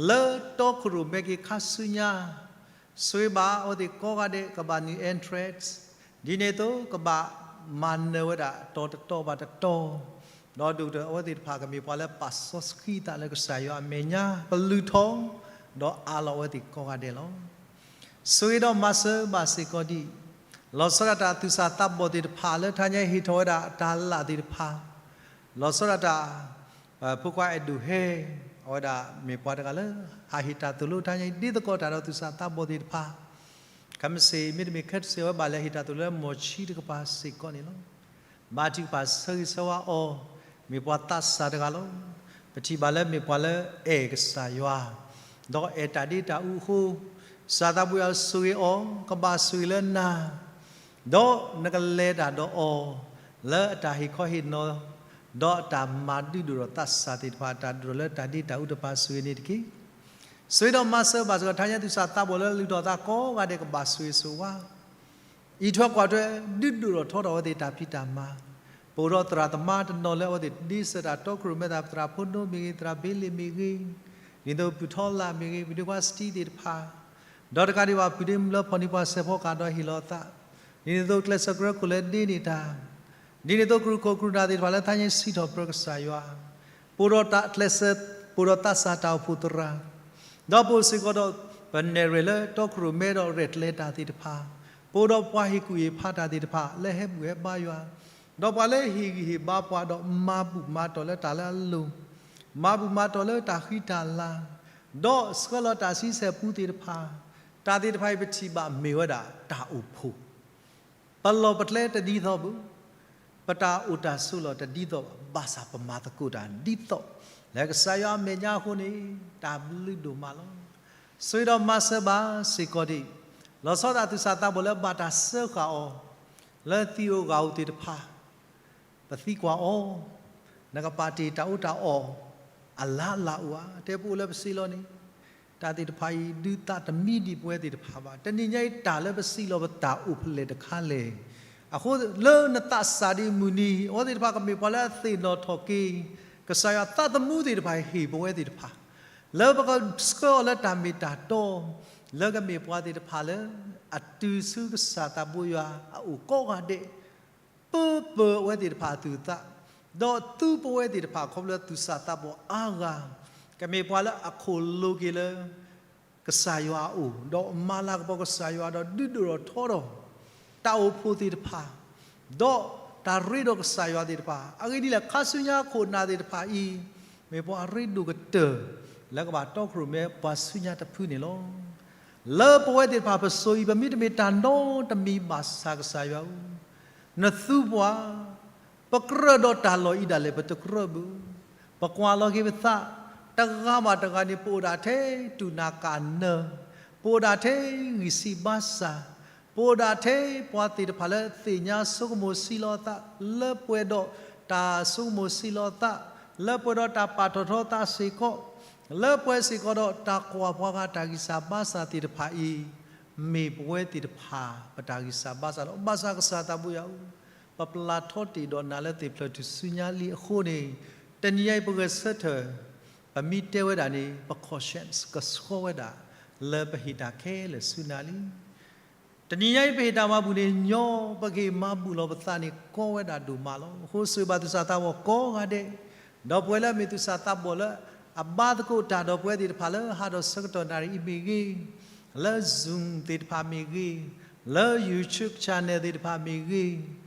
လၢတီခိၣ်ရိၣ်မဲက့ၤခါဆူညါ, ဆိၣ်ဂ့ၤဘၣ်အဝဲသ့ၣ်ကိးဂၤဒဲး ကဘၣ်နုာ် entrance, ဒ်န့ၣ်အသိးကဘၣ်မၤနၢၤဝဲဒၣ်တီၤတတီၤဘၣ်တတီၤ, ဒီးဒိၣ်ကတၢၢ်အဝဲသ့ၣ်တဖၣ်ကမ့ၢ်ပှၤလၢပာ်စီဆှံသးလၢကစၢ်ယွၤအမဲာ်ညါ ပလုၢ်ထီၣ်, ဒီးအးလီၤအဝဲသ့ၣ်ကိးဂၤဒဲးလီၤ. ဆိၣ်ဂ့ၤဒီးမၤစၢၤဘၣ်စ့ၢ်ကီးဒံး, လီၤဆီဒၣ်တၢ်သူၣ်စၢ်သးဘီၣ်သ့ၣ်တဖၣ်လၢတဟါညါဟ့ၣ်ထီၣ်ဝဲဒၣ်တၢ်လၢ်သ့ၣ်တဖၣ်, လီၤဆီဒၣ်တၢ် ဖိခွါအဲၣ်ဒိၣ်ဟဲ, အဝဲဒၣ်မ့ၢ်ပှၤတဂၤလၢ ဟးဟ့ၣ်တၢ်သိၣ်လိတဟါညါအံၤ ဒ်သကိးတၢ်ဒီးသူၣ်စၢ်သးဘီၣ်သ့ၣ်တဖၣ်, ခဲမုၢ်ဆ့ၣ်မ့တမ့ၢ်ခဲတစ့ၢ် အဝဲဘၣ်လဲၤဟ့ၣ်တၢ်သိၣ်လိလၢမီၢ်ဆံတကပၤစ့ၢ်ကီးန့ၣ်လီၤ. ဘါထုကဖၣ်ဆၢဂ့ၤဆၢဝါအီၤ, မ့ၢ်ပှၤသးစၢ်တဂၤလီၤ. ပထံၣ်ဘၣ်လၢမ့ၢ်ပှၤလၢအဲၣ်ကစၢ်ယွၤ, ဒီးအဲၣ်တၢ်ဒ့တၢ်အူအဃိ, ကစၢ်သးဘိယွၤဆိၣ်ဂ့ၤအီၤ, ကဘၣ်ဆိၣ်ဂ့ၤလၢနၤ ဒီးနကလဲၤတၢ်ဒီးအီၤ, လၢအတၢ်ဟ့ၣ်ခီဟ့ၣ်နီၤ, ဒီးအတၢ်မၤဒုးဒိၣ်ထီၣ်သးစၢ်သ့ၣ်တဖၣ် အတၢ်ဒိၣ်ထီၣ်လၢတၢ်ဒ့တၢ်အူတဖၣ်ဆိၣ်ဂ့ၤန့ၣ်တက့ၢ်. ဆိၣ်ဂ့ၤဒီးမၤစၢၤဘၣ်စ့ၢ်ကီး တဟါညါသူၣ်စၢ်သးဘီၣ်လၢလုၢ်ထီၣ်သးကိးဂၤဒဲးကဘၣ်ဆိၣ်ဂ့ၤဆိၣ်ဝါ အံးထွဲကွၢ်ထွဲ ဒုးဒိၣ်ထီၣ်ထီထီၣ်အဝဲသ့ၣ်တၢ်ဖံးတၢ်မၤ, ပအိၣ်ဒီးသရၣ်သမါတနီၤလၢအဝဲသ့ၣ်ဒ့စၢၤတၢ်တီခိၣ်ရိၣ်မဲသး သရၣ်ဖိဒိၣ်မ့ၢ်ဂ့ၤ, သရၣ်ဘ့လ့ၣ်မ့ၢ်ဂ့ၤ, ဒ်သိးပုၢ်ထီလာ်မ့ၢ်ဂ့ၤ, ပဒ့ခွါစတံသ့ၣ်တဖၣ်, ဒီးတကးဒံးဘၣ် ပုၢ်ဒ့မုၣ်လၢဖီၣ်န့ၢ်ပှၤစဲးဖီကဟၣ်ဒီးဟ့ၣ်လီၤသး, ဒ်န့ၣ်အသိးကျဲးစၢးကရၢခိၣ်လၢဒ့န့ၢ်တၢ်, ဒ်န့ၣ်အသိးကရူၢ်ခိၣ်ကရူၢ်နၢ်သ့ၣ်တဖၣ်လၢတဟါညါစံးထီၣ်ပတြၢၤကစၢ်ယွၤ, ပအိၣ်ဒီးတၢ်ကျဲးစၢး, ပအိၣ်ဒီးသးစၢ်တၢ်အိၣ်ဖှိၣ်သရၣ် ဒီးပအိၣ်စ့ၢ်ကီးဒီး ပနဲၣ်ရွဲၣ်လၢတီခိၣ်ရိၣ်မဲဒီးရဲၣ်ကျဲၤတၢ်သ့ၣ်တဖၣ်, ပအိၣ်ဒီးပှၤဟ့ၣ်ကူၣ်ဟ့ၣ်ဖးတၢ်သ့ၣ်တဖၣ် လၢဟဲဘူၣ်ဟဲဘါယွၤ, ဒီးပှၤလၢဟ့ၣ်ဂံၢ်ဟ့ၣ်ဘါပှၤဒီးမၤဘူၣ်မၤတီၢ်လၢတၢ်လၢအလိၤ, မၤဘူၣ်မၤတီၢ်လၢတၢ်ဃံတၢ်လၤ, ဒီးဆှၢလီၤတၢ်ဆံဆဲၣ်ပူသ့ၣ်တဖၣ်, တၢ်သ့ၣ်တဖၣ်အံၤပထံၣ်ဘၣ်မ့ၢ်ဝဲဒၣ်တၢ်အိၣ်ဖှိၣ် ပလီၢ်ပကျဲတဒ်သိးဘၣ်, ပတၢ်အိၣ်တၢ်ဆိးလီၢ်တဒ်သိးဘၣ်, ဘၣ်ဆၣ်ပမၤသကိးတၢ်ဒ်သိး လၢကစၢ်ယွၤအမဲာ်ညါအဃိန့ၣ် တၢ်ဘျုးဒိၣ်မးလီၤ. ဆိၣ်ဂ့ၤဒီးမၤစၢၤဘၣ်စ့ၢ်ကီးဒံး, လီၤဆီဒၣ်သူၣ်စၢ်သးဘီၣ်လၢဘၣ်တၢ်စၢဃာ်အီၤ လၢသံၣ်ဧိၤဂၤဧိၤသ့ၣ်တဖၣ် ပသံကွၢ်အီၤ, နကပာ်တ့ၢ်တၢ်အီၣ်တၢ်အီအလၢ်လၢ်အိၣ်ဧါ, တဲပအိၣ်လၢပစံးလီၤန့ၣ်, တၢ်သ့ၣ်တဖၣ်အံၤ ဒုးသးတမံဒံးပဝဲသ့ၣ်တဖၣ်ဘၣ်. တနံၤညါအံၤတၢ်လၢပစံးလီၤပတၢ်အိၣ်ဖဲလဲၣ်တခါလဲၣ်, အဃိလၢနသးစၢ်ဒံးမုၢ်နံၤ အဝဲသ့ၣ်တဖၣ်ကမ့ၢ်ပှၤလၢအသ့ၣ်နီၣ်ထီၣ်က့ၤ ကစၢ်ယွၤသးသမူသ့ၣ်တဖၣ်ဟ့ၣ်ပဝဲသ့ၣ်တဖၣ်, လၢပကဆှၢအီၤလၢတၢ်မ့ၢ်တၢ်တီ, လၢကမ့ၢ်ပှၤသ့ၣ်တဖၣ်လၢ အတုၤဆူကစၢ်သးဘိယွၤအအိၣ်ကိးဂၤဒဲး ပၢပၢအဝဲသ့ၣ်တဖၣ်အသူၣ်အသး, ဒီးသူပဝဲသ့ၣ်တဖၣ်ခီဖျိသူၣ်စၢ်သးဘီၣ်အါဂၤ, ကမ့ၢ်ပှၤလၢအခိၣ်လိၤက့ၤလၢ ကစၢ်ယွၤအအိၣ်, ဒီးမၤလၤကပီၤကစၢ်ယွၤဒီးဒုးဒိၣ်ထီၣ်ထီထီၣ် တၢ်အိၣ်ဖှိၣ်သ့ၣ်တဖၣ်, ဒီးတၢ်ရ့ဒီးကစၢ်ယွၤသ့ၣ်တဖၣ်, အဂ့ၢ်ဒ်လဲၣ် ခါဆူညါခိၣ်နၢ်သ့ၣ်တဖၣ်အံၤ မ့ၢ်ပှၤရ့ဒိၣ်ကတၢၢ် လၢကဘၣ်တီခိၣ်ရိၣ်မဲပှၤဆူညါတဖုန့ၣ်လီၤ. လၢပဝဲသ့ၣ်တဖၣ်ပစိၤအံၤ ပမ့တမ့ၢ်တၢ်နီတမံၤဘၣ်ဆၣ်ကစၢ်ယွၤဧၢ, နသူပှၤ, ပကြၢးဒီးတၢ်လီၢ်အံၤဒၣ်လဲာ် ပတကြၢးဘၣ်, ပကွၢ်လီၤက့ၤပသး, တဂၤဘၣ်တဂၤန့ၣ် ပအိၣ်ဒၣ်ထဲတူၢ်နၢ်ကၣ်နၢၤ, ပအိၣ်ဒၣ်ထဲဂံၢ်စၢ်ဘါစၢ်, ပအိၣ်ဒၣ်ထဲပှၤသ့ၣ်တဖၣ်လၢသ့ၣ်ညါဆိကမိၣ်စံးလီၤသး, လၢပှဲၤဒီးတၢ်ဆိကမိၣ်စံးလီၤသး, လၢပှဲၤဒီးတၢ်ပာ်ထီၣ်ထီသးစ့ၢ်ကီး, လၢပှဲၤစ့ၢ်ကီးဒီးတၢ်ကွၢ်ပှၤဂၤတၢ်ဂံၢ်စၢ်ဘါစၢ်သ့ၣ်တဖၣ်အံၤ, မ့ၢ်ပဝဲသ့ၣ်တဖၣ်ပတၢ်ဂံၢ်စၢ်ဘါစၢ်လီၤ. ဘၣ်ဆၣ်ကစၢ်သးဘိယွၤဧၢ, ပပျၢ်ထီတ့ၢ်ဒီးနၤလၢသ့ၣ်ဖျၢၣ်ထူၣ်စုညါလံအဃိန့ၣ်, တနံၤညါအံၤပဂဲၤဆၢထၢၣ်, ပမ့ၢ်တဲဝဲဒၣ်န့ၣ် ပ conscience ကဆှီဝဲဒၣ် လၢပဟ့ၣ်တၢ်ခဲလၢာ်ဆူနၤလံ. တနံၤညါအံၤပဟ့ၣ်တၢ်မၤဘူၣ်န့ၣ် ညီပကဟ့ၣ်မၤဘူၣ်လီၤပသးန့ၣ် ကီဝဲဒၣ်ဒိၣ်မးလီၤ. အဃိဆိၣ်ဂ့ၤဘၣ်သူၣ်စၢ်သးဘီၣ်ကိးဂၤဒဲး, ဒီးပဝဲလၢအမ့ၢ်သူၣ်စၢ်သးဘီၣ်လၢအဘါသကိးတၢ်ဒီးပဝဲသ့ၣ်တဖၣ်လၢဟးဒီးဆၢကတီၢ်နၣ်ရံၣ်အံၤမ့ၢ်ဂ့ၤ, လၢ Zoom သ့ၣ်တဖၣ်မ့ၢ်ဂ့ၤ, လၢ YouTube channel သ့ၣ်တဖၣ်မ့ၢ်ဂ့ၤ,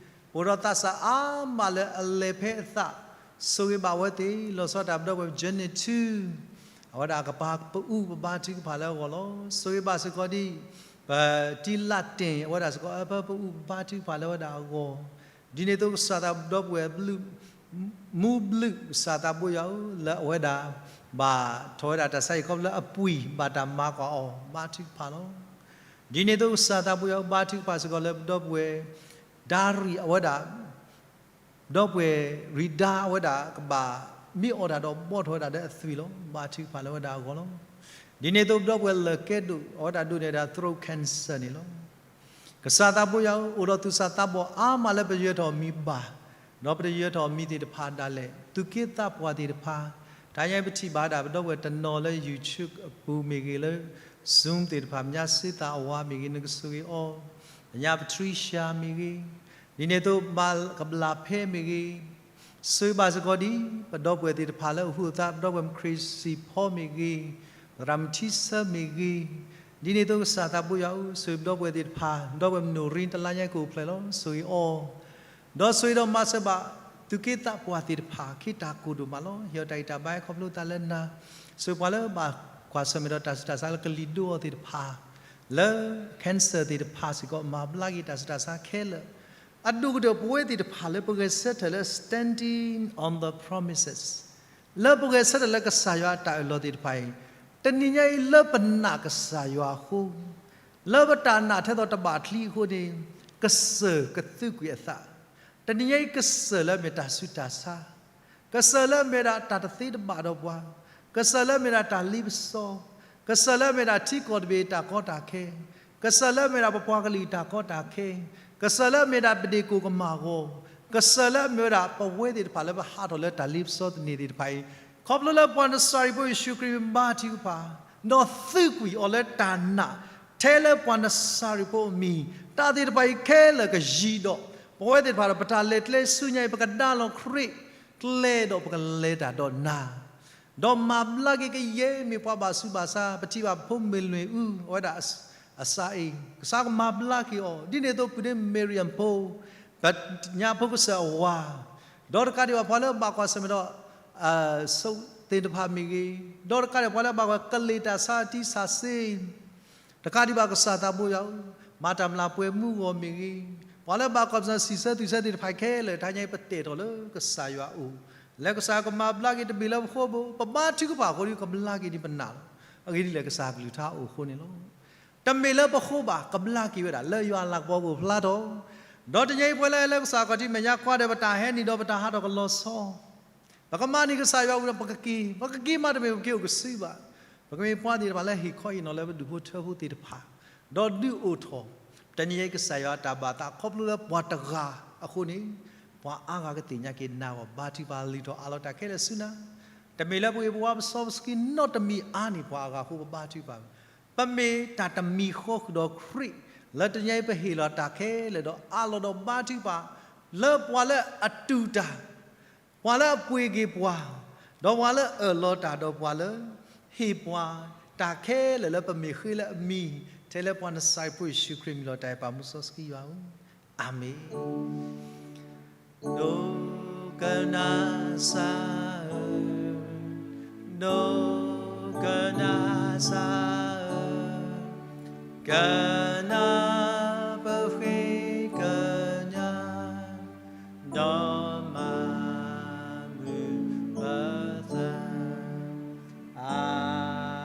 ပအိၣ်ဒီးသးစၢ်အါမးလၢအလဲၤဖဲအသး, ဆိၣ်ဂ့ၤဘၣ်ဝဲသ့ၣ်, လီၤဆီဒၣ်တၢ်ပဒီပုၢ်ဝဲၢ် Janet ထူ, အဝဲဒၣ်အကပၤပအူပဘါထုကဖၣ်လၢအဂီၢ်လီၤ. ဆိၣ်ဂ့ၤဘၣ်စ့ၢ်ကီးဒ်အံၤ, ပတံလးတ့ၢ်အဝဲဒၣ်စ့ၢ်ကီး အပၢ်ပအူပဘါထုကဖၣ်လၢအဝဲဒၣ်အဂီၢ်, ဒ်န့ၣ်အသိးကစၢ်သးဒီပုၢ်ဝဲၢ် မူဘျုးကစၢ်သးဘိယွၤဧၢ, လၢအဝဲဒၣ် ဘၣ်ထီၣ်ဝဲဒၣ်တၢ်ဆါဟံၣ်ခီဖျိလၢအပှံၢ် ဘၣ်တၢ်မၤကွၢ်အီၤ ဘါထုကဖၣ်လီၤ. ဒ်န့ၣ်အသိးကစၢ်သးဘိယွၤဧၢ, ဘါထုကဖၣ်စ့ၢ်ကီးလၢပဒီပုၢ်ဝဲၢ် ဒါရံၣ်အဝဲဒၣ် ဒီပုၢ်ဝဲၢ်ရံဒါအဝဲဒၣ်ကဘၣ်မ့ၢ်အီၣ်တၢ်ဒီးဘှီထီၣ်ဝဲဒၣ်ဒီးအသွံၣ်လီၤ. ဘါထုကဖၣ်လၢဝဲဒၣ်အဂီၢ်လီၤ. ဒ်န့ၣ်အသိး ဒီပုၢ်ဝဲၢ်လၢကဲဒိၣ် အဝဲဒၣ်ဒိးန့ၢ်ဝဲဒၣ် throat cancer န့ၣ်လီၤ. ကစၢ်သးဘိယွၤဧၢ, အိၣ်ဒီးသူၣ်စၢ်သးဘီၣ်အါမးလၢပယၢၤထီၣ်အမံၤဘၣ်, ဒီးပတယၢၤထီၣ်အမံၤသ့ၣ်တဖၣ်ဒၣ်လဲာ်, သူၣ်က့သးပှၢ်သ့ၣ်တဖၣ်, တၢ်ညါအံၤပထံၣ်ဘၣ်ဝဲဒၣ် ပဒီပုၢ်ဝဲၢ်တနီၤလၢ YouTube အပူၤမ့ၢ်ဂ့ၤ, လၢ Zoom သ့ၣ်တဖၣ်, မညါစ့သးအဝါမ့ၢ်ဂ့ၤ, နကဆိၣ်ဂ့ၤအီၤ, မညါ Patricia မ့ၢ်ဂ့ၤ, ဒ်န့ၣ်အသိး မၤကဘျၣ်ဖဲမ့ၢ်ဂ့ၤ, ဆိၣ်ဂ့ၤဘၣ်စ့ၢ်ကီးဒ် ပဒီပုၢ်ဝဲၢ်သ့ၣ်တဖၣ်လၢအဟူးအသး, ပဒီပုၢ်ဝဲၢ်မုၢ်ခရံာ်စံၣ်ဖီမ့ၢ်ဂ့ၤ, သရၣ်မုၣ်ထံဆၢမ့ၢ်ဂ့ၤ, ဒ်န့ၣ်အသိးကစၢ်သးဘိယွၤဧၢ, ဆိၣ်ဂ့ၤပဒီပုၢ်ဝဲၢ်သ့ၣ်တဖၣ်, ဒီပုၢ်ဝဲၢ်မုၢ်နုာ်ရ့တလါညါကိးဖျဲၣ်လီၤ, ဆိၣ်ဂ့ၤအီၤ, ဒီးဆိၣ်ဂ့ၤဒီးမၤစၢၤဘၣ် သူၣ်က့သးပှၢ်သ့ၣ်တဖၣ် ခ့တၢ်ကိၢ်ဒိၣ်မးလီၤ. ဟ့ၣ်အီၤတၢ်ဂံၢ်တၢ်ဘါခီဖျိသးလၢနၤ, ဆိၣ်ဂ့ၤပှၤလၢဘၣ်ကွၢ်ဆၢၣ်မဲာ်ဒီးတၢ်ဆူးတၢ်ဆါလၢကလံၤဒိအီၤသ့ၣ်တဖၣ်, လၢ cancer သ့ၣ်တဖၣ်စ့ၢ်ကီး မၤဘျါက့ၤတၢ်ဆူးတၢ်ဆါခဲလၢာ်, အဒိၣ်ကတၢၢ်ပဝဲသ့ၣ်တဖၣ်လၢပဂဲၤဆၢထၢၣ်လၢ standing on the promises, လၢပဂဲၤဆၢထၢၣ်လၢကစၢ်ယွၤအတၢ်အၢၣ်လီၤသ့ၣ်တဖၣ်အံၤ, တနံၤညါအံၤလၢပနာ်ကစၢ်ယွၤအဃိ, လၢပတၢ်နာ်ထဲသိးတဘၣ်ချံအဃိန့ၣ်, ကစၢၢ်ကသုးကွံာ်အသး, တနံၤညါအံၤကစၢၢ်လၢအမ့ၢ်တၢ်ဆူးတၢ်ဆါ, ကစၢၢ်လၢအမ့ၢ်ဒၣ်တၢ်တသ့တဘၣ်ဒီးပှၤ, ကစၢၢ်လၢအမ့ၢ်ဒၣ်တၢ်လ့ပစီ, ကစၢၢ်လၢအမ့ၢ်ဒၣ်ထံကီၢ်တဘ့ၣ်တၢ်ကီတၢ်ခဲ, ကစၢၢ်လၢအမ့ၢ်ဒၣ်ပပှၤကလုာ်တၢ်ကီတၢ်ခဲ, ကစၢၢ်လၢအမ့ၢ်ဒၣ်ပဒ့ၣ်ကိၣ်ကမၢ်ဂီၤ, ကစၢၢ်လၢအမ့ၢ်ဝဲဒၣ်ပဝဲသ့ၣ်တဖၣ်လၢပဟးထီၣ်လၢတၢ်လ့ပစီသန့ၤသ့ၣ်တဖၣ်အံၤ, ခီဖျိလၢပှၤနစၤရ့းဖိယ့ၣ်ၡူးခရံာ်ဘါထုကဖၣ်, ဒီးသုးကွံာ်အီၤလၢတၢ်နာ်, ထဲလၢပှၤနစၤရ့းဖိအမံၤ, တၢ်သ့ၣ်တဖၣ်အံၤခဲလၢာ်ကယံၤဒီး, ပဝဲသ့ၣ်တဖၣ်ဒီးပတၢ်လဲၤကျဲဆူညါအံၤ ပကဒါလီၤခရံာ်ကျဲဒီးပကလဲၤတၢ်ဒီးနၤ ဒီးမၤဘျါက့ၤကယဲၢ်မ့ၢ်ပှၤဘၣ်ဆူးဘၣ်ဆါ, ပထံၣ်ဘၣ်ဖိမုၣ်လွံၢ်အူ အဝဲဒၣ်အစါအံၤ, ကစၢ်ကမၤဘျါက့ၤအီၤ, ဒ်န့ၣ်အသိးပုၢ်ဒ့မ့ၢ်ရံယၣ်ဖိ, ပညါဖိကစၢ်အဝၤ, ဒီးတကးဒံးဘၣ်ပှၤလၢဘၣ်ကွၢ်ဆၢၣ်မဲာ်ဒီး စိသ့ၣ်တဖၣ်မ့ၢ်ဂ့ၤ, ဒီးတကးဒံးပှၤလၢဘၣ်ကွၢ်ကလ့ၢ်တၢ်ဆါတံၢ်ဆါစ့ တကးဒံးဘၣ်ကစၢ်သးဘိယွၤဧၢ, မၤတၢ်မျၢ်ပှဲၤမူဂီၢ်မ့ၢ်ဂ့ၤ, ပှၤလၢဘၣ်ကွၢ်ပနီၣ်စံးဆၢသူၣ်ဆၢသ့ၣ်တဖၣ်ခဲလၢာ် တဟါညါအံၤပတဲာ်ထီၣ်လၢကစၢ်ယွၤအအိၣ်, လၢကစၢ်ယွၤကမၤဘျါက့ၤတမ့ၢ်လၢပဃိဘၣ်, ပဘါထုကဖၣ်အဃိဒီးကဘျါက့ၤဒံးပနာ်လီၤ. အဂ့ၢ်ဒ်လဲၣ် ကစၢ်ကလုၢ်ကထါအိၣ်အဃိန့ၣ်လီၤ. တမ့ၢ်လၢပဃိဘၣ် ကဘျါက့ၤဝဲဒၣ် လၢယွၤအလၤကပီၤကအိၣ်ဖျါထီၣ်, ဒီးတနံၤညါအံၤပဝဲလၢဟဲလၢကစၢ်ခီၣ်ထံးမဲာ်ညါကွၢ်ဒီး ပတၢ်ဟဲနုာ်ဒီးပတၢ်ဟးထီၣ်ကလီၤဆီ ပကမၤန့ၢ်ကစၢ်ယွၤအပူၤဒီး ပကက့ၤ, ပကက့ၤမးတမ့ၢ်ပက့ၤအိၣ်ကစုဘၣ်. ပကမ့ၢ်ပှၤသ့ၣ်တဖၣ်လၢဟ့ၣ်ခီဟ့ၣ်နီၤလၢပဒူၣ်ဖိထၢဖိသ့ၣ်တဖၣ်, ဒီးဒုးအိၣ်ထီၣ်, တနံၤညါအံၤကစၢ်ယွၤအတၢ်ဘၣ်သးခီဖျိလၢပှၤတဂၤအဃိန့ၣ်, ပှၤအါဂၤကသ့ၣ်ညါက့ၤနၤအဂီၢ် ဘါထုကဖၣ်လုၢ်ထီၣ်အးလီၤတၢ်ခဲလၢာ်ဆူနၤ, တမ့ၢ်လၢပဂ့ၤပဝါပစီပစကံနီတမံၤအါန့ၢ်ပှၤအဂၤအဃိပဘါထုကဖၣ်ဘၣ်. ပမ့ၢ်တၢ်တမံၤဃီဃုာ်ဒီးခရံာ်, လၢတနံၤညါအံၤပဟ့ၣ်လီၤတၢ်ခဲလၢာ်ဒီးအးလီၤဒီးဘါထုကဖၣ်, လၢပှၤလၢအတူၢ်တၢ် ပှၤလၢအပှ့ၤက့ၤပှၤ, ဒီးပှၤလၢအအၢၣ်လီၤတၢ်ဒီးပှၤလၢ ဟ့ၣ်ပှၤတၢ်ခဲလၢာ်လၢပမ့ၢ်ဃ့လၢအမံၤ, ထဲလၢပှၤနစၤရ့းဖိယ့ၣ်ၡူးခရံာ်မံၤလီၤတၢ်အဲၣ်ပာ်မူစီဆှံယွၤဧၢ, အၤမ့ၣ်. ဒိကနၣ်စၢ်ဧၢ, ဒိကနၣ်စၢ်ဧၢ, ကနၣ်ပဃ့ကညး ဒီးမၤမုာ်ပသး, အၤမ့ၣ်.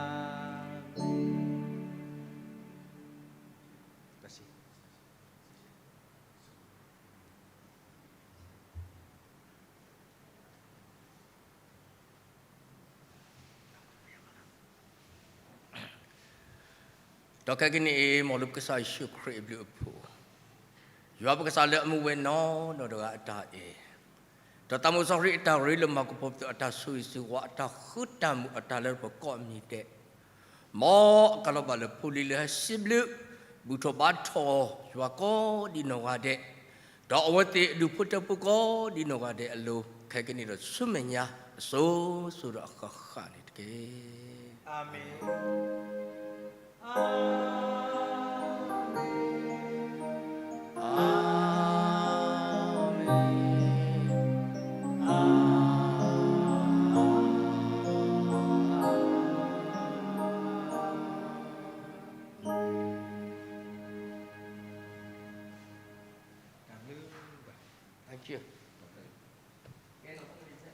ဒီးခဲကနံၣ်အံၤ မ်လၢပကစၢ်ယ့ၣ်ၡူးခရံာ်အဘျုးအဖှိၣ်, ယွၤပကစၢ်လၢအမူဝဲနီၢ်နီၢ်တဂၤအတၢ်အဲၣ်, ဒီးသးစီဆှံအတၢ်ရ့လိာ်မၤကပီၤပသူအတၢ်ဆိၣ်ဂ့ၤဆိၣ်ဝါ အတၢ်ဃုတၢ်မုာ်အတၢ်လၢပကိးမံၤဒဲး, မ်အကလီၤဘၣ်လၢဖိလံၤလၢဟဲစံးဘျုး ဘူၣ်ထီၣ်ဘါထီၣ်ယွၤကိးဒံးနီၢ်ဂၤဒဲး, ဒီးအဝဲသ့ၣ်အဒူၣ်ဖိထၢဖိကိးဒံးနီၢ်ဂၤဒဲးအလိၤ, ခဲကနံၣ်ဒီးဆူမဲာ်ညါအစိၤစိၤဒီးအဃၣ်ဃၣ်န့ၣ်တက့ၢ်. အၤမ့ၣ်, အၤမ့ၣ်, အၤမ့ၣ်. Thank you.